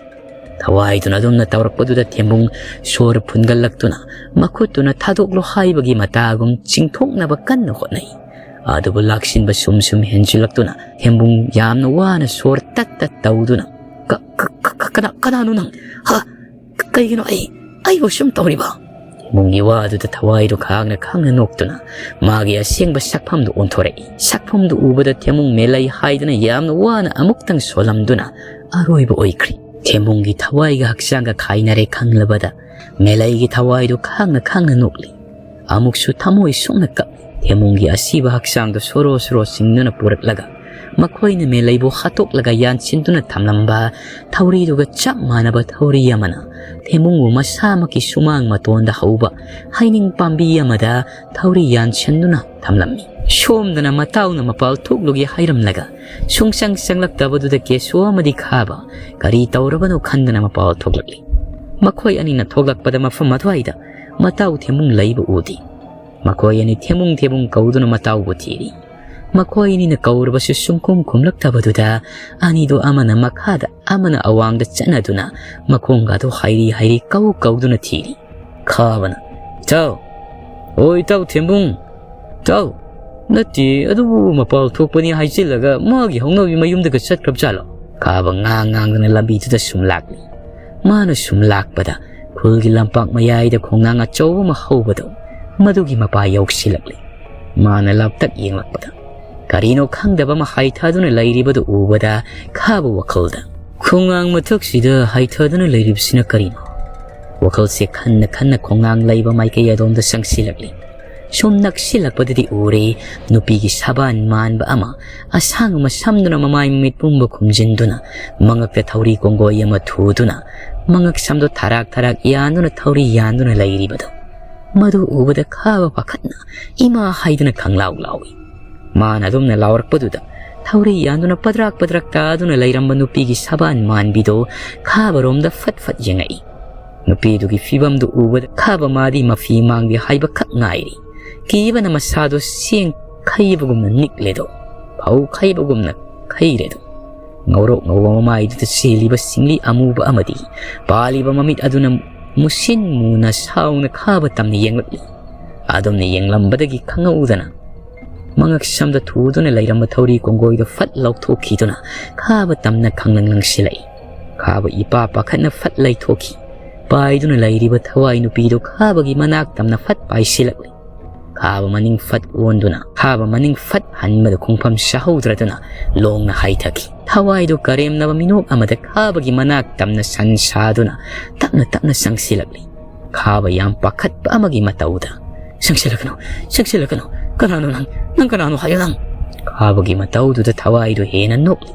ꯊꯋꯥꯏꯗꯨꯅ ꯑꯗꯨꯝꯅ ꯇꯧꯔꯛꯄꯗꯨꯗ ꯊꯦꯝꯕꯨꯡ ꯁꯣꯔ ꯐꯨꯟꯒꯠꯂꯛꯇꯨꯅ ꯃꯈꯨꯠꯇꯨꯅ "ꯊꯥꯗꯣꯛꯂꯣ" ꯍꯥꯏꯕꯒꯤ ꯃꯇꯥꯒꯨꯝ ꯆꯤꯡꯊꯣꯛꯅꯕ ꯀꯟꯅ ꯍꯣꯠꯅꯩ꯫ ꯑꯗꯨꯕꯨ ꯂꯥꯛꯁꯤꯟꯕ ꯁꯨꯝ ꯁꯨꯝ ꯍꯦꯟꯖꯤꯜꯂꯛꯇꯨꯅ ꯊꯦꯝꯕꯨꯡ ꯌꯥꯝꯅ ꯋꯥꯅ ꯁꯣꯔ ꯇꯠ ꯇꯠ ꯇꯧꯗꯨꯅ, "ꯀ-, ꯀ-, ꯀ-, ꯀ-, ꯀꯅꯥ-, ꯀꯅꯥꯅꯣ ꯅꯪ? ꯍꯥ? ꯀ-, ꯀꯩꯒꯤꯅꯣ ꯑꯩ, ꯑꯩꯕꯨ ꯁꯨꯝ ꯇꯧꯔꯤꯕ?" ꯊꯦꯝꯕꯨꯡꯒꯤ ꯋꯥꯗꯨꯗ ꯊꯋꯥꯏꯗꯨ ꯈꯥꯡꯅ ꯈꯥꯡꯅ ꯅꯣꯛꯇꯨꯅ ꯃꯥꯒꯤ ꯑꯁꯦꯡꯕ ꯁꯛꯐꯝꯗꯨ ꯑꯣꯟꯊꯣꯔꯛꯏ꯫ ꯁꯛꯐꯝꯗꯨ ꯎꯕꯗ ꯊꯦꯝꯕꯨꯡ ꯃꯦꯂꯩ ꯍꯥꯏꯗꯅ ꯌꯥꯝꯅ ꯋꯥꯅ ꯑꯃꯨꯛꯇꯪ ꯁꯣꯜꯂꯝꯗꯨꯅ ꯑꯔꯣꯏꯕ ꯑꯣꯏꯈ꯭ꯔꯤ꯫ ꯊꯦꯝꯕꯨꯡꯒꯤ ꯊꯋꯥꯏꯒ ꯍꯛꯆꯥꯡꯒ ꯈꯥꯏꯅꯔꯦ ꯈꯪꯂꯕꯗ ꯃꯦꯂꯩꯒꯤ ꯊꯋꯥꯏꯗꯨ ꯈꯥꯡꯅ ꯈꯥꯡꯅ ꯅꯣꯛꯂꯤ꯫ ꯑꯃꯨꯛꯁꯨ ꯊꯃꯣꯏ ꯁꯣꯛꯅ ꯀꯞꯂꯤ꯫ ꯊꯦꯝꯕꯨꯡꯒꯤ ꯑꯁꯤꯕ ꯍꯛꯆꯥꯡꯗꯨ ꯁꯣꯔꯣ ꯁꯣꯔꯣ ꯆꯤꯡꯗꯨꯅ ꯄꯨꯔꯛꯂꯒ ꯃꯈꯣꯏꯅ ꯃꯦꯂꯩꯕꯨ ꯍꯥꯠꯇꯣꯛꯂꯒ ꯌꯥꯟꯁꯤꯟꯗꯨꯅ ꯊꯝꯂꯝꯕ ꯊꯧꯔꯤꯗꯨꯒ ꯆꯞ ꯃꯥꯟꯅꯕ ꯊꯧꯔꯤ ꯑꯃꯅ ꯊꯦꯝꯕꯨꯡꯕꯨ ꯃꯁꯥꯃꯛꯀꯤ ꯁꯨꯃꯥꯡ ꯃꯇꯣꯟꯗ ꯍꯧꯕ ꯍꯩꯅꯤꯡ ꯄꯥꯝꯕꯤ ꯑꯃꯗ ꯊꯧꯔꯤ ꯌꯥꯟꯁꯤꯟꯗꯨꯅ ꯊꯝꯂꯝꯃꯤ꯫ ꯁꯣꯝꯗꯅ ꯃꯇꯥꯎꯅ ꯃꯄꯥꯜ ꯊꯣꯛꯂꯨꯒꯦ ꯍꯥꯏꯔꯝꯂꯒ ꯁꯨꯡꯆꯪ ꯆꯪꯂꯛꯇꯕꯗꯨꯗ ꯀꯦꯁꯣ ꯑꯃꯗꯤ ꯈꯥꯕ ꯀꯔꯤ ꯇꯧꯔꯕꯅꯣ ꯈꯟꯗꯅ ꯃꯄꯥꯜ ꯊꯣꯛꯂꯛꯂꯤ꯫ ꯃꯈꯣꯏ ꯑꯅꯤꯅ ꯊꯣꯛꯂꯛꯄꯗ ꯃꯐꯝ ꯑꯗꯨꯋꯥꯏꯗ ꯃꯇꯥꯎ ꯊꯦꯝꯕꯨꯡ ꯂꯩꯕ ꯎꯗꯦ꯫ ꯃꯈꯣꯏ ꯑꯅꯤ ꯊꯦꯝꯕꯨꯡ ꯊꯦꯝꯕꯨꯡ ꯀꯧꯗꯨꯅ ꯃꯇꯥꯎꯕꯨ ꯊꯤꯔꯤ꯫ ꯃꯈꯣꯏ ꯑꯅꯤꯅ ꯀꯧꯔꯕꯁꯨ ꯁꯨꯡꯈꯨꯝ ꯈꯨꯝꯂꯛꯇꯕꯗꯨꯗ ꯑꯅꯤꯗꯨ ꯑꯃꯅ ꯃꯈꯥꯗ ꯑꯃꯅ ꯑꯋꯥꯡꯗ ꯆꯠꯅꯗꯨꯅ ꯃꯈꯣꯡꯒꯗꯨ ꯍꯥꯏꯔꯤ ꯍꯥꯏꯔꯤ ꯀꯧ ꯀꯧꯗꯨꯅ ꯊꯤꯔꯤ꯫ ꯈꯥꯕꯅ, "ꯏꯇꯥꯎ, ꯑꯣ ꯏꯇꯥꯎ ꯊꯦꯝꯕꯨꯡ, ꯏꯇꯥꯎ, ꯅꯠꯇꯦ, ꯑꯗꯨꯕꯨ ꯃꯄꯥꯜ ꯊꯣꯛꯄꯅꯤ ꯍꯥꯏꯖꯤꯜꯂꯒ ꯃꯥꯒꯤ ꯍꯧꯅꯕꯤ ꯃꯌꯨꯝꯗꯒ ꯆꯠꯈ꯭ꯔꯕ ꯖꯥꯠꯂꯣ?" ꯈꯥꯕ ꯉꯥꯡ ꯉꯥꯡꯗꯅ ꯂꯝꯕꯤꯗꯨꯗ ꯁꯨꯝ ꯂꯥꯛꯂꯤ꯫ ꯃꯥꯅ ꯁꯨꯝ ꯂꯥꯛꯄꯗ ꯈꯨꯜꯒꯤ ꯂꯝꯄꯥꯛ ꯃꯌꯥꯏꯗ ꯈꯣꯡꯅꯥꯡ ꯑꯆꯧꯕ ꯑꯃ ꯍꯧꯕꯗꯣ ꯃꯗꯨꯒꯤ ꯃꯄꯥ ꯌꯧꯁꯤꯜꯂꯛꯂꯤ꯫ ꯃꯥꯅ ꯂꯥꯞꯇꯛ ꯌꯦꯡꯂꯛꯄꯗ ꯀꯔꯤꯅꯣ ꯈꯪꯗꯕ ꯑꯃ ꯍꯥꯏꯊꯗꯨꯅ ꯂꯩꯔꯤꯕꯗꯨ ꯎꯕꯗ ꯈꯥꯕ ꯋꯥꯈꯜꯗ, "ꯈꯣꯡꯅꯥꯡ ꯃꯊꯛꯁꯤꯗ ꯍꯥꯏꯊꯗꯨꯅ ꯂꯩꯔꯤꯕꯁꯤꯅ ꯀꯔꯤꯅꯣ?" ꯋꯥꯈꯜꯁꯦ ꯈꯟꯅ ꯈꯟꯅ ꯈꯣꯡꯅꯥꯡ ꯂꯩꯕ ꯃꯥꯏꯀꯩ ꯑꯗꯣꯝꯗ ꯆꯪꯁꯤꯜꯂꯛꯂꯤ꯫ ꯁꯨꯝ ꯅꯛꯁꯤꯜꯂꯛꯄꯗꯗꯤ ꯎꯔꯦ, ꯅꯨꯄꯤꯒꯤ ꯁꯕꯥꯟ ꯃꯥꯟꯕ ꯑꯃ ꯑꯁꯥꯡ ꯑꯃ ꯁꯝꯗꯨꯅ ꯃꯃꯥꯏ ꯃꯃꯤꯠ ꯄꯨꯝꯕ ꯈꯨꯝꯖꯤꯟꯗꯨꯅ ꯃꯉꯛꯇ ꯊꯧꯔꯤ ꯀꯣꯡꯒꯣꯏ ꯑꯃ ꯊꯨꯗꯨꯅ ꯃꯉꯛ ꯁꯝꯗꯣ ꯊꯔꯥꯛ ꯊꯔꯥꯛ ꯌꯥꯟꯗꯨꯅ ꯊꯧꯔꯤ ꯌꯥꯟꯗꯨꯅ ꯂꯩꯔꯤꯕꯗꯣ꯫ ꯃꯗꯨ ꯎꯕꯗ ꯈꯥꯕ ꯄꯥꯈꯠꯅ ꯏꯃꯥ ꯍꯥꯏꯗꯨꯅ ꯈꯪꯂꯥꯎ ꯂꯥꯎꯏ꯫ ꯃꯥꯅ ꯑꯗꯨꯝꯅ ꯂꯥꯎꯔꯛꯄꯗꯨꯗ ꯊꯧꯔꯤ ꯌꯥꯟꯗꯨꯅ ꯄꯗ꯭ꯔꯥꯛ ꯄꯗ꯭ꯔꯥꯛ ꯇꯥꯗꯨꯅ ꯂꯩꯔꯝꯕ ꯅꯨꯄꯤꯒꯤ ꯁꯕꯥꯟ ꯃꯥꯟꯕꯤꯗꯣ ꯈꯥꯕꯔꯣꯝꯗ ꯐꯠ ꯐꯠ ꯌꯦꯡꯉꯛꯏ꯫ ꯅꯨꯄꯤꯗꯨꯒꯤ ꯐꯤꯕꯝꯗꯨ ꯎꯕꯗ ꯈꯥꯕ ꯃꯥꯗꯤ ꯃꯐꯤ ꯃꯥꯡꯗꯦ ꯍꯥꯏꯕꯈꯛ ꯉꯥꯏꯔꯤ꯫ ꯀꯤꯕꯅ ꯃꯁꯥꯗꯣ ꯆꯦꯡ ꯈꯩꯕꯒꯨꯝꯅ ꯅꯤꯛꯂꯦꯗꯣ, ꯐꯧ ꯈꯩꯕꯒꯨꯝꯅ ꯈꯩꯔꯦꯗꯣ꯫ ꯉꯧꯔꯣꯛ ꯉꯧꯕ ꯃꯃꯥꯏꯗꯨꯗ ꯆꯦꯜꯂꯤꯕ ꯁꯤꯡꯂꯤ ꯑꯃꯨꯕ ꯑꯃꯗꯤ ꯄꯥꯜꯂꯤꯕ ꯃꯃꯤꯠ ꯑꯗꯨꯅ ꯃꯨꯁꯤꯟ ꯃꯨꯅ ꯁꯥꯎꯅ ꯈꯥꯕ ꯇꯝꯅ ꯌꯦꯡꯂꯛꯂꯤ꯫ ꯑꯗꯨꯝꯅ ꯌꯦꯡꯂꯝꯕꯗꯒꯤ ꯈꯪꯍꯧꯗꯅ ꯃꯉꯛ ꯁꯝꯗ ꯊꯨꯗꯨꯅ ꯂꯩꯔꯝꯕ ꯊꯧꯔꯤ ꯀꯣꯡꯒꯣꯏꯗꯨ ꯐꯠ ꯂꯧꯊꯣꯛꯈꯤꯗꯨꯅ ꯈꯥꯕ ꯇꯝꯅ ꯈꯪꯂꯪ ꯂꯪꯁꯤꯜꯂꯛꯏ꯫ ꯈꯥꯕ ꯏꯄꯥ ꯄꯥꯈꯠꯅ ꯐꯠ ꯂꯩꯊꯣꯛꯈꯤ꯫ ꯄꯥꯏꯗꯨꯅ ꯂꯩꯔꯤꯕ ꯊꯋꯥꯏ ꯅꯨꯄꯤꯗꯨ ꯈꯥꯕꯒꯤ ꯃꯅꯥꯛ ꯇꯝꯅ ꯐꯠ ꯄꯥꯏꯁꯤꯜꯂꯛꯂꯤ꯫ ꯈꯥꯕ ꯃꯅꯤꯡ ꯐꯠ ꯑꯣꯟꯗꯨꯅ ꯈꯥꯕ ꯃꯅꯤꯡ ꯐꯠ ꯍꯟꯕꯗ ꯈꯣꯡꯐꯝ ꯁꯥꯍꯧꯗ꯭ꯔꯗꯨꯅ ꯂꯣꯡꯅ ꯍꯥꯏꯊꯈꯤ꯫ ꯊꯋꯥꯏꯗꯨ ꯀꯔꯦꯝꯅꯕ ꯃꯤꯅꯣꯛ ꯑꯃꯗ ꯈꯥꯕꯒꯤ ꯃꯅꯥꯛ ꯇꯝꯅ ꯁꯟ ꯁꯥꯗꯨꯅ ꯇꯞꯅ ꯇꯞꯅ ꯆꯪꯁꯤꯜꯂꯛꯂꯤ꯫ ꯈꯥꯕ ꯌꯥꯝ ꯄꯥꯈꯠꯄ ꯑꯃꯒꯤ ꯃꯇꯧꯗ, "ꯆꯪꯁꯤꯜꯂꯛꯀꯅꯨ, ꯆꯪꯁꯤꯜꯂꯛꯀꯅꯨ꯫ ꯀꯅꯥꯅꯣ ꯅꯪ? ꯅꯪ ꯀꯅꯥꯅꯣ ꯍꯥꯏꯌꯨ ꯅꯪ?" ꯈꯥꯕꯒꯤ ꯃꯇꯧꯗꯨꯗ ꯊꯋꯥꯏꯗꯨ ꯍꯦꯟꯅ ꯅꯣꯛꯂꯤ꯫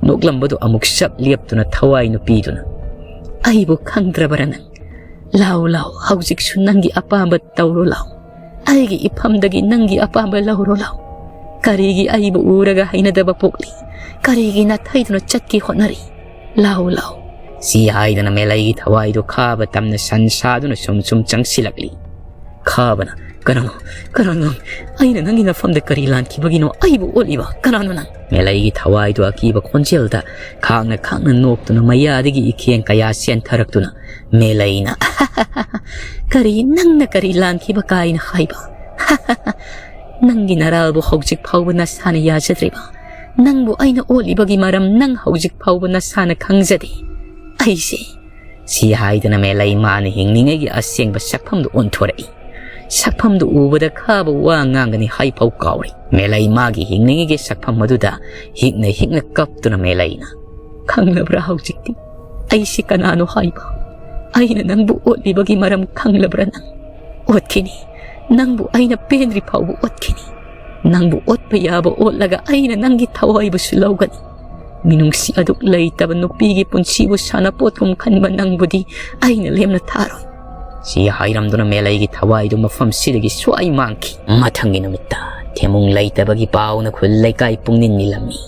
ꯅꯣꯛꯂꯝꯕꯗꯨ ꯑꯃꯨꯛ ꯆꯞ ꯂꯦꯞꯇꯨꯅ ꯊꯋꯥꯏ ꯅꯨꯄꯤꯗꯨꯅ, "ꯑꯩꯕꯨ ꯈꯪꯗ꯭ꯔꯕꯔꯥ ꯅꯪ? ꯂꯥꯎ, ꯂꯥꯎ, ꯍꯧꯖꯤꯛꯁꯨ ꯅꯪꯒꯤ ꯑꯄꯥꯝꯕ ꯇꯧꯔꯣ ꯂꯥꯎ꯫ ꯑꯩꯒꯤ ꯏꯐꯝꯗꯒꯤ ꯅꯪꯒꯤ ꯑꯄꯥꯝꯕ ꯂꯧꯔꯣ ꯂꯥꯎ꯫ ꯀꯔꯤꯒꯤ ꯑꯩꯕꯨ ꯎꯔꯒ ꯍꯩꯅꯗꯕ ꯄꯣꯛꯂꯤ? ꯀꯔꯤꯒꯤ ꯅꯥꯊꯩꯗꯨꯅ ꯆꯠꯀꯦ ꯍꯣꯠꯅꯔꯤ? ꯂꯥꯎ, ꯂꯥꯎ꯫" ꯁꯤ ꯍꯥꯏꯗꯅ ꯃꯦꯂꯩꯒꯤ ꯊꯋꯥꯏꯗꯨ ꯈꯥꯕ ꯇꯝꯅ ꯁꯟ ꯁꯥꯗꯨꯅ ꯁꯨꯝ ꯁꯨꯝ ꯆꯪꯁꯤꯜꯂꯛꯂꯤ꯫ ꯈꯥꯕꯅ, "ꯀꯅꯥꯅꯣ? ꯀꯅꯥꯅꯣ? ꯑꯩꯅ ꯅꯪꯒꯤ ꯅꯐꯝꯗ ꯀꯔꯤ ꯂꯥꯟꯈꯤꯕꯒꯤꯅꯣ ꯑꯩꯕꯨ ꯑꯣꯠꯂꯤꯕ? ꯀꯅꯥꯅꯣ ꯅꯪ?" ꯃꯦꯂꯩꯒꯤ ꯊꯋꯥꯏꯗꯨ ꯑꯀꯤꯕ ꯈꯣꯟꯖꯦꯜꯗ ꯈꯥꯡꯅ ꯈꯥꯡꯅ ꯅꯣꯛꯇꯨꯅ ꯃꯌꯥꯗꯒꯤ ꯏꯈꯦꯡ ꯀꯌꯥ ꯆꯦꯟꯊꯔꯛꯇꯨꯅ ꯃꯦꯂꯩꯅ, "ꯀꯔꯤ, ꯅꯪꯅ ꯀꯔꯤ ꯂꯥꯟꯈꯤꯕ ꯀꯥꯏꯅ ꯍꯥꯏꯕ? ꯅꯪꯒꯤ ꯅꯔꯥꯜꯕꯨ ꯍꯧꯖꯤꯛ ꯐꯥꯎꯕ ꯅꯁꯥꯅ ꯌꯥꯖꯗ꯭ꯔꯤꯕ? ꯅꯪꯕꯨ ꯑꯩꯅ ꯑꯣꯠꯂꯤꯕꯒꯤ ꯃꯔꯝ ꯅꯪ ꯍꯧꯖꯤꯛ ꯐꯥꯎꯕ ꯅꯁꯥꯅ ꯈꯪꯖꯗꯦ꯫ ꯑꯩꯁꯦ," ꯁꯤ ꯍꯥꯏꯗꯅ ꯃꯦꯂꯩ ꯃꯥꯅ ꯍꯤꯡꯂꯤꯉꯩꯒꯤ ꯑꯁꯦꯡꯕ ꯁꯛꯐꯝꯗꯨ ꯑꯣꯟꯊꯣꯔꯛꯏ꯫ ꯁꯛꯐꯝꯗꯨ ꯎꯕꯗ ꯈꯥꯕ ꯋꯥ ꯉꯥꯡꯒꯅꯤ ꯍꯥꯏꯐꯥꯎ ꯀꯥꯎꯔꯦ꯫ ꯃꯦꯂꯩ ꯃꯥꯒꯤ ꯍꯤꯡꯂꯤꯉꯩꯒꯤ ꯁꯛꯐꯝ ꯑꯗꯨꯗ ꯍꯤꯛꯅ ꯍꯤꯛꯅ ꯀꯞꯇꯨꯅ ꯃꯦꯂꯩꯅ, "ꯈꯪꯂꯕ꯭ꯔꯥ ꯍꯧꯖꯤꯛꯇꯤ ꯑꯩꯁꯤ ꯀꯅꯥꯅꯣ ꯍꯥꯏꯕ? ꯑꯩꯅ ꯅꯪꯕꯨ ꯑꯣꯠꯂꯤꯕꯒꯤ ꯃꯔꯝ ꯈꯪꯂꯕ꯭ꯔꯥ ꯅꯪ? ꯑꯣꯠꯈꯤꯅꯤ꯫ ꯅꯪꯕꯨ ꯑꯩꯅ ꯄꯦꯟꯗ꯭ꯔꯤ ꯐꯥꯎꯕ ꯑꯣꯠꯈꯤꯅꯤ꯫ ꯅꯪꯕꯨ ꯑꯣꯠꯄ ꯌꯥꯕ ꯑꯣꯠꯂꯒ ꯑꯩꯅ ꯅꯪꯒꯤ ꯊꯋꯥꯏꯕꯨꯁꯨ ꯂꯧꯒꯅꯤ꯫ ꯃꯤꯅꯨꯡꯁꯤ ꯑꯗꯨꯛ ꯂꯩꯇꯕ ꯅꯨꯄꯤꯒꯤ ꯄꯨꯟꯁꯤꯕꯨ ꯁꯥꯟꯅꯄꯣꯠꯀꯨꯝ ꯈꯟꯕ ꯅꯪꯕꯨꯗꯤ ꯑꯩꯅ ꯂꯦꯝꯅ ꯊꯥꯔꯣꯏ꯫" ꯁꯤ ꯍꯥꯏꯔꯝꯗꯨꯅ ꯃꯦꯂꯩꯒꯤ ꯊꯋꯥꯏꯗꯨ ꯃꯐꯝꯁꯤꯗꯒꯤ ꯁ꯭ꯋꯥꯏ ꯃꯥꯡꯈꯤ꯫ ꯃꯊꯪꯒꯤ ꯅꯨꯃꯤꯠꯇ ꯊꯦꯝꯃꯨꯡ ꯂꯩꯇꯕꯒꯤ ꯄꯥꯎꯅ ꯈꯨꯜ ꯂꯩꯀꯥꯏ ꯄꯨꯡꯅꯤꯟ ꯅꯤꯜꯂꯝꯃꯤ꯫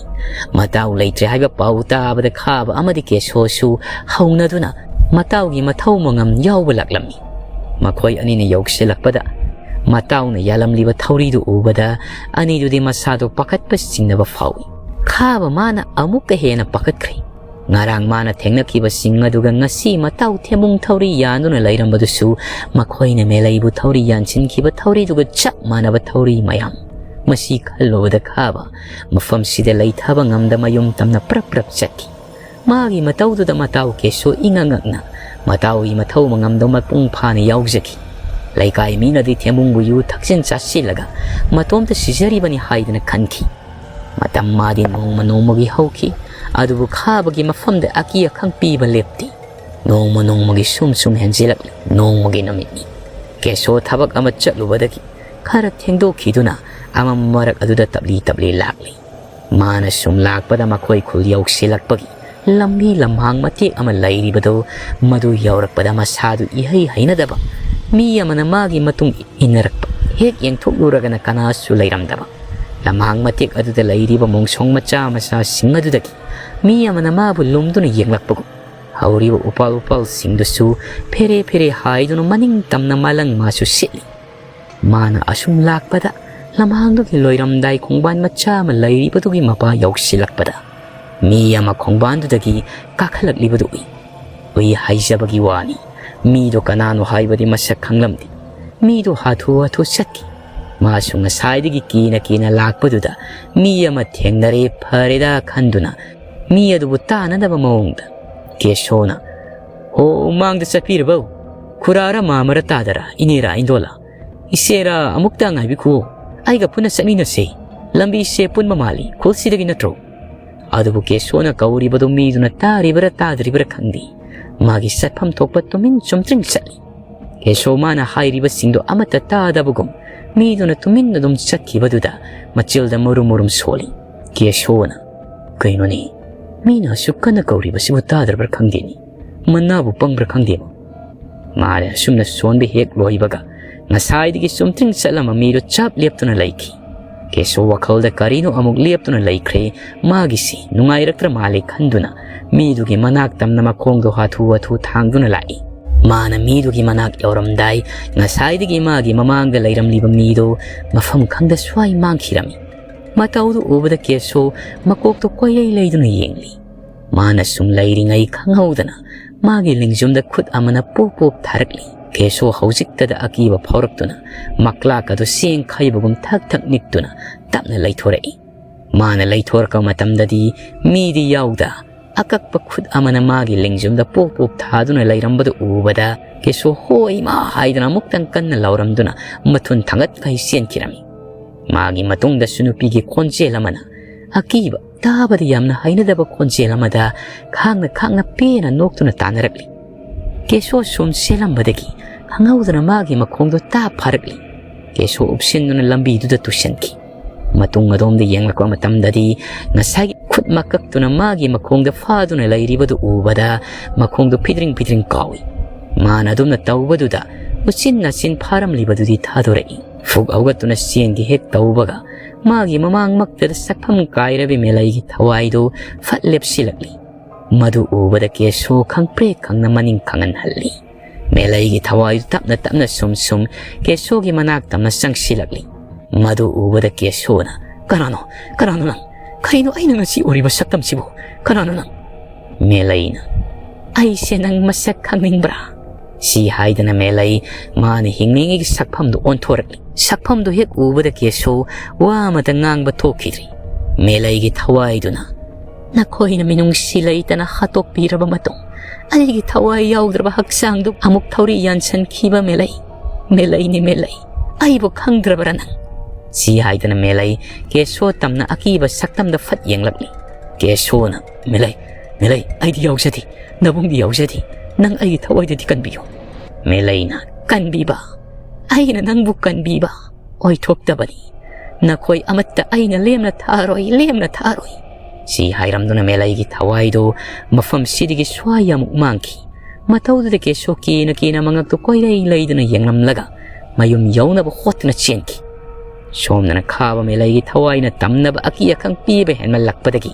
ꯃꯇꯥꯎ ꯂꯩꯇ꯭ꯔꯦ ꯍꯥꯏꯕ ꯄꯥꯎ ꯇꯥꯕꯗ ꯈꯥꯕ ꯑꯃꯗꯤ ꯀꯦꯁꯣꯁꯨ ꯍꯧꯅꯗꯨꯅ ꯃꯇꯥꯎꯒꯤ ꯃꯊꯧ ꯃꯉꯝ ꯌꯥꯎꯕ ꯂꯥꯛꯂꯝꯃꯤ꯫ ꯃꯈꯣꯏ ꯑꯅꯤꯅ ꯌꯧꯁꯤꯜꯂꯛꯄꯗ ꯃꯇꯥꯎꯅ ꯌꯥꯜꯂꯝꯂꯤꯕ ꯊꯧꯔꯤꯗꯨ ꯎꯕꯗ ꯑꯅꯤꯗꯨꯗꯤ ꯃꯁꯥꯗꯣ ꯄꯥꯈꯠꯄ ꯆꯤꯡꯅꯕ ꯐꯥꯎꯏ꯫ ꯈꯥꯕ ꯃꯥꯅ ꯑꯃꯨꯛꯀ ꯍꯦꯟꯅ ꯄꯥꯈꯠꯈ꯭ꯔꯦ꯫ ꯉꯔꯥꯡ ꯃꯥꯅ ꯊꯦꯡꯅꯈꯤꯕꯁꯤꯡ ꯑꯗꯨꯒ ꯉꯁꯤ ꯃꯇꯥꯎ ꯊꯦꯝꯃꯨꯡ ꯊꯧꯔꯤ ꯌꯥꯟꯗꯨꯅ ꯂꯩꯔꯝꯕꯗꯨꯁꯨ ꯃꯈꯣꯏꯅ ꯃꯦꯂꯩꯕꯨ ꯊꯧꯔꯤ ꯌꯥꯟꯁꯤꯟꯈꯤꯕ ꯊꯧꯔꯤꯗꯨꯒ ꯆꯞ ꯃꯥꯟꯅꯕ ꯊꯧꯔꯤ ꯃꯌꯥꯝ꯫ ꯃꯁꯤ ꯈꯜꯂꯨꯕꯗ ꯈꯥꯕ ꯃꯐꯝꯁꯤꯗ ꯂꯩꯊꯕ ꯉꯝꯗ ꯃꯌꯨꯝ ꯇꯝꯅ ꯄ꯭ꯔꯞ ꯄ꯭ꯔꯞ ꯆꯠꯈꯤ꯫ ꯃꯥꯒꯤ ꯃꯇꯧꯗꯨꯗ ꯃꯇꯥꯎ ꯀꯦꯁꯣ ꯏꯉꯛ ꯉꯛꯅ ꯃꯇꯥꯎꯒꯤ ꯃꯊꯧ ꯃꯉꯝꯗꯣ ꯃꯄꯨꯡ ꯐꯥꯅ ꯌꯥꯎꯖꯈꯤ꯫ ꯂꯩꯀꯥꯏ ꯃꯤꯅꯗꯤ ꯊꯦꯝꯕꯨꯡꯕꯨ ꯌꯨ ꯊꯛꯆꯤꯟ ꯆꯥꯁꯤꯜꯂꯒ ꯃꯇꯣꯝꯇ ꯁꯤꯖꯔꯤꯕꯅꯤ ꯍꯥꯏꯗꯅ ꯈꯟꯈꯤ꯫ ꯃꯇꯝ ꯃꯥꯗꯤ ꯅꯣꯡꯃ ꯅꯣꯡꯃꯒꯤ ꯍꯧꯈꯤ꯫ ꯑꯗꯨꯕꯨ ꯈꯥꯕꯒꯤ ꯃꯐꯝꯗ ꯑꯀꯤ ꯑꯈꯪ ꯄꯤꯕ ꯂꯦꯞꯇꯦ꯫ ꯅꯣꯡꯃ ꯅꯣꯡꯃꯒꯤ ꯁꯨꯝ ꯁꯨꯝ ꯍꯦꯟꯖꯤꯜꯂꯛꯂꯤ꯫ ꯅꯣꯡꯃꯒꯤ ꯅꯨꯃꯤꯠꯅꯤ꯫ ꯀꯦꯁꯣ ꯊꯕꯛ ꯑꯃ ꯆꯠꯂꯨꯕꯗꯒꯤ ꯈꯔ ꯊꯦꯡꯗꯣꯛꯈꯤꯗꯨꯅ ꯑꯃꯝ ꯃꯔꯛ ꯑꯗꯨꯗ ꯇꯞꯂꯤ ꯇꯞꯂꯤ ꯂꯥꯛꯂꯤ꯫ ꯃꯥꯅ ꯁꯨꯝ ꯂꯥꯛꯄꯗ ꯃꯈꯣꯏ ꯈꯨꯜ ꯌꯧꯁꯤꯜꯂꯛꯄꯒꯤ ꯂꯝꯕꯤ ꯂꯝꯍꯥꯡ ꯃꯇꯦꯛ ꯑꯃ ꯂꯩꯔꯤꯕꯗꯨ, ꯃꯗꯨ ꯌꯧꯔꯛꯄꯗ ꯃꯁꯥꯗꯨ ꯏꯍꯩ ꯍꯩꯅꯗꯕ ꯃꯤ ꯑꯃꯅ ꯃꯥꯒꯤ ꯃꯇꯨꯡ ꯏꯟꯅꯔꯛꯄ꯫ ꯍꯦꯛ ꯌꯦꯡꯊꯣꯛꯂꯨꯔꯒꯅ ꯀꯅꯥꯁꯨ ꯂꯩꯔꯝꯗꯕ꯫ ꯂꯝꯍꯥꯡ ꯃꯇꯦꯛ ꯑꯗꯨꯗ ꯂꯩꯔꯤꯕ ꯃꯣꯡꯁꯣꯡ ꯃꯆꯥ ꯃꯆꯥꯁꯤꯡ ꯑꯗꯨꯗꯒꯤ ꯃꯤ ꯑꯃꯅ ꯃꯥꯕꯨ ꯂꯨꯝꯗꯨꯅ ꯌꯦꯡꯂꯛꯄꯒꯨꯝ, ꯍꯧꯔꯤꯕ ꯎꯄꯥꯜ ꯎꯄꯥꯜꯁꯤꯡꯗꯨꯁꯨ ꯐꯦꯔꯦ ꯐꯦꯔꯦ ꯍꯥꯏꯗꯨꯅ ꯃꯅꯤꯡ ꯇꯝꯅ ꯃꯥꯂꯪ ꯃꯥꯁꯨ ꯁꯤꯠꯂꯤ꯫ ꯃꯥꯅ ꯑꯁꯨꯝ ꯂꯥꯛꯄꯗ ꯂꯝꯍꯥꯡꯗꯨꯒꯤ ꯂꯣꯏꯔꯝꯗꯥꯏ ꯈꯣꯡꯕꯥꯟ ꯃꯆꯥ ꯑꯃ ꯂꯩꯔꯤꯕꯗꯨꯒꯤ ꯃꯄꯥ ꯌꯧꯁꯤꯜꯂꯛꯄꯗ ꯃꯤ ꯑꯃ ꯈꯣꯡꯕꯥꯟꯗꯨꯗꯒꯤ ꯀꯥꯈꯠꯂꯛꯂꯤꯕꯗꯨ ꯎꯏ꯫ ꯎꯏ ꯍꯥꯏꯖꯕꯒꯤ ꯋꯥꯅꯤ, ꯃꯤꯗꯣ ꯀꯅꯥꯅꯣ ꯍꯥꯏꯕꯗꯤ ꯃꯁꯛ ꯈꯪꯂꯝꯗꯦ꯫ ꯃꯤꯗꯣ ꯍꯥꯊꯨ ꯍꯥꯊꯨ ꯆꯠꯈꯤ꯫ ꯃꯥꯁꯨ ꯉꯁꯥꯏꯗꯒꯤ ꯀꯤꯅ ꯀꯤꯅ ꯂꯥꯛꯄꯗꯨꯗ ꯃꯤ ꯑꯃ ꯊꯦꯡꯅꯔꯦ, ꯐꯔꯦꯗ ꯈꯟꯗꯨꯅ ꯃꯤ ꯑꯗꯨꯕꯨ ꯇꯥꯅꯗꯕ ꯃꯑꯣꯡꯗ ꯀꯦꯁꯣꯅ, "ꯍꯣ, ꯃꯥꯡꯗ ꯆꯠꯄꯤꯔꯕꯧ? ꯈꯨꯔꯥꯔ ꯃꯥꯃꯔ ꯇꯥꯗꯔ, ꯏꯅꯦꯔ ꯏꯟꯗꯣꯂ? ꯏꯆꯦꯔ ꯑꯃꯨꯛꯇ ꯉꯥꯏꯕꯤꯈꯨꯋꯣ, ꯑꯩꯒ ꯄꯨꯟꯅ ꯆꯠꯃꯤꯟꯅꯁꯦ꯫ ꯂꯝꯕꯤꯁꯦ ꯄꯨꯟꯕ ꯃꯥꯜꯂꯤ, ꯈꯨꯜꯁꯤꯗꯒꯤ ꯅꯠꯇ꯭ꯔꯣ?" ꯑꯗꯨꯕꯨ ꯀꯦꯁꯣꯅ ꯀꯧꯔꯤꯕꯗꯨ ꯃꯤꯗꯨꯅ ꯇꯥꯔꯤꯕꯔ ꯇꯥꯗ꯭ꯔꯤꯕꯔ ꯈꯪꯗꯦ꯫ ꯃꯥꯒꯤ ꯆꯠꯐꯝ ꯊꯣꯛꯄ ꯇꯨꯃꯤꯟ ꯆꯨꯝꯗ꯭ꯔꯤꯡ ꯆꯠꯂꯤ꯫ ꯀꯦꯁꯣ ꯃꯥꯅ ꯍꯥꯏꯔꯤꯕꯁꯤꯡꯗꯣ ꯑꯃꯠꯇ ꯇꯥꯗꯕꯒꯨꯝ ꯃꯤꯗꯨꯅ ꯇꯨꯃꯤꯟꯅ ꯑꯗꯨꯝ ꯆꯠꯈꯤꯕꯗꯨꯗ ꯃꯆꯤꯜꯗ ꯃꯔꯨꯝ ꯃꯔꯨꯝ ꯁꯣꯜꯂꯤ꯫ ꯀꯦꯁꯣꯅ, "ꯀꯩꯅꯣꯅꯦ, ꯃꯤꯅ ꯑꯁꯨꯛ ꯀꯟꯅ ꯀꯧꯔꯤꯕꯁꯤꯕꯨ ꯇꯥꯗ꯭ꯔꯕ꯭ꯔꯥ ꯈꯪꯗꯦꯅꯦ, ꯃꯅꯥꯕꯨ ꯄꯪꯕ꯭ꯔꯥ ꯈꯪꯗꯦꯕ?" ꯃꯥꯅ ꯑꯁꯨꯝꯅ ꯁꯣꯟꯕ ꯍꯦꯛ ꯂꯣꯏꯕꯒ ꯉꯁꯥꯏꯗꯒꯤ ꯆꯨꯝꯗ꯭ꯔꯤꯡ ꯆꯠꯂꯝꯕ ꯃꯤꯗꯨ ꯆꯞ ꯂꯦꯞꯇꯨꯅ ꯂꯩꯈꯤ꯫ ꯀꯦꯁꯣ ꯋꯥꯈꯜꯗ ꯀꯔꯤꯅꯣ ꯑꯃꯨꯛ ꯂꯦꯞꯇꯨꯅ ꯂꯩꯈ꯭ꯔꯦ꯫ ꯃꯥꯒꯤꯁꯤ ꯅꯨꯡꯉꯥꯏꯔꯛꯇ꯭ꯔ ꯃꯥꯜꯂꯦ ꯈꯟꯗꯨꯅ ꯃꯤꯗꯨꯒꯤ ꯃꯅꯥꯛ ꯇꯝꯅ ꯃꯈꯣꯡꯗꯣ ꯍꯥꯊꯨ ꯍꯥꯊꯨ ꯊꯥꯡꯗꯨꯅ ꯂꯥꯛꯏ꯫ ꯃꯥꯅ ꯃꯤꯗꯨꯒꯤ ꯃꯅꯥꯛ ꯌꯧꯔꯝꯗꯥꯏ, ꯉꯁꯥꯏꯗꯒꯤ ꯃꯥꯒꯤ ꯃꯃꯥꯡꯗ ꯂꯩꯔꯝꯂꯤꯕ ꯃꯤꯗꯣ ꯃꯐꯝ ꯈꯪꯗ ꯁ꯭ꯋꯥꯏ ꯃꯥꯡꯈꯤꯔꯝꯃꯤ꯫ ꯃꯇꯧꯗꯨ ꯎꯕꯗ ꯀꯦꯁꯣ ꯃꯀꯣꯛꯇꯣ ꯀꯣꯏꯂꯩ ꯂꯩꯗꯨꯅ ꯌꯦꯡꯂꯤ꯫ ꯃꯥꯅ ꯁꯨꯝ ꯂꯩꯔꯤꯉꯩ ꯈꯪꯍꯧꯗꯅ ꯃꯥꯒꯤ ꯂꯦꯡꯖꯨꯝꯗ ꯈꯨꯠ ꯑꯃꯅ ꯄꯣꯞ ꯄꯣꯞ ꯊꯥꯔꯛꯂꯤ꯫ ꯀꯦꯁꯣ ꯍꯧꯖꯤꯛꯇꯗ ꯑꯀꯤꯕ ꯐꯥꯎꯔꯛꯇꯨꯅ ꯃꯀ꯭ꯂꯥꯛ ꯑꯗꯨ ꯆꯦꯡ ꯈꯩꯕꯒꯨꯝ ꯊꯛ ꯊꯛ ꯅꯤꯛꯇꯨꯅ ꯇꯞꯅ ꯂꯩꯊꯣꯔꯛꯏ꯫ ꯃꯥꯅ ꯂꯩꯊꯣꯔꯛꯄ ꯃꯇꯝꯗꯗꯤ ꯃꯤꯗꯤ ꯌꯥꯎꯗ, ꯑꯀꯛꯄ ꯈꯨꯠ ꯑꯃꯅ ꯃꯥꯒꯤ ꯂꯦꯡꯖꯨꯝꯗ ꯄꯣꯞ ꯄꯣꯞ ꯊꯥꯗꯨꯅ ꯂꯩꯔꯝꯕꯗꯨ ꯎꯕꯗ ꯀꯦꯁꯣ "ꯍꯣ ꯏꯃꯥ" ꯍꯥꯏꯗꯨꯅ ꯑꯃꯨꯛꯇꯪ ꯀꯟꯅ ꯂꯥꯎꯔꯝꯗꯨꯅ ꯃꯊꯨꯟ ꯊꯥꯡꯒꯠꯈꯩ ꯆꯦꯟꯈꯤꯔꯝꯃꯤ꯫ ꯃꯥꯒꯤ ꯃꯇꯨꯡꯗꯁꯨ ꯅꯨꯄꯤꯒꯤ ꯈꯣꯟꯖꯦꯜ ꯑꯃꯅ, ꯑꯀꯤꯕ, ꯇꯥꯕꯗ ꯌꯥꯝꯅ ꯍꯩꯅꯗꯕ ꯈꯣꯟꯖꯦꯜ ꯑꯃꯗ ꯈꯥꯡꯅ ꯈꯥꯡꯅ ꯄꯦꯟꯅ ꯅꯣꯛꯇꯨꯅ ꯇꯥꯟꯅꯔꯛꯂꯤ꯫ ꯀꯦꯁꯣ ꯁꯨꯝ ꯆꯦꯜꯂꯝꯕꯗꯒꯤ ꯈꯪꯍꯧꯗꯅ ꯃꯥꯒꯤ ꯃꯈꯣꯡꯗꯣ ꯇꯥ ꯐꯥꯔꯛꯂꯤ꯫ ꯀꯦꯁꯣ ꯎꯞꯁꯤꯟꯗꯨꯅ ꯂꯝꯕꯤꯗꯨꯗ ꯇꯨꯁꯟꯈꯤ꯫ ꯃꯇꯨꯡ ꯑꯗꯣꯝꯗ ꯌꯦꯡꯂꯛꯄ ꯃꯇꯝꯗꯗꯤ ꯉꯁꯥꯏꯒꯤ ꯈꯨꯠ ꯃꯀꯛꯇꯨꯅ ꯃꯥꯒꯤ ꯃꯈꯣꯡꯗ ꯐꯥꯗꯨꯅ ꯂꯩꯔꯤꯕꯗꯨ ꯎꯕꯗ ꯃꯈꯣꯡꯗꯨ ꯐꯤꯗ꯭ꯔꯤꯡ ꯐꯤꯗ꯭ꯔꯤꯡ ꯀꯥꯎꯏ꯫ ꯃꯥꯅ ꯑꯗꯨꯝꯅ ꯇꯧꯕꯗꯨꯗ ꯎꯆꯤꯟ ꯅꯥꯆꯤꯟ ꯐꯥꯔꯝꯂꯤꯕꯗꯨꯗꯤ ꯊꯥꯗꯣꯔꯛꯏ꯫ ꯐꯨꯛ ꯍꯧꯒꯠꯇꯨꯅ ꯆꯦꯟꯒꯦ ꯍꯦꯛ ꯇꯧꯕꯒ ꯃꯥꯒꯤ ꯃꯃꯥꯡꯃꯛꯇꯗ ꯁꯛꯐꯝ ꯀꯥꯏꯔꯕꯤ ꯃꯦꯂꯩꯒꯤ ꯊꯋꯥꯏꯗꯨ ꯐꯠ ꯂꯦꯞꯁꯤꯜꯂꯛꯂꯤ꯫ ꯃꯗꯨ ꯎꯕꯗ ꯀꯦꯁꯣ ꯈꯪꯄ꯭ꯔꯦꯛ ꯈꯪꯅ ꯃꯅꯤꯡ ꯈꯪꯍꯟꯍꯜꯂꯤ꯫ ꯃꯦꯂꯩꯒꯤ ꯊꯋꯥꯏꯗꯨ ꯇꯞꯅ ꯇꯞꯅ ꯁꯨꯝ ꯁꯨꯝ ꯀꯦꯁꯣꯒꯤ ꯃꯅꯥꯛ ꯇꯝꯅ ꯆꯪꯁꯤꯜꯂꯛꯂꯤ꯫ ꯃꯗꯨ ꯎꯕꯗ ꯀꯦꯁꯣꯅ, "ꯀꯅꯥꯅꯣ? ꯀꯅꯥꯅꯣ ꯅꯪ? ꯀꯔꯤꯅꯣ ꯑꯩꯅ ꯉꯁꯤ ꯎꯔꯤꯕ ꯁꯛꯇꯝꯁꯤꯕꯨ? ꯀꯅꯥꯅꯣ ꯅꯪ?" ꯃꯦꯂꯩꯅ, "ꯑꯩꯁꯦ ꯅꯪ ꯃꯁꯛ ꯈꯪꯅꯤꯡꯕ꯭ꯔꯥ?" ꯁꯤ ꯍꯥꯏꯗꯅ ꯃꯦꯂꯩ ꯃꯥꯅ ꯍꯤꯡꯂꯤꯉꯩꯒꯤ ꯁꯛꯐꯝꯗꯨ ꯑꯣꯟꯊꯣꯔꯛꯂꯤ꯫ ꯁꯛꯐꯝꯗꯨ ꯍꯦꯛ ꯎꯕꯗ ꯀꯦꯁꯣ ꯋꯥ ꯑꯃꯇ ꯉꯥꯡꯕ ꯊꯣꯛꯈꯤꯗ꯭ꯔꯤ꯫ ꯃꯦꯂꯩꯒꯤ ꯊꯋꯥꯏꯗꯨꯅ, "ꯅꯈꯣꯏꯅ ꯃꯤꯅꯨꯡꯁꯤ ꯂꯩꯇꯅ ꯍꯥꯠꯇꯣꯛꯄꯤꯔꯕ ꯃꯇꯨꯡ ꯑꯩꯒꯤ ꯊꯋꯥꯏ ꯌꯥꯎꯗ꯭ꯔꯕ ꯍꯛꯆꯥꯡꯗꯨ ꯑꯃꯨꯛ ꯊꯧꯔꯤ ꯌꯥꯟꯁꯤꯟꯈꯤꯕ ꯃꯦꯂꯩ, ꯃꯦꯂꯩꯅꯤ ꯃꯦꯂꯩ, ꯑꯩꯕꯨ ꯈꯪꯗ꯭ꯔꯕꯔꯥ ꯅꯪ?" ꯁꯤ ꯍꯥꯏꯗꯅ ꯃꯦꯂꯩ ꯀꯦꯁꯣ ꯇꯝꯅ ꯑꯀꯤꯕ ꯁꯛꯇꯝꯗ ꯐꯠ ꯌꯦꯡꯂꯛꯂꯤ꯫ ꯀꯦꯁꯣꯅ, "ꯃꯦꯂꯩ, ꯃꯦꯂꯩ, ꯑꯩꯗꯤ ꯌꯥꯎꯖꯗꯦ, ꯅꯕꯨꯡꯗꯤ ꯌꯥꯎꯖꯗꯦ, ꯅꯪ ꯑꯩꯒꯤ ꯊꯋꯥꯏꯗꯗꯤ ꯀꯟꯕꯤꯌꯨ꯫" ꯃꯦꯂꯩꯅ, "ꯀꯟꯕꯤꯕ? ꯑꯩꯅ ꯅꯪꯕꯨ ꯀꯟꯕꯤꯕ ꯑꯣꯏꯊꯣꯛꯇꯕꯅꯤ꯫ ꯅꯈꯣꯏ ꯑꯃꯠꯇ ꯑꯩꯅ ꯂꯦꯝꯅ ꯊꯥꯔꯣꯏ, ꯂꯦꯝꯅ ꯊꯥꯔꯣꯏ꯫" ꯁꯤ ꯍꯥꯏꯔꯝꯗꯨꯅ ꯃꯦꯂꯩꯒꯤ ꯊꯋꯥꯏꯗꯨ ꯃꯐꯝꯁꯤꯗꯒꯤ ꯁ꯭ꯋꯥꯏ ꯑꯃꯨꯛ ꯃꯥꯡꯈꯤ꯫ ꯃꯇꯧꯗꯨꯗ ꯀꯦꯁꯣ ꯀꯤꯅ ꯀꯤꯅ ꯃꯉꯛꯇꯨ ꯀꯣꯏꯂꯩ ꯂꯩꯗꯨꯅ ꯌꯦꯡꯂꯝꯂꯒ ꯃꯌꯨꯝ ꯌꯧꯅꯕ ꯍꯣꯠꯇꯨꯅ ꯆꯦꯟꯈꯤ꯫ ꯁꯣꯝꯗꯅ ꯈꯥꯕ ꯃꯦꯂꯩꯒꯤ ꯊꯋꯥꯏꯅ ꯇꯝꯅꯕ ꯑꯀꯤ ꯑꯈꯪ ꯄꯤꯕ ꯍꯦꯟꯃꯜꯂꯛꯄꯗꯒꯤ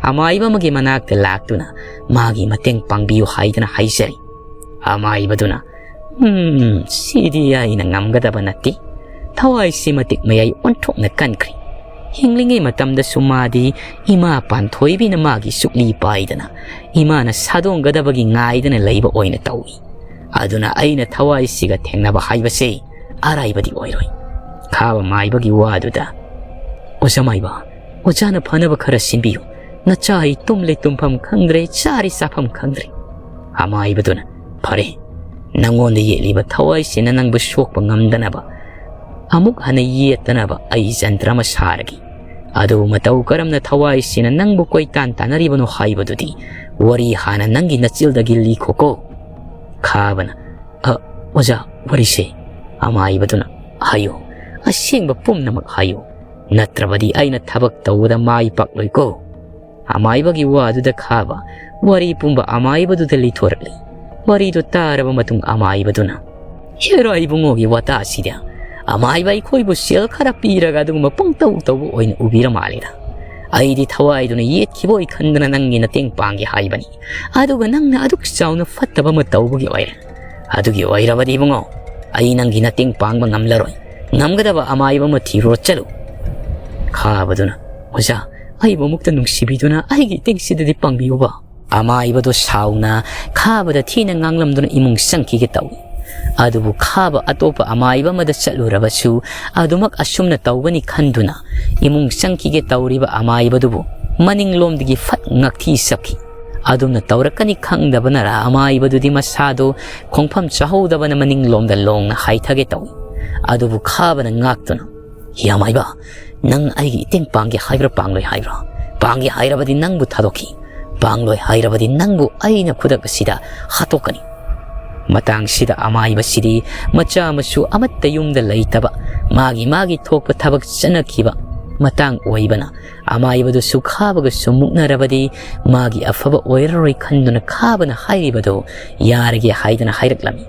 ꯑꯃꯥꯏꯕ ꯑꯃꯒꯤ ꯃꯅꯥꯛꯇ ꯂꯥꯛꯇꯨꯅ ꯃꯥꯒꯤ ꯃꯇꯦꯡ ꯄꯥꯡꯕꯤꯌꯨ ꯍꯥꯏꯗꯅ ꯍꯥꯏꯖꯔꯤ꯫ ꯑꯃꯥꯏꯕꯗꯨꯅ, "ꯎꯝ, ꯁꯤꯗꯤ ꯑꯩꯅ ꯉꯝꯒꯗꯕ ꯅꯠꯇꯦ꯫ ꯊꯋꯥꯏꯁꯤ ꯃꯇꯤꯛ ꯃꯌꯥꯏ ꯑꯣꯟꯊꯣꯛꯅ ꯀꯟꯈ꯭ꯔꯦ꯫ ꯍꯤꯡꯂꯤꯉꯩ ꯃꯇꯝꯗꯁꯨ ꯃꯥꯗꯤ ꯏꯃꯥ ꯄꯥꯟꯊꯣꯏꯕꯤꯅ ꯃꯥꯒꯤ ꯁꯨꯛꯂꯤ ꯄꯥꯏꯗꯅ ꯏꯃꯥꯅ ꯁꯥꯗꯣꯡꯒꯗꯕꯒꯤ ꯉꯥꯏꯗꯅ ꯂꯩꯕ ꯑꯣꯏꯅ ꯇꯧꯏ꯫ ꯑꯗꯨꯅ ꯑꯩꯅ ꯊꯋꯥꯏꯁꯤꯒ ꯊꯦꯡꯅꯕ ꯍꯥꯏꯕꯁꯦ ꯑꯔꯥꯏꯕꯗꯤ ꯑꯣꯏꯔꯣꯏ꯫" ꯈꯥꯕ ꯃꯥꯏꯕꯒꯤ ꯋꯥꯗꯨꯗ, "ꯑꯣꯖꯥ ꯃꯥꯏꯕ, ꯑꯣꯖꯥꯅ ꯐꯅꯕ ꯈꯔ ꯁꯤꯟꯕꯤꯌꯨ꯫ ꯅꯆꯥ ꯑꯩ ꯇꯨꯝꯂꯦ ꯇꯨꯝꯐꯝ ꯈꯪꯗ꯭ꯔꯦ, ꯆꯥꯔꯦ ꯆꯥꯐꯝ ꯈꯪꯗ꯭ꯔꯦ꯫" ꯑꯃꯥꯏꯕꯗꯨꯅ, "ꯐꯔꯦ, ꯅꯪꯉꯣꯟꯗ ꯌꯦꯠꯂꯤꯕ ꯊꯋꯥꯏꯁꯤꯅ ꯅꯪꯕꯨ ꯁꯣꯛꯄ ꯉꯝꯗꯅꯕ ꯑꯃꯨꯛ ꯍꯟꯅ ꯌꯦꯠꯇꯅꯕ ꯑꯩ ꯖꯟꯇ꯭ꯔ ꯑꯃ ꯁꯥꯔꯒꯦ꯫ ꯑꯗꯨꯕꯨ ꯃꯇꯧ ꯀꯔꯝꯅ ꯊꯋꯥꯏꯁꯤꯅ ꯅꯪꯕꯨ ꯀꯣꯏꯇꯥꯟ ꯇꯥꯟꯅꯔꯤꯕꯅꯣ ꯍꯥꯏꯕꯗꯨꯗꯤ ꯋꯥꯔꯤ ꯍꯥꯟꯅ ꯅꯪꯒꯤ ꯅꯆꯤꯜꯗꯒꯤ ꯂꯤꯈꯣꯀꯣ꯫" ꯈꯥꯕꯅ, "ꯑ, ꯑꯣꯖꯥ, ꯋꯥꯔꯤꯁꯦ꯫" ꯑꯃꯥꯏꯕꯗꯨꯅ, "ꯍꯥꯏꯌꯨ, ꯑꯁꯦꯡꯕ ꯄꯨꯝꯅꯃꯛ ꯍꯥꯏꯌꯨ, ꯅꯠꯇ꯭ꯔꯕꯗꯤ ꯑꯩꯅ ꯊꯕꯛ ꯇꯧꯕꯗ ꯃꯥꯏ ꯄꯥꯛꯂꯣꯏꯀꯣ꯫ ꯑꯃꯥꯏꯕꯒꯤ ꯋꯥꯗꯨꯗ ꯈꯥꯕ ꯋꯥꯔꯤ ꯄꯨꯝꯕ ꯑꯃꯥꯏꯕꯗꯨꯗ ꯂꯤꯊꯣꯔꯛꯂꯤ꯫ ꯋꯥꯔꯤꯗꯨ ꯇꯥꯔꯕ ꯃꯇꯨꯡ ꯑꯃꯥꯏꯕꯗꯨꯅ, "ꯍꯦꯔꯥ ꯏꯕꯨꯡꯉꯣꯒꯤ ꯋꯥꯇꯥꯁꯤꯗꯤ ꯑꯃꯥꯏꯕ ꯑꯩꯈꯣꯏꯕꯨ ꯁꯦꯜ ꯈꯔ ꯄꯤꯔꯒ ꯑꯗꯨꯒꯨꯝꯕ ꯄꯪꯇꯧ ꯇꯧꯕ ꯑꯣꯏꯅ ꯎꯕꯤꯔ ꯃꯥꯜꯂꯦꯗ꯫ ꯑꯩꯗꯤ ꯊꯋꯥꯏꯗꯨꯅ ꯌꯦꯠꯈꯤꯕ ꯑꯣꯏ ꯈꯟꯗꯅ ꯅꯪꯒꯤ ꯃꯇꯦꯡ ꯄꯥꯡꯒꯦ ꯍꯥꯏꯕꯅꯤ꯫ ꯑꯗꯨꯒ ꯅꯪꯅ ꯑꯗꯨꯛ ꯆꯥꯎꯅ ꯐꯠꯇꯕ ꯑꯃ ꯇꯧꯕꯒꯤ ꯑꯣꯏꯔꯦ꯫ ꯑꯗꯨꯒꯤ ꯑꯣꯏꯔꯕꯗꯤ ꯏꯕꯨꯡꯉꯣ, ꯑꯩ ꯅꯪꯒꯤ ꯃꯇꯦꯡ ꯄꯥꯡꯕ ꯉꯝꯂꯔꯣꯏ꯫ ꯉꯝꯒꯗꯕ ꯑꯃꯥꯏꯕ ꯑꯃ ꯊꯤꯔꯨꯔꯣ ꯆꯠꯂꯨ꯫" ꯈꯥꯕꯗꯨꯅ, "ꯑꯣꯖꯥ, ꯑꯩꯕꯨ ꯑꯃꯨꯛꯇ ꯅꯨꯡꯁꯤꯕꯤꯗꯨꯅ ꯑꯩꯒꯤ ꯏꯇꯦꯡꯁꯤꯗꯗꯤ ꯄꯥꯡꯕꯤꯌꯨꯕ꯫" ꯑꯃꯥꯏꯕꯗꯨ ꯁꯥꯎꯅ ꯈꯥꯕꯗ ꯊꯤꯅ ꯉꯥꯡꯂꯝꯗꯨꯅ ꯏꯃꯨꯡ ꯆꯪꯈꯤꯒꯦ ꯇꯧꯏ꯫ ꯑꯗꯨꯕꯨ ꯈꯥꯕ ꯑꯇꯣꯞꯄ ꯑꯃꯥꯏꯕ ꯑꯃꯗ ꯆꯠꯂꯨꯔꯕꯁꯨ ꯑꯗꯨꯃꯛ ꯑꯁꯨꯝꯅ ꯇꯧꯒꯅꯤ ꯈꯟꯗꯨꯅ ꯏꯃꯨꯡ ꯆꯪꯈꯤꯒꯦ ꯇꯧꯔꯤꯕ ꯑꯃꯥꯏꯕꯗꯨꯕꯨ ꯃꯅꯤꯡꯂꯣꯝꯗꯒꯤ ꯐꯠ ꯉꯛꯊꯤ ꯁꯛꯈꯤ꯫ ꯑꯗꯨꯝꯅ ꯇꯧꯔꯛꯀꯅꯤ ꯈꯪꯗꯕꯅꯔ ꯑꯃꯥꯏꯕꯗꯨꯗꯤ ꯃꯁꯥꯗꯨ ꯈꯣꯡꯐꯝ ꯆꯥꯍꯧꯗꯕꯅ ꯃꯅꯤꯡꯂꯣꯝꯗ ꯂꯣꯡꯅ ꯍꯥꯏꯊꯒꯦ ꯇꯧꯏ꯫ ꯑꯗꯨꯕꯨ ꯈꯥꯕꯅ ꯉꯥꯛꯇꯨꯅ, "ꯍꯤ ꯑꯃꯥꯏꯕ, ꯅꯪ ꯑꯩꯒꯤ ꯏꯇꯦꯡ ꯄꯥꯡꯒꯦ ꯍꯥꯏꯕ꯭ꯔꯥ ꯄꯥꯡꯂꯣꯏ ꯍꯥꯏꯕ꯭ꯔꯥ? ꯄꯥꯡꯒꯦ ꯍꯥꯏꯔꯕꯗꯤ ꯅꯪꯕꯨ ꯊꯥꯗꯣꯛꯈꯤ, ꯄꯥꯡꯂꯣꯏ ꯍꯥꯏꯔꯕꯗꯤ ꯅꯪꯕꯨ ꯑꯩꯅ ꯈꯨꯗꯛ ꯑꯁꯤꯗ ꯍꯥꯠꯇꯣꯛꯀꯅꯤ꯫" ꯃꯇꯥꯡꯁꯤꯗ ꯑꯃꯥꯏꯕꯁꯤꯗꯤ ꯃꯆꯥ ꯃꯁꯨ ꯑꯃꯠꯇ ꯌꯨꯝꯗ ꯂꯩꯇꯕ, ꯃꯥꯒꯤ ꯃꯥꯒꯤ ꯊꯣꯛꯄ ꯊꯕꯛ ꯆꯠꯅꯈꯤꯕ ꯃꯇꯥꯡ ꯑꯣꯏꯕꯅ, ꯑꯃꯥꯏꯕꯗꯨꯁꯨ ꯈꯥꯕꯒꯁꯨ ꯃꯨꯛꯅꯔꯕꯗꯤ ꯃꯥꯒꯤ ꯑꯐꯕ ꯑꯣꯏꯔꯔꯣꯏ ꯈꯟꯗꯨꯅ ꯈꯥꯕꯅ ꯍꯥꯏꯔꯤꯕꯗꯨ ꯌꯥꯔꯒꯦ ꯍꯥꯏꯗꯅ ꯍꯥꯏꯔꯛꯂꯝꯃꯤ꯫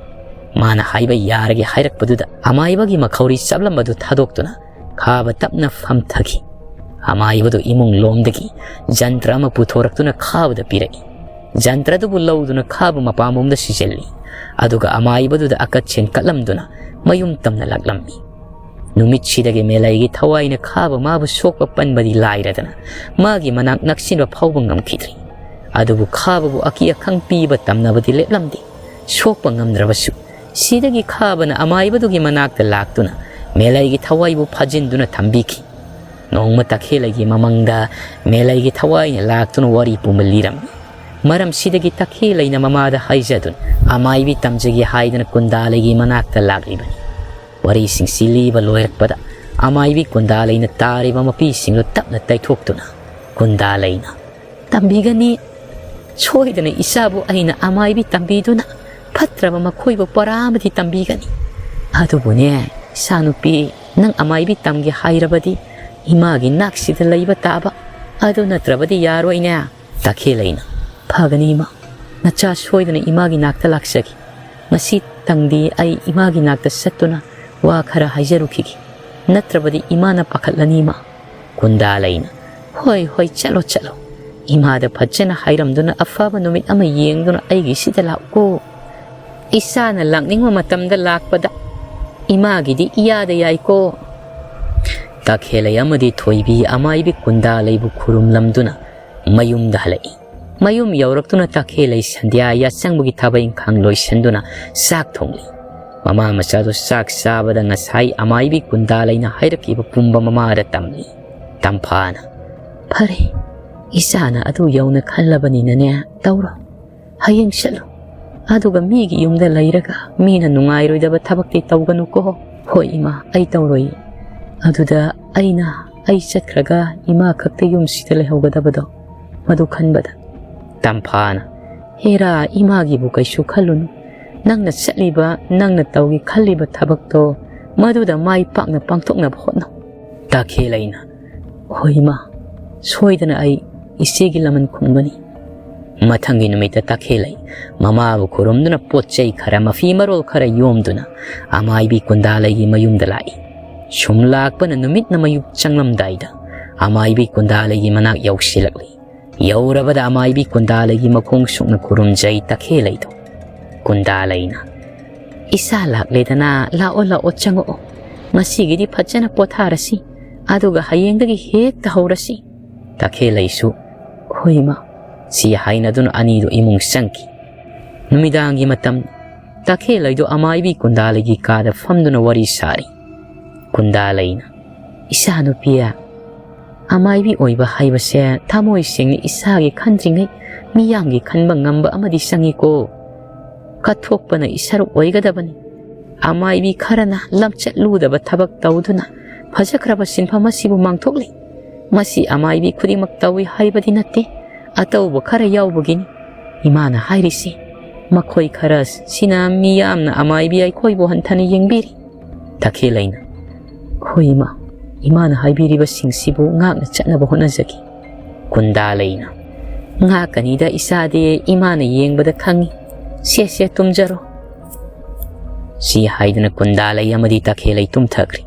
ꯃꯥꯅ ꯍꯥꯏꯕ ꯌꯥꯔꯒꯦ ꯍꯥꯏꯔꯛꯄꯗꯨꯗ ꯑꯃꯥꯏꯕꯒꯤ ꯃꯈꯧꯔꯤ ꯆꯞꯂꯝꯕꯗꯨ ꯊꯥꯗꯣꯛꯇꯨꯅ ꯈꯥꯕ ꯇꯞꯅ ꯐꯝꯊꯈꯤ꯫ ꯑꯃꯥꯏꯕꯗꯨ ꯏꯃꯨꯡ ꯂꯣꯝꯗꯒꯤ ꯖꯟꯇ꯭ꯔ ꯑꯃ ꯄꯨꯊꯣꯔꯛꯇꯨꯅ ꯈꯥꯕꯗ ꯄꯤꯔꯛꯏ꯫ ꯖꯟꯇ꯭ꯔꯗꯨꯕꯨ ꯂꯧꯗꯨꯅ ꯈꯥꯕ ꯃꯄꯥꯝꯂꯣꯝꯗ ꯁꯤꯖꯤꯜꯂꯤ꯫ ꯑꯗꯨꯒ ꯑꯃꯥꯏꯕꯗꯨꯗ ꯑꯀꯠꯁꯦꯟ ꯀꯠꯂꯝꯗꯨꯅ ꯃꯌꯨꯝ ꯇꯝꯅ ꯂꯥꯛꯂꯝꯃꯤ꯫ ꯅꯨꯃꯤꯠꯁꯤꯗꯒꯤ ꯃꯦꯂꯩꯒꯤ ꯊꯋꯥꯏꯅ ꯈꯥꯕ ꯃꯥꯕꯨ ꯁꯣꯛꯄ ꯄꯟꯕꯗꯤ ꯂꯥꯏꯔꯗꯅ ꯃꯥꯒꯤ ꯃꯅꯥꯛ ꯅꯛꯁꯤꯟꯕ ꯐꯥꯎꯕ ꯉꯝꯈꯤꯗ꯭ꯔꯤ꯫ ꯑꯗꯨꯕꯨ ꯈꯥꯕꯕꯨ ꯑꯀꯤ ꯑꯈꯪ ꯄꯤꯕ ꯇꯝꯅꯕꯗꯤ ꯂꯦꯞꯂꯝꯗꯦ꯫ ꯁꯣꯛꯄ ꯉꯝꯗ꯭ꯔꯕꯁꯨ ꯁꯤꯗꯒꯤ ꯈꯥꯕꯅ ꯑꯃꯥꯏꯕꯗꯨꯒꯤ ꯃꯅꯥꯛꯇ ꯂꯥꯛꯇꯨꯅ ꯃꯦꯂꯩꯒꯤ ꯊꯋꯥꯏꯕꯨ ꯐꯥꯖꯤꯟꯗꯨꯅ ꯊꯝꯕꯤꯈꯤ꯫ ꯅꯣꯡꯃ ꯇꯈꯦꯜꯂꯩꯒꯤ ꯃꯃꯪꯗ ꯃꯦꯂꯩꯒꯤ ꯊꯋꯥꯏꯅ ꯂꯥꯛꯇꯨꯅ ꯋꯥꯔꯤ ꯄꯨꯝꯕ ꯂꯤꯔꯝꯃꯤ꯫ ꯃꯔꯝꯁꯤꯗꯒꯤ ꯇꯈꯦꯜꯂꯩꯅ ꯃꯃꯥꯗ ꯍꯥꯏꯖꯗꯨꯅ ꯑꯃꯥꯏꯕꯤ ꯇꯝꯖꯒꯦ ꯍꯥꯏꯗꯨꯅ ꯀꯨꯟꯗꯥꯂꯩꯒꯤ ꯃꯅꯥꯛꯇ ꯂꯥꯛꯂꯤꯕꯅꯤ꯫ ꯋꯥꯔꯤꯁꯤꯡꯁꯤ ꯂꯤꯕ ꯂꯣꯏꯔꯛꯄꯗ ꯑꯃꯥꯏꯕꯤ ꯀꯨꯟꯗꯥꯂꯩꯅ ꯇꯥꯔꯤꯕ ꯃꯄꯤꯁꯤꯡꯗꯨ ꯇꯞꯅ ꯇꯩꯊꯣꯛꯇꯨꯅ ꯀꯨꯟꯗꯥꯂꯩꯅ, "ꯇꯝꯕꯤꯒꯅꯤ꯫ ꯁꯣꯏꯗꯅ ꯏꯆꯥꯕꯨ ꯑꯩꯅ ꯑꯃꯥꯏꯕꯤ ꯇꯝꯕꯤꯗꯨꯅ ꯐꯠꯇ꯭ꯔꯕ ꯃꯈꯣꯏꯕꯨ ꯄꯔꯥ ꯑꯃꯗꯤ ꯇꯝꯕꯤꯒꯅꯤ꯫ ꯑꯗꯨꯕꯨꯅꯦ, ꯏꯆꯥꯅꯨꯄꯤ, ꯅꯪ ꯑꯃꯥꯏꯕꯤ ꯇꯝꯒꯦ ꯍꯥꯏꯔꯕꯗꯤ ꯏꯃꯥꯒꯤ ꯅꯥꯛꯁꯤꯗ ꯂꯩꯕ ꯇꯥꯕ꯫ ꯑꯗꯨ ꯅꯠꯇ꯭ꯔꯕꯗꯤ ꯌꯥꯔꯣꯏꯅꯦ꯫ ꯇꯈꯦꯜꯂꯩꯅ, ꯐꯒꯅꯤ ꯏꯃꯥ, ꯅꯆꯥ ꯁꯣꯏꯗꯅ ꯏꯃꯥꯒꯤ ꯅꯥꯛꯇ ꯂꯥꯛꯆꯒꯦ꯫ ꯉꯁꯤꯇꯪꯗꯤ ꯑꯩ ꯏꯃꯥꯒꯤ ꯅꯥꯛꯇ ꯆꯠꯇꯨꯅ ꯋꯥ ꯈꯔ ꯍꯥꯏꯖꯔꯨꯈꯤꯒꯦ꯫ ꯅꯠꯇ꯭ꯔꯕꯗꯤ ꯏꯃꯥꯅ ꯄꯥꯈꯠꯂꯅꯤ ꯏꯃꯥ꯫ ꯀꯨꯟꯗꯥꯂꯩꯅ, ꯍꯣꯏ ꯍꯣꯏ, ꯆꯠꯂꯣ ꯆꯠꯂꯣ꯫ ꯏꯃꯥꯗ ꯐꯖꯅ ꯍꯥꯏꯔꯝꯗꯨꯅ ꯑꯐꯕ ꯅꯨꯃꯤꯠ ꯑꯃ ꯌꯦꯡꯗꯨꯅ ꯑꯩꯒꯤꯁꯤꯗ ꯂꯥꯛꯎꯀꯣ꯫ ꯏꯆꯥꯅ ꯂꯥꯛꯅꯤꯡꯕ ꯃꯇꯝꯗ ꯂꯥꯛꯄꯗ ꯏꯃꯥꯒꯤꯗꯤ ꯏꯌꯥꯗ ꯌꯥꯏꯀꯣ꯫ ꯇꯈꯦꯜꯂꯩ ꯑꯃꯗꯤ ꯊꯣꯏꯕꯤ ꯑꯃꯥꯏꯕꯤ ꯀꯨꯟꯗꯥꯂꯩꯕꯨ ꯈꯨꯔꯨꯝꯂꯝꯗꯨꯅ ꯃꯌꯨꯝꯗ ꯍꯜꯂꯛꯏ꯫ ꯃꯌꯨꯝ ꯌꯧꯔꯛꯇꯨꯅ ꯇꯈꯦꯜꯂꯩ ꯁꯟꯙ꯭ꯌꯥ ꯌꯥꯆꯪꯕꯒꯤ ꯊꯕꯛ ꯏꯪꯈꯥꯡ ꯂꯣꯏꯁꯤꯟꯗꯨꯅ ꯆꯥꯛ ꯊꯣꯡꯂꯤ꯫ ꯃꯃꯥ ꯃꯆꯥꯗꯨ ꯆꯥꯛ ꯆꯥꯕꯗ ꯉꯁꯥꯏ ꯑꯃꯥꯏꯕꯤ ꯀꯨꯟꯗꯥꯂꯩꯅ ꯍꯥꯏꯔꯛꯈꯤꯕ ꯄꯨꯝꯕ ꯃꯃꯥꯗ ꯇꯝꯂꯤ꯫ ꯇꯝꯐꯥꯅ, ꯐꯔꯦ, ꯏꯆꯥꯅ ꯑꯗꯨ ꯌꯧꯅ ꯈꯜꯂꯕꯅꯤꯅꯅꯦ, ꯇꯧꯔꯣ꯫ ꯍꯌꯦꯡ ꯆꯠꯂꯨ꯫ ꯑꯗꯨꯒ ꯃꯤꯒꯤ ꯌꯨꯝꯗ ꯂꯩꯔꯒ ꯃꯤꯅ ꯅꯨꯡꯉꯥꯏꯔꯣꯏꯗꯕ ꯊꯕꯛꯇꯤ ꯇꯧꯒꯅꯨꯀꯣ꯫ ꯍꯣꯏ ꯏꯃꯥ, ꯑꯩ ꯇꯧꯔꯣꯏ꯫ ꯑꯗꯨꯗ ꯑꯩꯅ, ꯑꯩ ꯆꯠꯈ꯭ꯔꯒ ꯏꯃꯥ ꯈꯛꯇ ꯌꯨꯝꯁꯤꯗ ꯂꯩꯍꯧꯒꯗꯕꯗꯣ, ꯃꯗꯨ ꯈꯟꯕꯗ꯫ ꯇꯝꯐꯥꯅ, ꯍꯦꯔꯥ, ꯏꯃꯥꯒꯤꯕꯨ ꯀꯩꯁꯨ ꯈꯜꯂꯨꯅꯨ꯫ ꯅꯪꯅ ꯆꯠꯂꯤꯕ, ꯅꯪꯅ ꯇꯧꯒꯦ ꯈꯜꯂꯤꯕ ꯊꯕꯛꯇꯣ ꯃꯗꯨꯗ ꯃꯥꯏ ꯄꯥꯛꯅ ꯄꯥꯡꯊꯣꯛꯅꯕ ꯍꯣꯠꯅꯧ꯫ ꯇꯈꯦꯜꯂꯩꯅ, ꯍꯣꯏ ꯏꯃꯥ, ꯁꯣꯏꯗꯅ ꯑꯩ ꯏꯆꯦꯒꯤ ꯂꯃꯟ ꯈꯨꯝꯒꯅꯤ꯫ ꯃꯊꯪꯒꯤ ꯅꯨꯃꯤꯠꯇ ꯇꯈꯦꯜꯂꯩ ꯃꯃꯥꯕꯨ ꯈꯨꯔꯨꯝꯗꯨꯅ ꯄꯣꯠ ꯆꯩ ꯈꯔ, ꯃꯐꯤ ꯃꯔꯣꯜ ꯈꯔ ꯌꯣꯝꯗꯨꯅ ꯑꯃꯥꯏꯕꯤ ꯀꯨꯟꯗꯥꯂꯩꯒꯤ ꯃꯌꯨꯝꯗ ꯂꯥꯛꯏ꯫ ꯁꯨꯝ ꯂꯥꯛꯄꯅ ꯅꯨꯃꯤꯠꯅ ꯃꯌꯨꯝ ꯆꯪꯂꯝꯗꯥꯏꯗ ꯑꯃꯥꯏꯕꯤ ꯀꯨꯟꯗꯥꯂꯩꯒꯤ ꯃꯅꯥꯛ ꯌꯧꯁꯤꯜꯂꯛꯂꯤ꯫ ꯌꯧꯔꯕꯗ ꯑꯃꯥꯏꯕꯤ ꯀꯨꯟꯗꯥꯂꯩꯒꯤ ꯃꯈꯣꯡ ꯁꯨꯛꯅ ꯈꯨꯔꯨꯝꯖꯩ ꯇꯈꯦꯜꯂꯩꯗꯨ꯫ ꯀꯨꯟꯗꯥꯂꯩꯅ, ꯏꯆꯥ ꯂꯥꯛꯂꯦꯗꯅ, ꯂꯥꯛꯑꯣ ꯂꯥꯛꯑꯣ, ꯆꯪꯉꯛꯑꯣ꯫ ꯉꯁꯤꯒꯤꯗꯤ ꯐꯖꯅ ꯄꯣꯊꯥꯔꯁꯤ, ꯑꯗꯨꯒ ꯍꯌꯦꯡꯗꯒꯤ ꯍꯦꯛꯇ ꯍꯧꯔꯁꯤ꯫ ꯇꯈꯦꯜꯂꯩꯁꯨ, ꯍꯣꯏ ꯏꯃꯥ, ꯁꯤ ꯍꯥꯏꯅꯗꯨꯅ ꯑꯅꯤꯗꯨ ꯏꯃꯨꯡ ꯆꯪꯈꯤ꯫ ꯅꯨꯃꯤꯗꯥꯡꯒꯤ ꯃꯇꯝ꯫ ꯇꯈꯦꯜꯂꯩꯗꯨ ꯑꯃꯥꯏꯕꯤ ꯀꯨꯟꯗꯥꯂꯩꯒꯤ ꯀꯥꯗ ꯐꯝꯗꯨꯅ ꯋꯥꯔꯤ ꯁꯥꯔꯤ꯫ ꯀꯨꯟꯗꯥꯂꯩꯅ, ꯏꯆꯥꯅꯨꯄꯤ, ꯑꯃꯥꯏꯕꯤ ꯑꯣꯏꯕ ꯍꯥꯏꯕꯁꯦ ꯊꯃꯣꯏ ꯁꯦꯡꯅ ꯏꯁꯥꯒꯤ ꯈꯟꯗ꯭ꯔꯤꯉꯩ ꯃꯤꯌꯥꯝꯒꯤ ꯈꯟꯕ ꯉꯝꯕ ꯑꯃꯗꯤ ꯆꯪꯉꯤꯀꯣ꯫ ꯀꯠꯊꯣꯛꯄꯅ ꯏꯁꯔꯨꯛ ꯑꯣꯏꯒꯗꯕꯅꯤ꯫ ꯑꯃꯥꯏꯕꯤ ꯈꯔꯅ ꯂꯝꯆꯠ ꯂꯨꯗꯕ ꯊꯕꯛ ꯇꯧꯗꯨꯅ ꯐꯖꯈ꯭ꯔꯕ ꯁꯤꯟꯐꯝ ꯑꯁꯤꯕꯨ ꯃꯥꯡꯊꯣꯛꯂꯤ꯫ ꯃꯁꯤ ꯑꯃꯥꯏꯕꯤ ꯈꯨꯗꯤꯡꯃꯛ ꯇꯧꯏ ꯍꯥꯏꯕꯗꯤ ꯅꯠꯇꯦ, ꯑꯇꯧꯕ ꯈꯔ ꯌꯥꯎꯕꯒꯤꯅꯤ꯫ ꯏꯃꯥꯅ ꯍꯥꯏꯔꯤꯁꯤ, ꯃꯈꯣꯏ ꯈꯔꯁꯤꯅ ꯃꯤꯌꯥꯝꯅ ꯑꯃꯥꯏꯕꯤ ꯑꯩꯈꯣꯏꯕꯨ ꯍꯟꯊꯅ ꯌꯦꯡꯕꯤꯔꯤ꯫ ꯇꯈꯦꯜꯂꯩꯅ, "ꯍꯣꯏ ꯏꯃꯥ, ꯏꯃꯥꯅ ꯍꯥꯏꯕꯤꯔꯤꯕꯁꯤꯡꯁꯤꯕꯨ ꯉꯥꯛꯅ ꯆꯠꯅꯕ ꯍꯣꯠꯅꯖꯒꯦ꯫" ꯀꯨꯟꯗꯥꯂꯩꯅ, "ꯉꯥꯛꯀꯅꯤꯗ ꯏꯆꯥꯗꯤ, ꯏꯃꯥꯅ ꯌꯦꯡꯕꯗ ꯈꯪꯏ꯫ ꯁꯦ ꯁꯦ, ꯇꯨꯝꯖꯔꯣ꯫" ꯁꯤ ꯍꯥꯏꯗꯨꯅ ꯀꯨꯟꯗꯥꯂꯩ ꯑꯃꯗꯤ ꯇꯈꯦꯜꯂꯩ ꯇꯨꯝꯊꯈ꯭ꯔꯤ꯫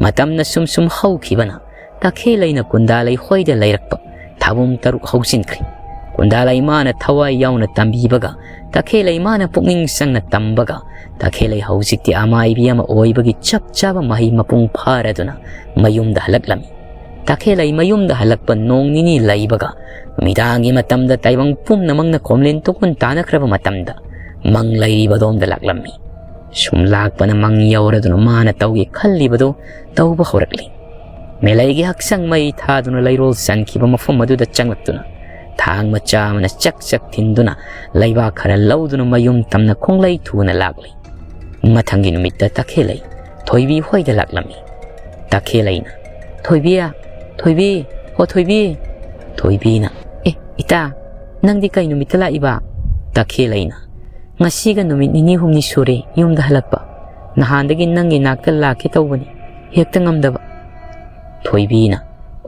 ꯃꯇꯝꯅ ꯁꯨꯝ ꯁꯨꯝ ꯍꯧꯈꯤꯕꯅ ꯇꯈꯦꯜꯂꯩꯅ ꯀꯨꯟꯗꯥꯂꯩ ꯍꯣꯏꯗ ꯂꯩꯔꯛꯄ ꯊꯥꯕꯨꯝ ꯇꯔꯨꯛ ꯍꯧꯖꯤꯟꯈ꯭ꯔꯤ꯫ ꯀꯨꯟꯗꯥꯂꯩ ꯃꯥꯅ ꯊꯋꯥꯏ ꯌꯥꯎꯅ ꯇꯝꯕꯤꯕꯒ, ꯇꯈꯦꯜꯂꯩ ꯃꯥꯅ ꯄꯨꯛꯅꯤꯡ ꯆꯪꯅ ꯇꯝꯕꯒ, ꯇꯈꯦꯜꯂꯩ ꯍꯧꯖꯤꯛꯇꯤ ꯑꯃꯥꯏꯕꯤ ꯑꯃ ꯑꯣꯏꯕꯒꯤ ꯆꯞ ꯆꯥꯕ ꯃꯍꯩ ꯃꯄꯨꯡ ꯐꯥꯔꯗꯨꯅ ꯃꯌꯨꯝꯗ ꯍꯜꯂꯛꯂꯝꯃꯤ꯫ ꯇꯈꯦꯜꯂꯩ ꯃꯌꯨꯝꯗ ꯍꯜꯂꯛꯄ ꯅꯣꯡ ꯅꯤꯅꯤ ꯂꯩꯕꯒ, ꯅꯨꯃꯤꯗꯥꯡꯒꯤ ꯃꯇꯝꯗ ꯇꯥꯏꯕꯪ ꯄꯨꯝꯅꯃꯛꯅ ꯈꯣꯝꯂꯦꯟ ꯇꯨꯀꯨꯟ ꯇꯥꯅꯈ꯭ꯔꯕ ꯃꯇꯝꯗ, ꯃꯪ ꯂꯩꯔꯤꯕ ꯑꯗꯣꯝꯗ ꯂꯥꯛꯂꯝꯃꯤ꯫ ꯁꯨꯝ ꯂꯥꯛꯄꯅ ꯃꯪ ꯌꯧꯔꯗꯨꯅ ꯃꯥꯅ ꯇꯧꯒꯦ ꯈꯜꯂꯤꯕꯗꯨ ꯇꯧꯕ ꯍꯧꯔꯛꯂꯤ꯫ ꯃꯦꯂꯩꯒꯤ ꯍꯛꯆꯥꯡ ꯃꯩ ꯊꯥꯗꯨꯅ ꯂꯩꯔꯣꯜ ꯆꯟꯈꯤꯕ ꯃꯐꯝ ꯑꯗꯨꯗ ꯆꯪꯂꯛꯇꯨꯅ, ꯊꯥꯡ ꯃꯆꯥ ꯑꯃꯅ ꯆꯛ ꯆꯛ ꯊꯤꯟꯗꯨꯅ, ꯂꯩꯕꯥꯛ ꯈꯔ ꯂꯧꯗꯨꯅ ꯃꯌꯨꯝ ꯇꯝꯅ ꯈꯣꯡꯂꯩ ꯊꯨꯅ ꯂꯥꯛꯂꯤ꯫ ꯃꯊꯪꯒꯤ ꯅꯨꯃꯤꯠꯇ ꯇꯈꯦꯜꯂꯩ ꯊꯣꯏꯕꯤ ꯍꯣꯏꯗ ꯂꯥꯛꯂꯝꯃꯤ꯫ ꯇꯈꯦꯜꯂꯩꯅ, "ꯊꯣꯏꯕꯤ, ꯊꯣꯏꯕꯤ, ꯍꯣ ꯊꯣꯏꯕꯤ꯫" ꯊꯣꯏꯕꯤꯅ, "ꯑꯦ, ꯏꯇꯥ, ꯅꯪꯗꯤ ꯀꯩ ꯅꯨꯃꯤꯠꯇ ꯂꯥꯛꯏꯕ?" ꯇꯈꯦꯜꯂꯩꯅ, "ꯉꯁꯤꯒ ꯅꯨꯃꯤꯠ ꯅꯤꯅꯤ ꯍꯨꯝꯅꯤ ꯁꯨꯔꯦ ꯌꯨꯝꯗ ꯍꯜꯂꯛꯄ꯫ ꯅꯍꯥꯟꯗꯒꯤ ꯅꯪꯒꯤ ꯅꯥꯛꯇ ꯂꯥꯛꯀꯦ ꯇꯧꯕꯅꯤ, ꯍꯦꯛꯇ ꯉꯝꯗꯕ꯫" ꯊꯣꯏꯕꯤꯅ,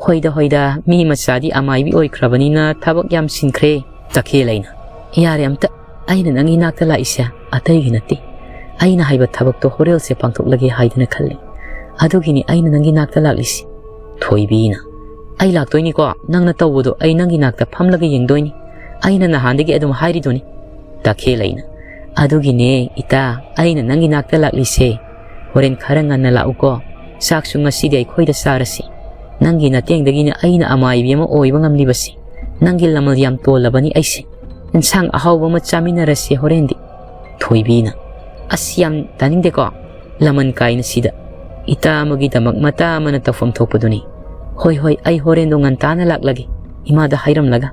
"ꯍꯣꯏꯗ, ꯍꯣꯏꯗ, ꯃꯤ ꯃꯆꯥꯗꯤ ꯑꯃꯥꯏꯕꯤ ꯑꯣꯏꯈ꯭ꯔꯕꯅꯤꯅ ꯊꯕꯛ ꯌꯥꯝ ꯁꯤꯟꯈ꯭ꯔꯦ꯫" ꯇꯈꯦꯜꯂꯩꯅ, "ꯌꯥꯔꯦ ꯑꯝꯇ, ꯑꯩꯅ ꯅꯪꯒꯤ ꯅꯥꯛꯇ ꯂꯥꯛꯏꯁꯦ ꯑꯇꯩꯒꯤ ꯅꯠꯇꯦ꯫ ꯑꯩꯅ ꯍꯥꯏꯕ ꯊꯕꯛꯇꯣ ꯍꯣꯔꯦꯜꯁꯦ ꯄꯥꯡꯊꯣꯛꯂꯒꯦ ꯍꯥꯏꯗꯅ ꯈꯜꯂꯤ꯫ ꯑꯗꯨꯒꯤꯅꯤ ꯑꯩꯅ ꯅꯪꯒꯤ ꯅꯥꯛꯇ ꯂꯥꯛꯂꯤꯁꯤ꯫" ꯊꯣꯏꯕꯤꯅ, "ꯑꯩ ꯂꯥꯛꯇꯣꯏꯅꯤꯀꯣ, ꯅꯪꯅ ꯇꯧꯕꯗꯣ ꯑꯩ ꯅꯪꯒꯤ ꯅꯥꯛꯇ ꯐꯝꯂꯒ ꯌꯦꯡꯗꯣꯏꯅꯤ꯫ ꯑꯩꯅ ꯅꯍꯥꯟꯗꯒꯤ ꯑꯗꯨꯝ ꯍꯥꯏꯔꯤꯗꯨꯅꯤ꯫" ꯇꯈꯦꯜꯂꯩꯅ, "ꯑꯗꯨꯒꯤꯅꯦ ꯏꯇꯥ, ꯑꯩꯅ ꯅꯪꯒꯤ ꯅꯥꯛꯇ ꯂꯥꯛꯂꯤꯁꯦ꯫ ꯍꯣꯔꯦꯟ ꯈꯔ ꯉꯟꯅ ꯂꯥꯛꯎꯀꯣ꯫ ꯆꯥꯛꯁꯨ ꯉꯁꯤꯗꯤ ꯑꯩꯈꯣꯏꯗ ꯆꯥꯔꯁꯤ꯫ ꯅꯪꯒꯤ ꯅꯇꯦꯡꯗꯒꯤꯅꯦ ꯑꯩꯅ ꯑꯃꯥꯏꯕꯤ ꯑꯃ ꯑꯣꯏꯕ ꯉꯝꯂꯤꯕꯁꯤ꯫ ꯅꯪꯒꯤ ꯂꯃꯜ ꯌꯥꯝ ꯇꯣꯜꯂꯕꯅꯤ ꯑꯩꯁꯦ꯫ ꯏꯟꯁꯥꯡ ꯑꯍꯥꯎꯕ ꯑꯃ ꯆꯥꯃꯤꯟꯅꯔꯁꯤ ꯍꯣꯔꯦꯟꯗꯤ꯫" ꯊꯣꯏꯕꯤꯅ, "ꯑꯁ, ꯌꯥꯝ ꯇꯥꯅꯤꯡꯗꯦꯀꯣ, ꯂꯃꯟ ꯀꯥꯏꯅ ꯁꯤꯗ꯫ ꯏꯇꯥ ꯑꯃꯒꯤꯗꯃꯛ ꯃꯇꯥ ꯑꯃꯅ ꯇꯧꯐꯝ ꯊꯣꯛꯄꯗꯨꯅꯤ꯫ ꯍꯣꯏ, ꯍꯣꯏ, ꯑꯩ ꯍꯣꯔꯦꯟꯗꯣ ꯉꯟꯇꯥꯅ ꯂꯥꯛꯂꯒꯦ, ꯏꯃꯥꯗ ꯍꯥꯏꯔꯝꯂꯒ꯫"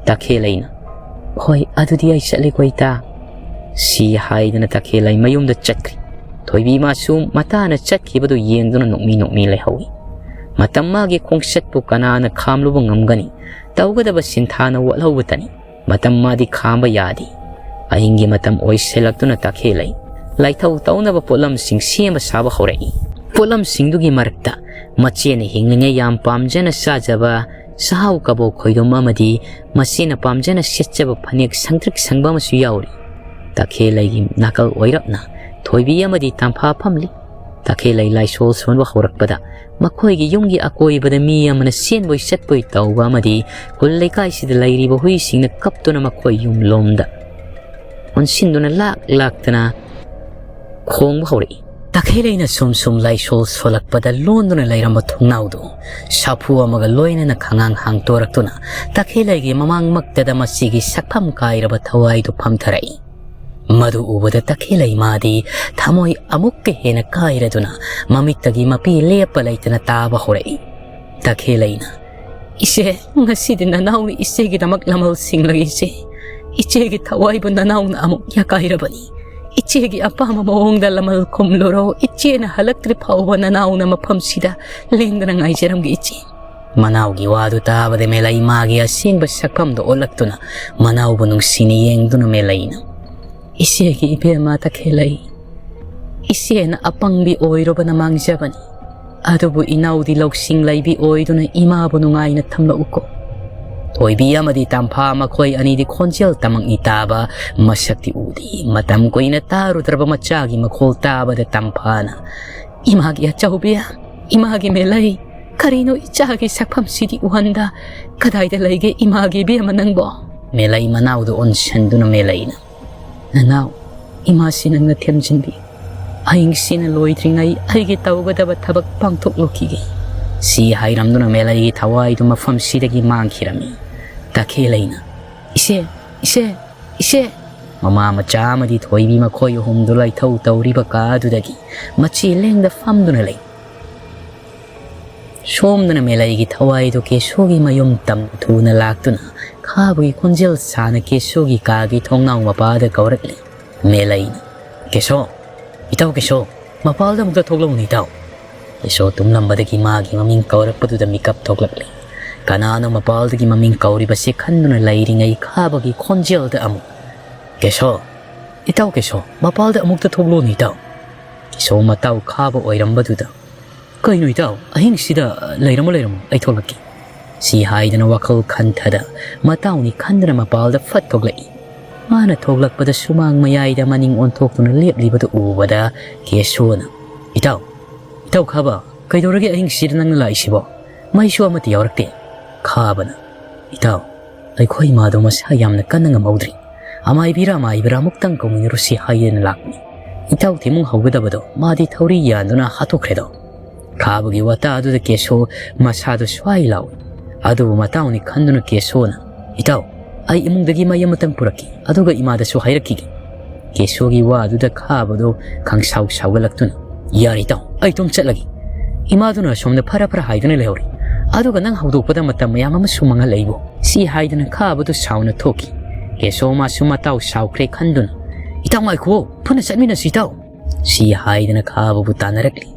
ꯇꯈꯦꯜꯂꯩꯅ, "ꯍꯣꯏ, ꯑꯗꯨꯗꯤ ꯑꯩ ꯆꯠꯂꯦꯀꯣ ꯏꯇꯥ꯫" ꯁꯤ ꯍꯥꯏꯗꯅ ꯇꯈꯦꯜꯂꯩ ꯃꯌꯨꯝꯗ ꯆꯠꯈ꯭ꯔꯤ꯫ ꯊꯣꯏꯕꯤ ꯃꯥꯁꯨ ꯃꯇꯥꯅ ꯆꯠꯈꯤꯕꯗꯨ ꯌꯦꯡꯗꯨꯅ ꯅꯣꯛꯃꯤ ꯅꯣꯛꯃꯤ ꯂꯩꯍꯧꯏ꯫ ꯃꯇꯝ ꯃꯥꯒꯤ ꯈꯣꯡꯆꯠꯄꯨ ꯀꯅꯥꯅ ꯈꯥꯝꯂꯨꯕ ꯉꯝꯒꯅꯤ? ꯇꯧꯒꯗꯕ ꯁꯤꯟꯊꯥꯅ ꯋꯥꯠꯍꯧꯕꯇꯅꯤ꯫ ꯃꯇꯝ ꯃꯥꯗꯤ ꯈꯥꯝꯕ ꯌꯥꯗꯦ꯫ ꯑꯍꯤꯡꯒꯤ ꯃꯇꯝ ꯑꯣꯏꯁꯤꯜꯂꯛꯇꯨꯅ ꯇꯈꯦꯜꯂꯩ ꯂꯥꯏꯊꯧ ꯇꯧꯅꯕ ꯄꯣꯠꯂꯝꯁꯤꯡ ꯁꯦꯝꯕ ꯁꯥꯕ ꯍꯧꯔꯛꯏ꯫ ꯄꯣꯠꯂꯝꯁꯤꯡꯗꯨꯒꯤ ꯃꯔꯛꯇ ꯃꯆꯦꯅ ꯍꯤꯡꯂꯤꯉꯩ ꯌꯥꯝ ꯄꯥꯝꯖꯅ ꯆꯥꯖꯕ ꯆꯥꯛꯍꯥꯎ ꯀꯕꯣꯛ ꯈꯣꯏꯗꯨꯝ ꯑꯃꯗꯤ ꯃꯆꯦꯅ ꯄꯥꯝꯖꯅ ꯁꯦꯠꯆꯕ ꯐꯅꯦꯛ ꯁꯪꯇ꯭ꯔꯤꯛ ꯁꯪꯕ ꯑꯃꯁꯨ ꯌꯥꯎꯔꯤ꯫ ꯇꯈꯦꯜꯂꯩꯒꯤ ꯅꯥꯀꯜ ꯑꯣꯏꯔꯞꯅ ꯊꯣꯏꯕꯤ ꯑꯃꯗꯤ ꯇꯝꯐꯥ ꯐꯝꯂꯤ꯫ ꯇꯈꯦꯜꯂꯩ ꯂꯥꯏꯁꯣꯜ ꯁꯣꯟꯕ ꯍꯧꯔꯛꯄꯗ ꯃꯈꯣꯏꯒꯤ ꯌꯨꯝꯒꯤ ꯑꯀꯣꯏꯕꯗ ꯃꯤ ꯑꯃꯅ ꯆꯦꯟꯕꯣꯏ ꯆꯠꯄꯣꯏ ꯇꯧꯕ ꯑꯃꯗꯤ ꯈꯨꯜ ꯂꯩꯀꯥꯏꯁꯤꯗ ꯂꯩꯔꯤꯕ ꯍꯨꯏꯁꯤꯡꯅ ꯀꯞꯇꯨꯅ ꯃꯈꯣꯏ ꯌꯨꯝꯂꯣꯝꯗ ꯑꯣꯟꯁꯤꯟꯗꯨꯅ ꯂꯥꯛ ꯂꯥꯛꯇꯅ ꯈꯣꯡꯕ ꯍꯧꯔꯛꯏ꯫ ꯇꯈꯦꯜꯂꯩꯅ ꯁꯨꯝ ꯁꯨꯝ ꯂꯥꯏꯁꯣꯜ ꯁꯣꯜꯂꯛꯄꯗ ꯂꯣꯟꯗꯨꯅ ꯂꯩꯔꯝꯕ ꯊꯣꯡꯅꯥꯎꯗꯨ ꯁꯥꯐꯨ ꯑꯃꯒ ꯂꯣꯏꯅꯅ ꯈꯉꯥꯡ ꯍꯥꯡꯇꯣꯔꯛꯇꯨꯅ ꯇꯈꯦꯜꯂꯩꯒꯤ ꯃꯃꯥꯡꯃꯛꯇꯗ ꯃꯁꯤꯒꯤ ꯁꯛꯐꯝ ꯀꯥꯏꯔꯕ ꯊꯋꯥꯏꯗꯨ ꯐꯝꯊꯔꯛꯏ꯫ ꯃꯗꯨ ꯎꯕꯗ ꯇꯈꯦꯜꯂꯩ ꯃꯥꯗꯤ ꯊꯃꯣꯏ ꯑꯃꯨꯛꯀ ꯍꯦꯟꯅ ꯀꯥꯏꯔꯗꯨꯅ ꯃꯃꯤꯠꯇꯒꯤ ꯃꯄꯤ ꯂꯦꯞꯄ ꯂꯩꯇꯅ ꯇꯥꯕ ꯍꯧꯔꯛꯏ꯫ ꯇꯈꯦꯜꯂꯩꯅ, "ꯏꯆꯦ, ꯉꯁꯤꯗꯤ ꯅꯅꯥꯎꯅ ꯏꯆꯦꯒꯤꯗꯃꯛ ꯂꯃꯜ ꯁꯤꯡꯂꯒꯦ ꯏꯆꯦ꯫ ꯏꯆꯦꯒꯤ ꯊꯋꯥꯏꯕꯨ ꯅꯅꯥꯎꯅ ꯑꯃꯨꯛ ꯌꯥꯀꯥꯏꯔꯕꯅꯤ꯫ ꯏꯆꯦꯒꯤ ꯑꯄꯥꯝꯕ ꯃꯑꯣꯡꯗ ꯂꯃꯜ ꯈꯨꯝꯂꯨꯔꯣ꯫ ꯏꯆꯦꯅ ꯍꯜꯂꯛꯇ꯭ꯔꯤ ꯐꯥꯎꯕ ꯅꯅꯥꯎꯅ ꯃꯐꯝꯁꯤꯗ ꯂꯦꯡꯗꯅ ꯉꯥꯏꯖꯔꯝꯒꯦ ꯏꯆꯦ꯫" ꯃꯅꯥꯎꯒꯤ ꯋꯥꯗꯨ ꯇꯥꯕꯗ ꯃꯦꯂꯩ ꯃꯥꯒꯤ ꯑꯁꯦꯡꯕ ꯁꯛꯐꯝꯗꯨ ꯑꯣꯜꯂꯛꯇꯨꯅ ꯃꯅꯥꯎꯕꯨ ꯅꯨꯡꯁꯤꯅ ꯌꯦꯡꯗꯨꯅ ꯃꯦꯂꯩꯅ, "ꯏꯆꯦꯒꯤ ꯏꯕꯦꯝꯃ ꯇꯈꯦꯜꯂꯩ, ꯏꯆꯦꯅ ꯑꯄꯪꯕꯤ ꯑꯣꯏꯔꯨꯕꯅ ꯃꯥꯡꯖꯕꯅꯤ꯫ ꯑꯗꯨꯕꯨ ꯏꯅꯥꯎꯗꯤ ꯂꯧꯁꯤꯡ ꯂꯩꯕꯤ ꯑꯣꯏꯗꯨꯅ ꯏꯃꯥꯕꯨ ꯅꯨꯡꯉꯥꯏꯅ ꯊꯝꯂꯛꯎꯀꯣ꯫" ꯊꯣꯏꯕꯤ ꯑꯃꯗꯤ ꯇꯝꯐꯥ ꯃꯈꯣꯏ ꯑꯅꯤꯗꯤ ꯈꯣꯟꯖꯦꯜ ꯇꯃꯛꯅꯤ ꯇꯥꯕ, ꯃꯁꯛꯇꯤ ꯎꯗꯦ꯫ ꯃꯇꯝ ꯀꯨꯏꯅ ꯇꯥꯔꯨꯗ꯭ꯔꯕ ꯃꯆꯥꯒꯤ ꯃꯈꯣꯜ ꯇꯥꯕꯗ ꯇꯝꯐꯥꯅ, "ꯏꯃꯥꯒꯤ ꯑꯆꯧꯕꯤ, ꯏꯃꯥꯒꯤ ꯃꯦꯂꯩ, ꯀꯔꯤꯅꯣ ꯏꯆꯥꯒꯤ ꯁꯛꯐꯝꯁꯤꯗꯤ ꯎꯍꯟꯗ? ꯀꯗꯥꯏꯗ ꯂꯩꯒꯦ ꯏꯃꯥꯒꯤ ꯏꯕꯦꯝꯃ ꯅꯪꯕꯣ?" ꯃꯦꯂꯩ ꯃꯅꯥꯎꯗ ꯑꯣꯟꯁꯟꯗꯨꯅ ꯃꯦꯂꯩꯅ, "ꯅꯅꯥꯎ, ꯏꯃꯥꯁꯤ ꯅꯪꯅ ꯊꯦꯝꯖꯤꯟꯕꯤ꯫ ꯑꯍꯤꯡꯁꯤꯅ ꯂꯣꯏꯗ꯭ꯔꯤꯉꯩ ꯑꯩꯒꯤ ꯇꯧꯒꯗꯕ ꯊꯕꯛ ꯄꯥꯡꯊꯣꯛꯂꯨꯈꯤꯒꯦ꯫" ꯁꯤ ꯍꯥꯏꯔꯝꯗꯨꯅ ꯃꯦꯂꯩꯒꯤ ꯊꯋꯥꯏꯗꯨ ꯃꯐꯝꯁꯤꯗꯒꯤ ꯃꯥꯡꯈꯤꯔꯝꯃꯤ꯫ ꯇꯈꯦꯜꯂꯩꯅ, "ꯏꯆꯦ, ꯏꯆꯦ, ꯏꯆꯦ!" ꯃꯃꯥ ꯃꯆꯥ ꯑꯃꯗꯤ ꯊꯣꯏꯕꯤ ꯃꯈꯣꯏ ꯑꯍꯨꯝꯗꯨ ꯂꯥꯏꯊꯧ ꯇꯧꯔꯤꯕ ꯀꯥ ꯑꯗꯨꯗꯒꯤ ꯃꯆꯤ ꯂꯦꯡꯗ ꯐꯝꯗꯨꯅ ꯂꯩ꯫ ꯁꯣꯝꯗꯅ ꯃꯦꯂꯩꯒꯤ ꯊꯋꯥꯏꯗꯨ ꯀꯦꯁꯣꯒꯤ ꯃꯌꯨꯝ ꯇꯝ ꯊꯨꯅ ꯂꯥꯛꯇꯨꯅ ꯈꯥꯕꯒꯤ ꯈꯣꯟꯖꯦꯜ ꯁꯥꯅ ꯀꯦꯁꯣꯒꯤ ꯀꯥꯒꯤ ꯊꯣꯡꯅꯥꯎ ꯃꯄꯥꯗ ꯀꯧꯔꯛꯂꯤ꯫ ꯃꯦꯂꯩꯅ, "ꯀꯦꯁꯣ, ꯏꯇꯥꯎ ꯀꯦꯁꯣ, ꯃꯄꯥꯜꯗ ꯑꯃꯨꯛꯇ ꯊꯣꯛꯂꯛꯎꯅꯦ ꯏꯇꯥꯎ꯫" ꯀꯦꯁꯣ ꯇꯨꯝꯂꯝꯕꯗꯒꯤ ꯃꯥꯒꯤ ꯃꯃꯤꯡ ꯀꯧꯔꯛꯄꯗꯨꯗ ꯃꯤꯀꯞ ꯊꯣꯛꯂꯛꯂꯤ꯫ ꯀꯅꯥꯅꯣ ꯃꯄꯥꯜꯗꯒꯤ ꯃꯃꯤꯡ ꯀꯧꯔꯤꯕꯁꯤ ꯈꯟꯗꯨꯅ ꯂꯩꯔꯤꯉꯩ ꯈꯥꯕꯒꯤ ꯈꯣꯟꯖꯦꯜꯗ ꯑꯃꯨꯛ, "ꯀꯦꯁꯣ, ꯏꯇꯥꯎ ꯀꯦꯁꯣ, ꯃꯄꯥꯜꯗ ꯑꯃꯨꯛꯇ ꯊꯣꯛꯂꯛꯎꯅꯦ ꯏꯇꯥꯎ꯫" ꯀꯦꯁꯣ ꯃꯇꯥꯎ ꯈꯥꯕ ꯑꯣꯏꯔꯝꯕꯗꯨꯗ, "ꯀꯩꯅꯣ ꯏꯇꯥꯎ, ꯑꯍꯤꯡꯁꯤꯗ ꯂꯩꯔꯝꯃꯣ, ꯂꯩꯔꯝꯃꯣ, ꯑꯩ ꯊꯣꯛꯂꯛꯀꯦ" ꯁꯤ ꯍꯥꯏꯗꯅ ꯋꯥꯈꯜ ꯈꯟꯊꯗ ꯃꯇꯥꯎꯅꯤ ꯈꯟꯗꯅ ꯃꯄꯥꯜꯗ ꯐꯠ ꯊꯣꯛꯂꯛꯏ꯫ ꯃꯥꯅ ꯊꯣꯛꯂꯛꯄꯗ ꯁꯨꯃꯥꯡ ꯃꯌꯥꯏꯗ ꯃꯅꯤꯡ ꯑꯣꯟꯊꯣꯛꯇꯨꯅ ꯂꯦꯞꯂꯤꯕꯗꯨ ꯎꯕꯗ ꯀꯦꯁꯣꯅ, "ꯏꯇꯥꯎ, ꯏꯇꯥꯎ ꯈꯥꯕ, ꯀꯩꯗꯧꯔꯒꯦ ꯑꯍꯤꯡꯁꯤꯗ ꯅꯪꯅ ꯂꯥꯛꯏꯁꯤꯕꯣ? ꯃꯩꯁꯨ ꯑꯃꯠꯇ ꯌꯥꯎꯔꯛꯇꯦ"꯫ ꯈꯥꯕꯅ, "ꯏꯇꯥꯎ, ꯑꯩꯈꯣꯏ ꯏꯃꯥꯗꯣ ꯃꯁꯥ ꯌꯥꯝꯅ ꯀꯟꯅ ꯉꯝꯍꯧꯗ꯭ꯔꯤ꯫ ꯑꯃꯥꯏꯕꯤꯔꯥ ꯑꯃꯥꯏꯕꯤꯔꯥ ꯑꯃꯨꯛꯇꯪ ꯀꯧꯃꯤꯟꯅꯔꯨꯁꯤ ꯍꯥꯏꯗꯅ ꯂꯥꯛꯄꯅꯤ꯫ ꯏꯇꯥꯎ ꯊꯤꯃꯨꯡ ꯍꯧꯒꯗꯕꯗꯣ ꯃꯥꯗꯤ ꯊꯧꯔꯤ ꯌꯥꯟꯗꯨꯅ ꯍꯥꯠꯇꯣꯛꯈ꯭ꯔꯦꯗꯣ"꯫ ꯈꯥꯕꯒꯤ ꯋꯥꯇꯥ ꯑꯗꯨꯗ ꯀꯦꯁꯣ ꯃꯁꯥꯗꯨ ꯁ꯭ꯋꯥꯏ ꯂꯥꯎꯏ꯫ ꯑꯗꯨꯕꯨ ꯃꯇꯥꯎꯅꯤ ꯈꯟꯗꯨꯅ ꯀꯦꯁꯣꯅ, "ꯏꯇꯥꯎ, ꯑꯩ ꯏꯃꯨꯡꯗꯒꯤ ꯃꯩ ꯑꯃꯇꯪ ꯄꯨꯔꯛꯈꯤ, ꯑꯗꯨꯒ ꯏꯃꯥꯗꯁꯨ ꯍꯥꯏꯔꯛꯈꯤꯒꯦ"꯫ ꯀꯦꯁꯣꯒꯤ ꯋꯥ ꯑꯗꯨꯗ ꯈꯥꯕꯗꯨ ꯈꯪꯁꯥꯎ ꯁꯥꯎꯒꯠꯂꯛꯇꯨꯅ, "ꯌꯥꯔꯦ ꯏꯇꯥꯎ, ꯑꯩ ꯇꯨꯝ ꯆꯠꯂꯒꯦ꯫ ꯏꯃꯥꯗꯨꯅ ꯑꯁꯣꯝꯗ ꯐꯔ ꯐꯔ ꯍꯥꯏꯗꯨꯅ ꯂꯩꯍꯧꯔꯤ꯫ ꯑꯗꯨꯒ ꯅꯪ ꯍꯧꯗꯣꯛꯄꯗ ꯃꯇꯝ ꯃꯌꯥꯝ ꯑꯃꯁꯨ ꯃꯥꯡꯍꯜꯂꯛꯏꯕꯣ"꯫ ꯁꯤ ꯍꯥꯏꯗꯨꯅ ꯈꯥꯕꯗꯨ ꯁꯥꯎꯅ ꯊꯣꯛꯈꯤ꯫ ꯀꯦꯁꯣ ꯃꯥꯁꯨ ꯃꯇꯥꯎ ꯁꯥꯎꯈ꯭ꯔꯦ ꯈꯟꯗꯨꯅ, "ꯏꯇꯥꯎ ꯉꯥꯏꯈꯨꯑꯣ, ꯄꯨꯟꯅ ꯆꯠꯃꯤꯟꯅꯁꯤ ꯏꯇꯥꯎ"꯫ ꯁꯤ ꯍꯥꯏꯗꯅ ꯈꯥꯕꯕꯨ ꯇꯥꯟꯅꯔꯛꯂꯤ꯫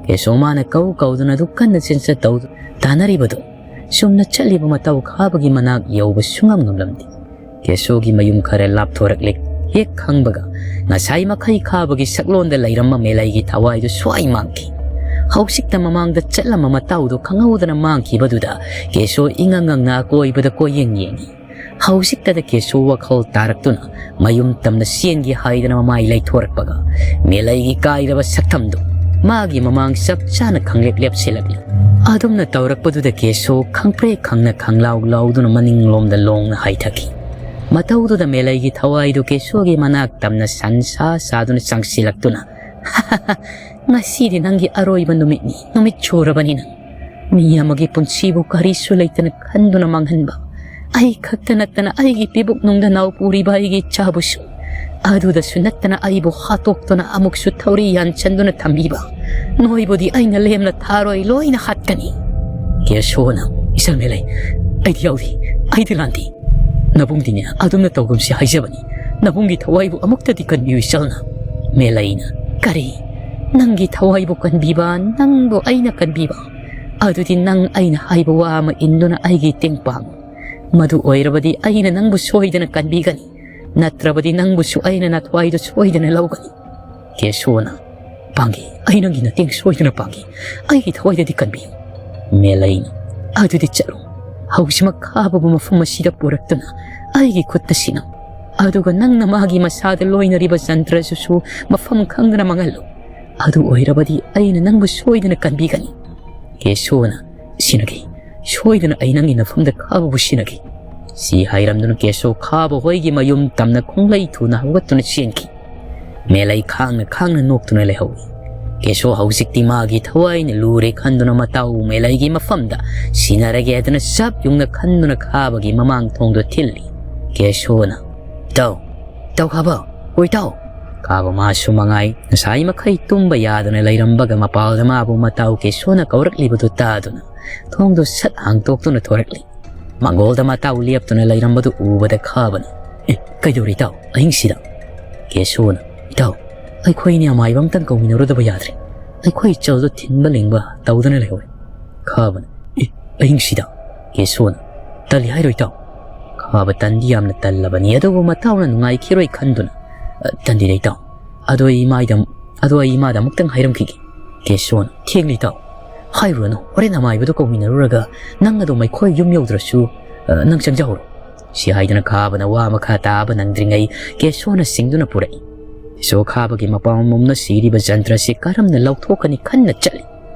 ꯀꯦꯁꯣ ꯃꯥꯅ ꯀꯧ ꯀꯧꯗꯨꯅ ꯑꯗꯨ ꯀꯟꯅ ꯆꯦꯟꯆꯠ ꯇꯧꯗꯨꯅ ꯇꯥꯟꯅꯔꯤꯕꯗꯨ ꯆꯨꯝꯅ ꯆꯠꯂꯤꯕ ꯃꯇꯥꯎ ꯈꯥꯕꯒꯤ ꯃꯅꯥꯛ ꯌꯧꯕ ꯁꯨꯡꯉꯝ ꯉꯝꯂꯝꯗꯦ꯫ ꯀꯦꯁꯣꯒꯤ ꯃꯌꯨꯝ ꯈꯔ ꯂꯥꯞꯊꯣꯔꯛꯂꯦ꯫ ꯍꯦꯛ ꯈꯪꯕꯒ ꯉꯁꯥꯏ ꯃꯈꯩ ꯈꯥꯕꯒꯤ ꯁꯛꯂꯣꯟꯗ ꯂꯩꯔꯝꯕ ꯃꯦꯂꯩꯒꯤ ꯊꯋꯥꯏꯗꯨ ꯁ꯭ꯋꯥꯏ ꯃꯥꯡꯈꯤ꯫ ꯍꯧꯖꯤꯛꯇ ꯃꯃꯥꯡꯗ ꯆꯠꯂꯝꯕ ꯃꯇꯥꯎꯗꯨ ꯈꯪꯍꯧꯗꯅ ꯃꯥꯡꯈꯤꯕꯗꯨꯗ ꯀꯦꯁꯣ ꯏꯉꯪ ꯉꯪꯅ ꯑꯀꯣꯏꯕꯗ ꯀꯣꯏꯌꯦꯡ ꯌꯦꯡꯉꯤ꯫ ꯍꯧꯖꯤꯛꯇꯗ ꯀꯦꯁꯣ ꯋꯥꯈꯜ ꯇꯥꯔꯛꯇꯨꯅ ꯃꯌꯨꯝ ꯇꯝꯅ ꯆꯦꯟꯒꯦ ꯍꯥꯏꯗꯅ ꯃꯃꯥꯏ ꯂꯩꯊꯣꯔꯛꯄꯒ ꯃꯦꯂꯩꯒꯤ ꯀꯥꯏꯔꯕ ꯁꯛꯇꯝꯗꯨ ꯃꯥꯒꯤ ꯃꯃꯥꯡ ꯆꯞ ꯆꯥꯅ ꯈꯪꯂꯦꯞ ꯂꯦꯞꯁꯤꯜꯂꯛꯂꯤ꯫ ꯑꯗꯨꯝꯅ ꯇꯧꯔꯛꯄꯗꯨꯗ ꯀꯦꯁꯣ ꯈꯪꯄ꯭ꯔꯦꯛ ꯈꯪꯅ ꯈꯪꯂꯥꯎ ꯂꯥꯎꯗꯨꯅ ꯃꯅꯤꯡꯂꯣꯝꯗ ꯂꯣꯡꯅ ꯍꯥꯏꯊꯈꯤ꯫ ꯃꯇꯧꯗꯨꯗ ꯃꯦꯂꯩꯒꯤ ꯊꯋꯥꯏꯗꯨ ꯀꯦꯁꯣꯒꯤ ꯃꯅꯥꯛ ꯇꯝꯅ ꯁꯟ ꯁꯥ ꯁꯥꯗꯨꯅ ꯆꯪꯁꯤꯜꯂꯛꯇꯨꯅ, "ꯉꯁꯤꯗꯤ ꯅꯪꯒꯤ ꯑꯔꯣꯏꯕ ꯅꯨꯃꯤꯠꯅꯤ, ꯅꯨꯃꯤꯠ ꯆꯨꯔꯕꯅꯤ ꯅꯪ꯫ ꯃꯤ ꯑꯃꯒꯤ ꯄꯨꯟꯁꯤꯕꯨ ꯀꯔꯤꯁꯨ ꯂꯩꯇꯅ ꯈꯟꯗꯨꯅ ꯃꯥꯡꯍꯟꯕ, ꯑꯩ ꯈꯛꯇ ꯅꯠꯇꯅ ꯑꯩꯒꯤ ꯄꯤꯕꯨꯛ ꯅꯨꯡꯗ ꯅꯥꯎ ꯄꯨꯔꯤꯕ ꯑꯩꯒꯤ ꯏꯆꯥꯕꯨꯁꯨ, ꯑꯗꯨꯗꯁꯨ ꯅꯠꯇꯅ ꯑꯩꯕꯨ ꯍꯥꯠꯇꯣꯛꯇꯨꯅ ꯑꯃꯨꯛꯁꯨ ꯊꯧꯔꯤ ꯌꯥꯟꯁꯟꯗꯨꯅ ꯊꯝꯕꯤꯕ, ꯅꯣꯏꯕꯨꯗꯤ ꯑꯩꯅ ꯂꯦꯝꯅ ꯊꯥꯔꯣꯏ, ꯂꯣꯏꯅ ꯍꯥꯠꯀꯅꯤ"꯫ ꯀꯦꯁꯣꯅ, "ꯏꯆꯜ ꯃꯦꯂꯩ, ꯑꯩꯗꯤ ꯌꯥꯎꯗꯦ, ꯑꯩꯗꯤ ꯂꯥꯟꯗꯦ꯫ ꯅꯕꯨꯡꯗꯤꯅꯦ ꯑꯗꯨꯝꯅ ꯇꯧꯒꯨꯝꯁꯤ ꯍꯥꯏꯖꯕꯅꯤ, ꯅꯕꯨꯡꯒꯤ ꯊꯋꯥꯏꯕꯨ ꯑꯃꯨꯛꯇꯗꯤ ꯀꯟꯕꯤꯌꯨ ꯏꯆꯜꯅ"꯫ ꯃꯦꯂꯩꯅ, "ꯀꯔꯤ? ꯅꯪꯒꯤ ꯊꯋꯥꯏꯕꯨ ꯀꯟꯕꯤꯕ, ꯅꯪꯕꯨ ꯑꯩꯅ ꯀꯟꯕꯤꯕ? ꯑꯗꯨꯗꯤ ꯅꯪ ꯑꯩꯅ ꯍꯥꯏꯕ ꯋꯥ ꯑꯃ ꯏꯟꯗꯨꯅ ꯑꯩꯒꯤ ꯇꯦꯡ ꯄꯥꯡꯉꯨ꯫ ꯃꯗꯨ ꯑꯣꯏꯔꯕꯗꯤ ꯑꯩꯅ ꯅꯪꯕꯨ ꯁꯣꯏꯗꯅ ꯀꯟꯕꯤꯒꯅꯤ, ꯅꯠꯇ꯭ꯔꯕꯗꯤ ꯅꯪꯕꯨꯁꯨ ꯑꯩꯅ ꯅꯊꯋꯥꯏꯗꯨ ꯁꯣꯏꯗꯅ ꯂꯧꯒꯅꯤ"꯫ ꯀꯦꯁꯣꯅ, "ꯄꯥꯡꯒꯦ, ꯑꯩ ꯅꯪꯒꯤ ꯃꯇꯦꯡ ꯁꯣꯏꯗꯅ ꯄꯥꯡꯒꯦ꯫ ꯑꯩꯒꯤ ꯊꯋꯥꯏꯗꯗꯤ ꯀꯟꯕꯤꯌꯨ꯫" ꯃꯦꯂꯩꯅ, "ꯑꯗꯨꯗꯤ ꯆꯠꯂꯨ꯫ ꯍꯧꯖꯤꯛꯃꯛ ꯈꯥꯕꯕꯨ ꯃꯐꯝ ꯑꯁꯤꯗ ꯄꯨꯔꯛꯇꯨꯅ ꯑꯩꯒꯤ ꯈꯨꯠꯇ ꯁꯤꯟꯅꯧ꯫ ꯑꯗꯨꯒ ꯅꯪꯅ ꯃꯥꯒꯤ ꯃꯁꯥꯗ ꯂꯣꯏꯅꯔꯤꯕ ꯖꯟꯇ꯭ꯔ ꯑꯗꯨꯁꯨ ꯃꯐꯝ ꯈꯪꯗꯅ ꯃꯥꯡꯍꯜꯂꯨ꯫ ꯑꯗꯨ ꯑꯣꯏꯔꯕꯗꯤ ꯑꯩꯅ ꯅꯪꯕꯨ ꯁꯣꯏꯗꯅ ꯀꯟꯕꯤꯒꯅꯤ꯫" ꯀꯦꯁꯣꯅ, "ꯁꯤꯟꯅꯒꯦ, ꯁꯣꯏꯗꯅ ꯑꯩ ꯅꯪꯒꯤ ꯅꯐꯝꯗ ꯈꯥꯕꯕꯨ ꯁꯤꯟꯅꯒꯦ꯫" ꯁꯤ ꯍꯥꯏꯔꯝꯗꯨꯅ ꯀꯦꯁꯣ ꯈꯥꯕ ꯍꯣꯏꯒꯤ ꯃꯌꯨꯝ ꯇꯝꯅ ꯈꯣꯡꯂꯩ ꯊꯨꯅ ꯍꯧꯒꯠꯇꯨꯅ ꯆꯦꯟꯈꯤ꯫ ꯃꯦꯂꯩ ꯈꯥꯡꯅ ꯈꯥꯡꯅ ꯅꯣꯛꯇꯨꯅ ꯂꯩꯍꯧꯏ꯫ ꯀꯦꯁꯣ ꯍꯧꯖꯤꯛꯇꯤ ꯃꯥꯒꯤ ꯊꯋꯥꯏꯅ ꯂꯨꯔꯦ ꯈꯟꯗꯨꯅ ꯃꯇꯥꯎ ꯃꯦꯂꯩꯒꯤ ꯃꯐꯝꯗ ꯁꯤꯟꯅꯔꯒꯦ ꯍꯥꯏꯗꯨꯅ ꯆꯞ ꯌꯨꯡꯅ ꯈꯟꯗꯨꯅ ꯈꯥꯕꯒꯤ ꯃꯃꯥꯡ ꯊꯣꯡꯗꯣ ꯊꯤꯜꯂꯤ꯫ ꯀꯦꯁꯣꯅ, "ꯏꯇꯥꯎ, ꯏꯇꯥꯎ ꯈꯥꯕ, ꯑꯣ ꯏꯇꯥꯎ!" ꯈꯥꯕ ꯃꯥꯁꯨ ꯃꯉꯥꯏ ꯉꯁꯥꯏ ꯃꯈꯩ ꯇꯨꯝꯕ ꯌꯥꯗꯅ ꯂꯩꯔꯝꯕꯒ ꯃꯄꯥꯜꯗ ꯃꯥꯕꯨ ꯃꯇꯥꯎ ꯀꯦꯁꯣꯅ ꯀꯧꯔꯛꯂꯤꯕꯗꯨ ꯇꯥꯗꯨꯅ ꯊꯣꯡꯗꯣ ꯁꯠ ꯍꯥꯡꯇꯣꯛꯇꯨꯅ ꯊꯣꯔꯛꯂꯤ꯫ ꯃꯪꯒꯣꯜꯗ ꯃꯇꯥꯎ ꯂꯦꯞꯇꯨꯅ ꯂꯩꯔꯝꯕꯗꯨ ꯎꯕꯗ ꯈꯥꯕꯅ, "ꯑꯦ, ꯀꯩꯗꯧꯔꯤ ꯏꯇꯥꯎ ꯑꯍꯤꯡꯁꯤꯗ?" ꯀꯦꯁꯣꯅ, "ꯏꯇꯥꯎ, ꯑꯩꯈꯣꯏ ꯑꯅꯤ ꯑꯃꯥꯏꯕ ꯑꯝꯇꯪ ꯀꯧꯃꯤꯟꯅꯔꯨꯗꯕ ꯌꯥꯗ꯭ꯔꯦ꯫ ꯑꯩꯈꯣꯏ ꯏꯆꯜꯗꯣ ꯊꯤꯟꯕ ꯂꯤꯡꯕ ꯇꯧꯗꯨꯅ ꯂꯩꯍꯧꯔꯦ꯫" ꯈꯥꯕꯅ, "ꯑꯦ, ꯑꯍꯤꯡꯁꯤꯗ?" ꯀꯦꯁꯣꯅ, "ꯇꯜꯂꯤ ꯍꯥꯏꯔꯣ ꯏꯇꯥꯎ?" ꯈꯥꯕ ꯇꯟꯗꯤ ꯌꯥꯝꯅ ꯇꯜꯂꯕꯅꯤ, ꯑꯗꯨꯕꯨ ꯃꯇꯥꯎꯅ ꯅꯨꯡꯉꯥꯏꯈꯤꯔꯣꯏ ꯈꯟꯗꯨꯅ, "ꯑ, ꯇꯟꯗꯦꯗ ꯏꯇꯥꯎ꯫ ꯑꯗꯣ ꯑꯩ ꯏꯃꯥꯏꯗ ꯑꯃꯨꯛ-, ꯑꯗꯣ ꯑꯩ ꯏꯃꯥꯗ ꯑꯃꯨꯛꯇꯪ ꯍꯥꯏꯔꯝꯈꯤꯒꯦ꯫" ꯀꯦꯁꯣꯅ, "ꯊꯦꯡꯂꯤ ꯏꯇꯥꯎ꯫ ꯍꯥꯏꯔꯨꯔꯅꯨ, ꯍꯣꯔꯦꯟ ꯑꯃꯥꯏꯕꯗꯣ ꯀꯧꯃꯤꯟꯅꯔꯨꯔꯒ ꯅꯪ ꯑꯗꯨꯝ ꯑꯩꯈꯣꯏ ꯌꯨꯝ ꯌꯧꯗ꯭ꯔꯁꯨ, ꯑ, ꯅꯪ ꯆꯪꯖꯍꯧꯔꯣ꯫" ꯁꯤ ꯍꯥꯏꯗꯨꯅ ꯈꯥꯕꯅ ꯋꯥ ꯃꯈꯥ ꯇꯥꯕ ꯅꯪꯗ꯭ꯔꯤꯉꯩ ꯀꯦꯁꯣꯅ ꯁꯤꯡꯗꯨꯅ ꯄꯨꯔꯛꯏ꯫ ꯀꯦꯁꯣ ꯈꯥꯕꯒꯤ ꯃꯄꯥ ꯃꯃꯣꯝꯅ ꯁꯤꯔꯤꯕ ꯖꯟꯇ꯭ꯔꯁꯤ ꯀꯔꯝꯅ ꯂꯧꯊꯣꯛꯀꯅꯤ ꯈꯟꯅ ꯆꯠꯂꯤ꯫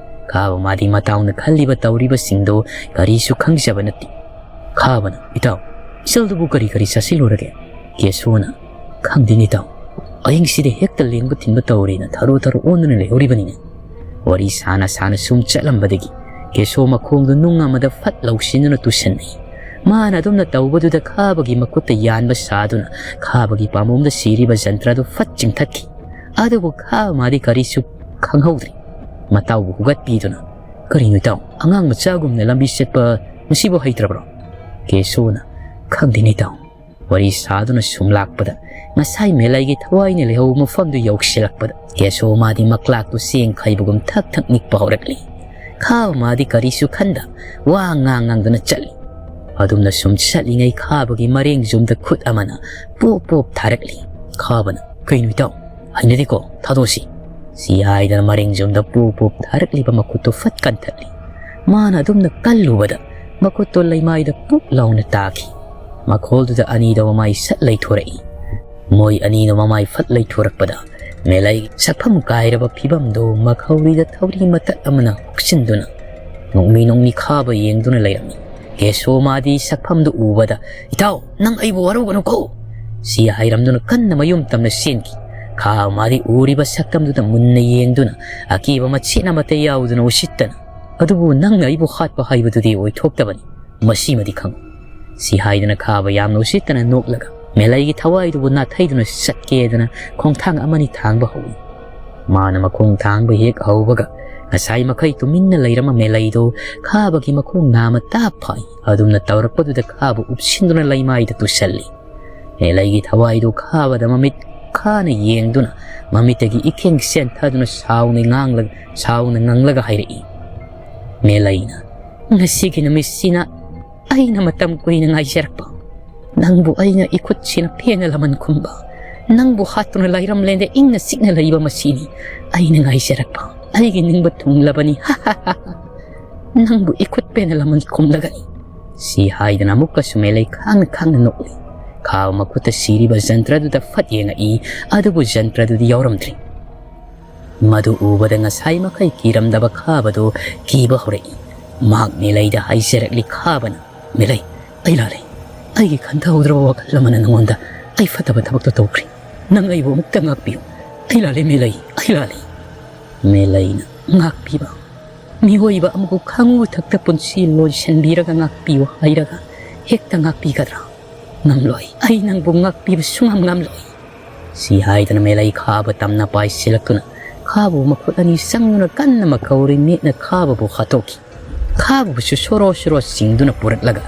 ꯈꯥꯕ ꯃꯥꯗꯤ ꯃꯇꯥꯎꯅ ꯈꯜꯂꯤꯕ ꯇꯧꯔꯤꯕꯁꯤꯡꯗꯣ ꯀꯔꯤꯁꯨ ꯈꯪꯖꯕ ꯅꯠꯇꯦ꯫ ꯈꯥꯕꯅ, "ꯏꯇꯥꯎ, ꯏꯆꯜꯗꯨꯕꯨ ꯀꯔꯤ ꯀꯔꯤ ꯆꯥꯁꯤꯜꯂꯨꯔꯒꯦ?" ꯀꯦꯁꯣꯅ, "ꯈꯪꯗꯦꯅꯦ ꯏꯇꯥꯎ, ꯑꯍꯤꯡꯁꯤꯗ ꯍꯦꯛꯇ ꯂꯦꯡꯕ ꯊꯤꯟꯕ ꯇꯧꯔꯦꯅ ꯊꯔꯣ ꯊꯔꯣ ꯑꯣꯟꯗꯨꯅ ꯂꯩꯍꯧꯔꯤꯕꯅꯤꯅꯦ꯫" ꯋꯥꯔꯤ ꯁꯥꯅ ꯁꯥꯅ ꯁꯨꯝ ꯆꯠꯂꯝꯕꯗꯒꯤ ꯀꯦꯁꯣ ꯃꯈꯣꯡꯗꯨ ꯅꯨꯡ ꯑꯃꯗ ꯐꯠ ꯂꯧꯁꯤꯟꯗꯨꯅ ꯇꯨꯁꯟꯅꯩ꯫ ꯃꯥꯅ ꯑꯗꯨꯝꯅ ꯇꯧꯕꯗꯨꯗ ꯈꯥꯕꯒꯤ ꯃꯈꯨꯠꯇ ꯌꯥꯟꯕ ꯁꯥꯗꯨꯅ ꯈꯥꯕꯒꯤ ꯄꯥꯝꯕꯣꯝꯗ ꯁꯤꯔꯤꯕ ꯖꯟꯇ꯭ꯔꯗꯨ ꯐꯠ ꯆꯤꯡꯊꯠꯈꯤ꯫ ꯑꯗꯨꯕꯨ ꯈꯥꯕ ꯃꯥꯗꯤ ꯀꯔꯤꯁꯨ ꯈꯪꯍꯧꯗ꯭ꯔꯦ꯫ ꯃꯇꯥꯎꯕꯨ ꯍꯨꯒꯠꯄꯤꯗꯨꯅ, "ꯀꯔꯤꯅꯣ ꯏꯇꯥꯎ, ꯑꯉꯥꯡ ꯃꯆꯥꯒꯨꯝꯅ ꯂꯝꯕꯤ ꯆꯠꯄ ꯉꯁꯤꯕꯨ ꯍꯩꯇ꯭ꯔꯕ꯭ꯔꯣ?" ꯀꯦꯁꯣꯅ, "ꯈꯪꯗꯦꯅꯦ ꯏꯇꯥꯎ꯫" ꯋꯥꯔꯤ ꯁꯥꯗꯨꯅ ꯁꯨꯝ ꯂꯥꯛꯄꯗ ꯉꯁꯥꯏ ꯃꯦꯂꯩꯒꯤ ꯊꯋꯥꯏꯅ ꯂꯩꯍꯧꯕ ꯃꯐꯝꯗꯨ ꯌꯧꯁꯤꯜꯂꯛꯄꯗ ꯀꯦꯁꯣ ꯃꯥꯗꯤ ꯃꯀ꯭ꯂꯥꯛꯇꯨ ꯆꯦꯡ ꯈꯩꯕꯒꯨꯝ ꯊꯛ ꯊꯛ ꯅꯤꯛꯄ ꯍꯧꯔꯛꯂꯤ꯫ ꯈꯥꯕ ꯃꯥꯗꯤ ꯀꯔꯤꯁꯨ ꯈꯟꯗ ꯋꯥ ꯉꯥꯡ ꯉꯥꯡꯗꯨꯅ ꯆꯠꯂꯤ꯫ ꯑꯗꯨꯝꯅ ꯁꯨꯝ ꯆꯠꯂꯤꯉꯩ ꯈꯥꯕꯒꯤ ꯃꯔꯦꯡ ꯌꯨꯝꯗ ꯈꯨꯠ ꯑꯃꯅ ꯄꯣꯞ ꯄꯣꯞ ꯊꯥꯔꯛꯂꯤ꯫ ꯈꯥꯕꯅ, "ꯀꯩꯅꯣ ꯏꯇꯥꯎ, ꯍꯩꯅꯗꯦꯀꯣ, ꯊꯥꯗꯣꯛꯑꯁꯤ꯫" ꯁꯤ ꯍꯥꯏꯗꯅ ꯃꯔꯤꯡꯖꯣꯝꯗ ꯄꯨꯞ ꯄꯨꯞ ꯊꯥꯔꯛꯂꯤꯕ ꯃꯈꯨꯠꯇꯨ ꯐꯠ ꯀꯟꯊꯠꯂꯤ꯫ ꯃꯥꯅ ꯑꯗꯨꯝꯅ ꯀꯜꯂꯨꯕꯗ ꯃꯈꯨꯠꯇꯣ ꯂꯩꯃꯥꯏꯗ ꯄꯨꯛ ꯂꯥꯎꯅ ꯇꯥꯈꯤ꯫ ꯃꯈꯣꯜꯗꯨꯗ ꯑꯅꯤꯗꯣ ꯃꯃꯥꯏ ꯁꯠ ꯂꯩꯊꯣꯔꯛꯏ꯫ ꯃꯣꯏ ꯑꯅꯤꯅ ꯃꯃꯥꯏ ꯐꯠ ꯂꯩꯊꯣꯔꯛꯄꯗ ꯃꯦꯂꯩ ꯁꯛꯐꯝ ꯀꯥꯏꯔꯕ ꯐꯤꯕꯝꯗꯣ ꯃꯈꯧꯔꯤꯗ ꯊꯧꯔꯤ ꯃꯇꯠ ꯑꯃꯅ ꯍꯨꯛꯆꯤꯟꯗꯨꯅ ꯅꯣꯡꯃꯤ ꯅꯣꯡꯃꯤ ꯈꯥꯕ ꯌꯦꯡꯗꯨꯅ ꯂꯩꯔꯝꯃꯤ꯫ ꯀꯦꯁꯣ ꯃꯥꯗꯤ ꯁꯛꯐꯝꯗꯨ ꯎꯕꯗ, "ꯏꯇꯥꯎ, ꯅꯪ ꯑꯩꯕꯨ ꯋꯥꯔꯧꯒꯅꯨꯀꯣ!" ꯁꯤ ꯍꯥꯏꯔꯝꯗꯨꯅ ꯀꯟꯅ ꯃꯌꯨꯝ ꯇꯝꯅ ꯆꯦꯟꯈꯤ꯫ ꯈꯥꯕ ꯃꯥꯗꯤ ꯎꯔꯤꯕ ꯁꯛꯇꯝꯗꯨꯗ ꯃꯨꯟꯅ ꯌꯦꯡꯗꯨꯅ ꯑꯀꯤꯕ ꯃꯆꯦꯠ ꯑꯃꯠꯇ ꯌꯥꯎꯗꯅ ꯎꯁꯤꯠꯇꯅ, "ꯑꯗꯨꯕꯨ ꯅꯪꯅ ꯑꯩꯕꯨ ꯍꯥꯠꯄ ꯍꯥꯏꯕꯗꯨꯗꯤ ꯑꯣꯏꯊꯣꯛꯇꯕꯅꯤ꯫ ꯃꯁꯤꯃꯗꯤ ꯈꯪꯉꯨ꯫" ꯁꯤ ꯍꯥꯏꯗꯨꯅ ꯈꯥꯕ ꯌꯥꯝꯅ ꯎꯁꯤꯠꯇꯅ ꯅꯣꯛꯂꯒ ꯃꯦꯂꯩꯒꯤ ꯊꯋꯥꯏꯗꯨꯕꯨ ꯅꯥꯊꯩꯗꯨꯅ ꯆꯠꯀꯦꯗꯅ ꯈꯣꯡꯊꯥꯡ ꯑꯃꯅꯤ ꯊꯥꯡꯕ ꯍꯧꯏ꯫ ꯃꯥꯅ ꯃꯈꯣꯡ ꯊꯥꯡꯕ ꯍꯦꯛ ꯍꯧꯕꯒ ꯉꯁꯥꯏ ꯃꯈꯩ ꯇꯨꯃꯤꯟꯅ ꯂꯩꯔꯝꯕ ꯃꯦꯂꯩꯗꯨ ꯈꯥꯕꯒꯤ ꯃꯈꯣꯡ ꯅꯥꯝꯃ ꯇꯥꯞ ꯐꯥꯏ꯫ ꯑꯗꯨꯝꯅ ꯇꯧꯔꯛꯄꯗꯨꯗ ꯈꯥꯕ ꯎꯞꯁꯤꯟꯗꯨꯅ ꯂꯩꯃꯥꯏꯗ ꯇꯨꯁꯜꯂꯤ꯫ ꯃꯦꯂꯩꯒꯤ ꯊꯋꯥꯏꯗꯨ ꯈꯥꯕꯗ ꯃꯃꯤꯠ ꯈꯥꯅ ꯌꯦꯡꯗꯨꯅ ꯃꯃꯤꯠꯇꯒꯤ ꯏꯈꯦꯡ ꯆꯦꯟꯊꯗꯨꯅ ꯁꯥꯎꯅ ꯉꯥꯡꯂꯒ, ꯁꯥꯎꯅ ꯉꯪꯂꯒ ꯍꯥꯏꯔꯛꯏ꯫ ꯃꯦꯂꯩꯅ, "ꯉꯁꯤꯒꯤ ꯅꯨꯃꯤꯠꯁꯤꯅ ꯑꯩꯅ ꯃꯇꯝ ꯀꯨꯏꯅ ꯉꯥꯏꯖꯔꯛꯄ, ꯅꯪꯕꯨ ꯑꯩꯅ ꯏꯈꯨꯠꯁꯤꯅ ꯄꯦꯟꯅ ꯂꯃꯟ ꯈꯨꯝꯕ, ꯅꯪꯕꯨ ꯍꯥꯠꯇꯨꯅ ꯂꯥꯏꯔꯝꯂꯦꯟꯗ ꯏꯪꯅ ꯆꯤꯛꯅ ꯂꯩꯕ ꯃꯁꯤꯅꯤ ꯑꯩꯅ ꯉꯥꯏꯖꯔꯛꯄ꯫ ꯑꯩꯒꯤ ꯅꯤꯡꯕ ꯊꯨꯡꯂꯕꯅꯤ꯫ ꯍꯥ ꯍꯥ ꯍꯥ ꯍꯥ꯫ ꯅꯪꯕꯨ ꯏꯈꯨꯠ ꯄꯦꯟꯅ ꯂꯃꯟ ꯈꯨꯝꯂꯒꯅꯤ꯫" ꯁꯤ ꯍꯥꯏꯗꯅ ꯑꯃꯨꯛꯀꯁꯨ ꯃꯦꯂꯩ ꯈꯥꯡꯅ ꯈꯥꯡꯅ ꯅꯣꯛꯂꯤ꯫ ꯈꯥꯕ ꯃꯈꯨꯠꯇ ꯁꯤꯔꯤꯕ ꯖꯟꯇ꯭ꯔꯗꯨꯗ ꯐꯠ ꯌꯦꯡꯉꯛꯏ, ꯑꯗꯨꯕꯨ ꯖꯟꯇ꯭ꯔꯗꯨꯗꯤ ꯌꯥꯎꯔꯝꯗ꯭ꯔꯤ꯫ ꯃꯗꯨ ꯎꯕꯗ ꯉꯁꯥꯏ ꯃꯈꯩ ꯀꯤꯔꯝꯗꯕ ꯈꯥꯕꯗꯨ ꯀꯤꯕ ꯍꯧꯔꯛꯏ꯫ ꯃꯍꯥꯛ ꯃꯦꯂꯩꯗ ꯍꯥꯏꯖꯔꯛꯂꯤ꯫ ꯈꯥꯕꯅ, "ꯃꯦꯂꯩ, ꯑꯩ ꯂꯥꯜꯂꯦ꯫ ꯑꯩꯒꯤ ꯈꯟꯊꯍꯧꯗ꯭ꯔꯕ ꯋꯥꯈꯜ ꯑꯃꯅ ꯅꯉꯣꯟꯗ ꯑꯩ ꯐꯠꯇꯕ ꯊꯕꯛꯇꯣ ꯇꯧꯈ꯭ꯔꯦ꯫ ꯅꯪ ꯑꯩꯕꯨ ꯑꯃꯨꯛꯇ ꯉꯥꯛꯄꯤꯌꯨ꯫ ꯑꯩ ꯂꯥꯜꯂꯦ ꯃꯦꯂꯩ, ꯑꯩ ꯂꯥꯜꯂꯦ꯫" ꯃꯦꯂꯩꯅ, "ꯉꯥꯛꯄꯤꯕ? ꯃꯤꯑꯣꯏꯕ ꯑꯃꯕꯨ ꯈꯪꯉꯨ ꯊꯛꯇ ꯄꯨꯟꯁꯤ ꯂꯣꯏꯁꯤꯟꯕꯤꯔꯒ ꯉꯥꯛꯄꯤꯌꯨ ꯍꯥꯏꯔꯒ ꯍꯦꯛꯇ ꯉꯥꯛꯄꯤꯒꯗ꯭ꯔꯥ? ꯉꯝꯂꯣꯏ꯫ ꯑꯩ ꯅꯪꯕꯨ ꯉꯥꯛꯄꯤꯕ ꯁꯨꯡꯉꯝ ꯉꯝꯂꯣꯏ꯫" ꯁꯤ ꯍꯥꯏꯗꯨꯅ ꯃꯦꯂꯩ ꯈꯥꯕ ꯇꯝꯅ ꯄꯥꯏꯁꯤꯜꯂꯛꯇꯨꯅ ꯈꯥꯕꯕꯨ ꯃꯈꯨꯠ ꯑꯅꯤ ꯆꯪꯗꯨꯅ ꯀꯟꯅ ꯃꯈꯧꯔꯤ ꯃꯦꯠꯅ ꯈꯥꯕꯕꯨ ꯍꯥꯠꯇꯣꯛꯈꯤ꯫ ꯈꯥꯕꯕꯨꯁꯨ ꯁꯣꯔꯣ ꯁꯣꯔꯣ ꯆꯤꯡꯗꯨꯅ ꯄꯨꯔꯛꯂꯒ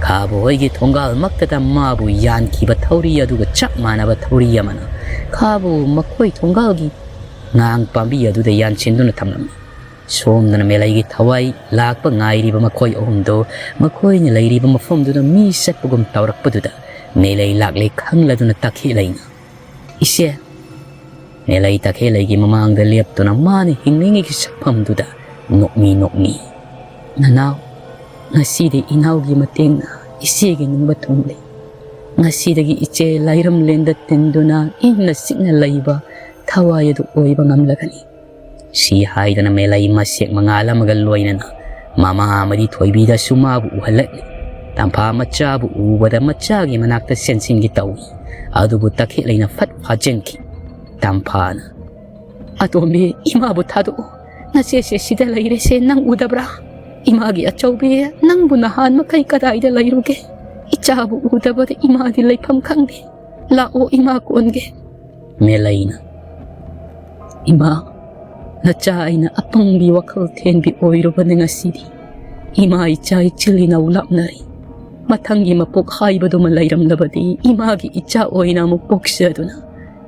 ꯈꯥꯕ ꯍꯣꯏꯒꯤ ꯊꯣꯡꯒꯥꯜꯃꯛꯇꯗ ꯃꯥꯕꯨ ꯌꯥꯟꯈꯤꯕ ꯊꯧꯔꯤ ꯑꯗꯨꯒ ꯆꯞ ꯃꯥꯟꯅꯕ ꯊꯧꯔꯤ ꯑꯃꯅ ꯈꯥꯕꯕꯨ ꯃꯈꯣꯏ ꯊꯣꯡꯒꯥꯜꯒꯤ ꯉꯥꯡ ꯄꯥꯝꯕꯤ ꯑꯗꯨꯗ ꯌꯥꯟꯁꯤꯟꯗꯨꯅ ꯊꯝꯂꯝꯃꯤ꯫ ꯁꯣꯝꯗꯅ ꯃꯦꯂꯩꯒꯤ ꯊꯋꯥꯏ ꯂꯥꯛꯄ ꯉꯥꯏꯔꯤꯕ ꯃꯈꯣꯏ ꯑꯍꯨꯝꯗꯣ ꯃꯈꯣꯏꯅ ꯂꯩꯔꯤꯕ ꯃꯐꯝꯗꯨꯗ ꯃꯤ ꯆꯠꯄꯒꯨꯝ ꯇꯧꯔꯛꯄꯗꯨꯗ ꯃꯦꯂꯩ ꯂꯥꯛꯂꯦ ꯈꯪꯂꯗꯨꯅ ꯇꯈꯦꯜꯂꯩꯅ, "ꯏꯆꯦ, ꯃꯦꯂꯩ ꯇꯈꯦꯜꯂꯩꯒꯤ ꯃꯃꯥꯡꯗ ꯂꯦꯞꯇꯨꯅ ꯃꯥꯅ ꯍꯤꯡꯂꯤꯉꯩꯒꯤ ꯁꯛꯐꯝꯗꯨꯗ ꯅꯣꯛꯃꯤ ꯅꯣꯛꯃꯤ, "ꯅꯅꯥꯎ, ꯉꯁꯤꯗꯤ ꯏꯅꯥꯎꯒꯤ ꯃꯇꯦꯡꯅ ꯏꯆꯦꯒꯤ ꯅꯤꯡꯕ ꯊꯨꯡꯂꯦ꯫ ꯉꯁꯤꯗꯒꯤ ꯏꯆꯦ ꯂꯥꯏꯔꯝꯂꯦꯟꯗ ꯇꯤꯟꯗꯨꯅ ꯏꯪꯅ ꯆꯤꯛꯅ ꯂꯩꯕ ꯊꯋꯥꯏ ꯑꯗꯨ ꯑꯣꯏꯕ ꯉꯝꯂꯒꯅꯤ"꯫ ꯁꯤ ꯍꯥꯏꯗꯨꯅ ꯃꯦꯂꯩ ꯃꯁꯦꯛ ꯃꯉꯥꯜ ꯑꯃꯒ ꯂꯣꯏꯅꯅ ꯃꯃꯥ ꯑꯃꯗꯤ ꯊꯣꯏꯕꯤꯗꯁꯨ ꯃꯥꯕꯨ ꯎꯍꯜꯂꯛꯂꯤ꯫ ꯇꯝꯐꯥ ꯃꯆꯥꯕꯨ ꯎꯕꯗ ꯃꯆꯥꯒꯤ ꯃꯅꯥꯛꯇ ꯆꯦꯟꯁꯤꯟꯒꯦ ꯇꯧꯏ꯫ ꯑꯗꯨꯕꯨ ꯇꯈꯦꯜꯂꯩꯅ ꯐꯠ ꯐꯥꯖꯤꯟꯈꯤ꯫ ꯇꯝꯐꯥꯅ, "ꯑꯇꯣꯝꯕꯤ, ꯏꯃꯥꯕꯨ ꯊꯥꯗꯣꯛꯎ꯫ ꯅꯆꯦꯁꯦ ꯁꯤꯗ ꯂꯩꯔꯦꯁꯦ ꯅꯪ ꯎꯗꯕ꯭ꯔꯥ? ꯏꯃꯥꯒꯤ ꯑꯆꯧꯕꯤ, ꯅꯪꯕꯨ ꯅꯍꯥꯟ ꯃꯈꯩ ꯀꯗꯥꯏꯗ ꯂꯩꯔꯨꯒꯦ? ꯏꯆꯥꯕꯨ ꯎꯗꯕꯗ ꯏꯃꯥꯗꯤ ꯂꯩꯐꯝ ꯈꯪꯗꯦ꯫ ꯂꯥꯛꯑꯣ, ꯏꯃꯥ ꯀꯣꯟꯒꯦ"꯫ ꯃꯦꯂꯩꯅ, "ꯏꯃꯥ, ꯅꯆꯥ ꯑꯩꯅ ꯑꯄꯪꯕꯤ ꯋꯥꯈꯜ ꯊꯦꯟꯕꯤ ꯑꯣꯏꯔꯨꯕꯅ ꯉꯁꯤꯗꯤ ꯏꯃꯥ ꯏꯆꯥ ꯏꯆꯤꯜ ꯏꯅꯥꯎ ꯂꯥꯞꯅꯔꯦ꯫ ꯃꯊꯪꯒꯤ ꯃꯄꯣꯛ ꯍꯥꯏꯕꯗꯨꯃ ꯂꯩꯔꯝꯂꯕꯗꯤ ꯏꯃꯥꯒꯤ ꯏꯆꯥ ꯑꯣꯏꯅ ꯑꯃꯨꯛ ꯄꯣꯛꯆꯗꯨꯅ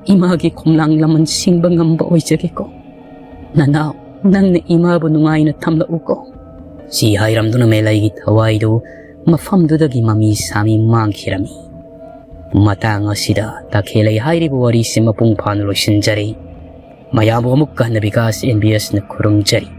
ꯏꯃꯥꯒꯤ ꯈꯣꯝꯂꯥꯡ ꯂꯃꯟ ꯁꯤꯡꯕ ꯉꯝꯕ ꯑꯣꯏꯖꯒꯦꯀꯣ꯫ ꯅꯅꯥꯎ, ꯅꯪꯅ ꯏꯃꯥꯕꯨ ꯅꯨꯡꯉꯥꯏꯅ ꯊꯝꯂꯛꯎꯀꯣ"꯫ ꯁꯤ ꯍꯥꯏꯔꯝꯗꯨꯅ ꯃꯦꯂꯩꯒꯤ ꯊꯋꯥꯏꯗꯨ ꯃꯐꯝꯗꯨꯗꯒꯤ ꯃꯃꯤ ꯁꯥꯃꯤ ꯃꯥꯡꯈꯤꯔꯝꯃꯤ꯫ ꯃꯇꯥꯡ ꯑꯁꯤꯗ ꯇꯈꯦꯜꯂꯩ ꯍꯥꯏꯔꯤꯕ ꯋꯥꯔꯤꯁꯤ ꯃꯄꯨꯡ ꯐꯥꯅ ꯂꯣꯏꯁꯤꯟꯖꯔꯦ꯫ ꯃꯌꯥꯝꯕꯨ ꯑꯃꯨꯛꯀ ꯍꯟꯅ ꯕꯤꯀꯥꯁ ꯑꯦꯝ ꯕꯤ ꯑꯦꯁꯅ ꯈꯨꯔꯨꯝꯖꯔꯤ꯫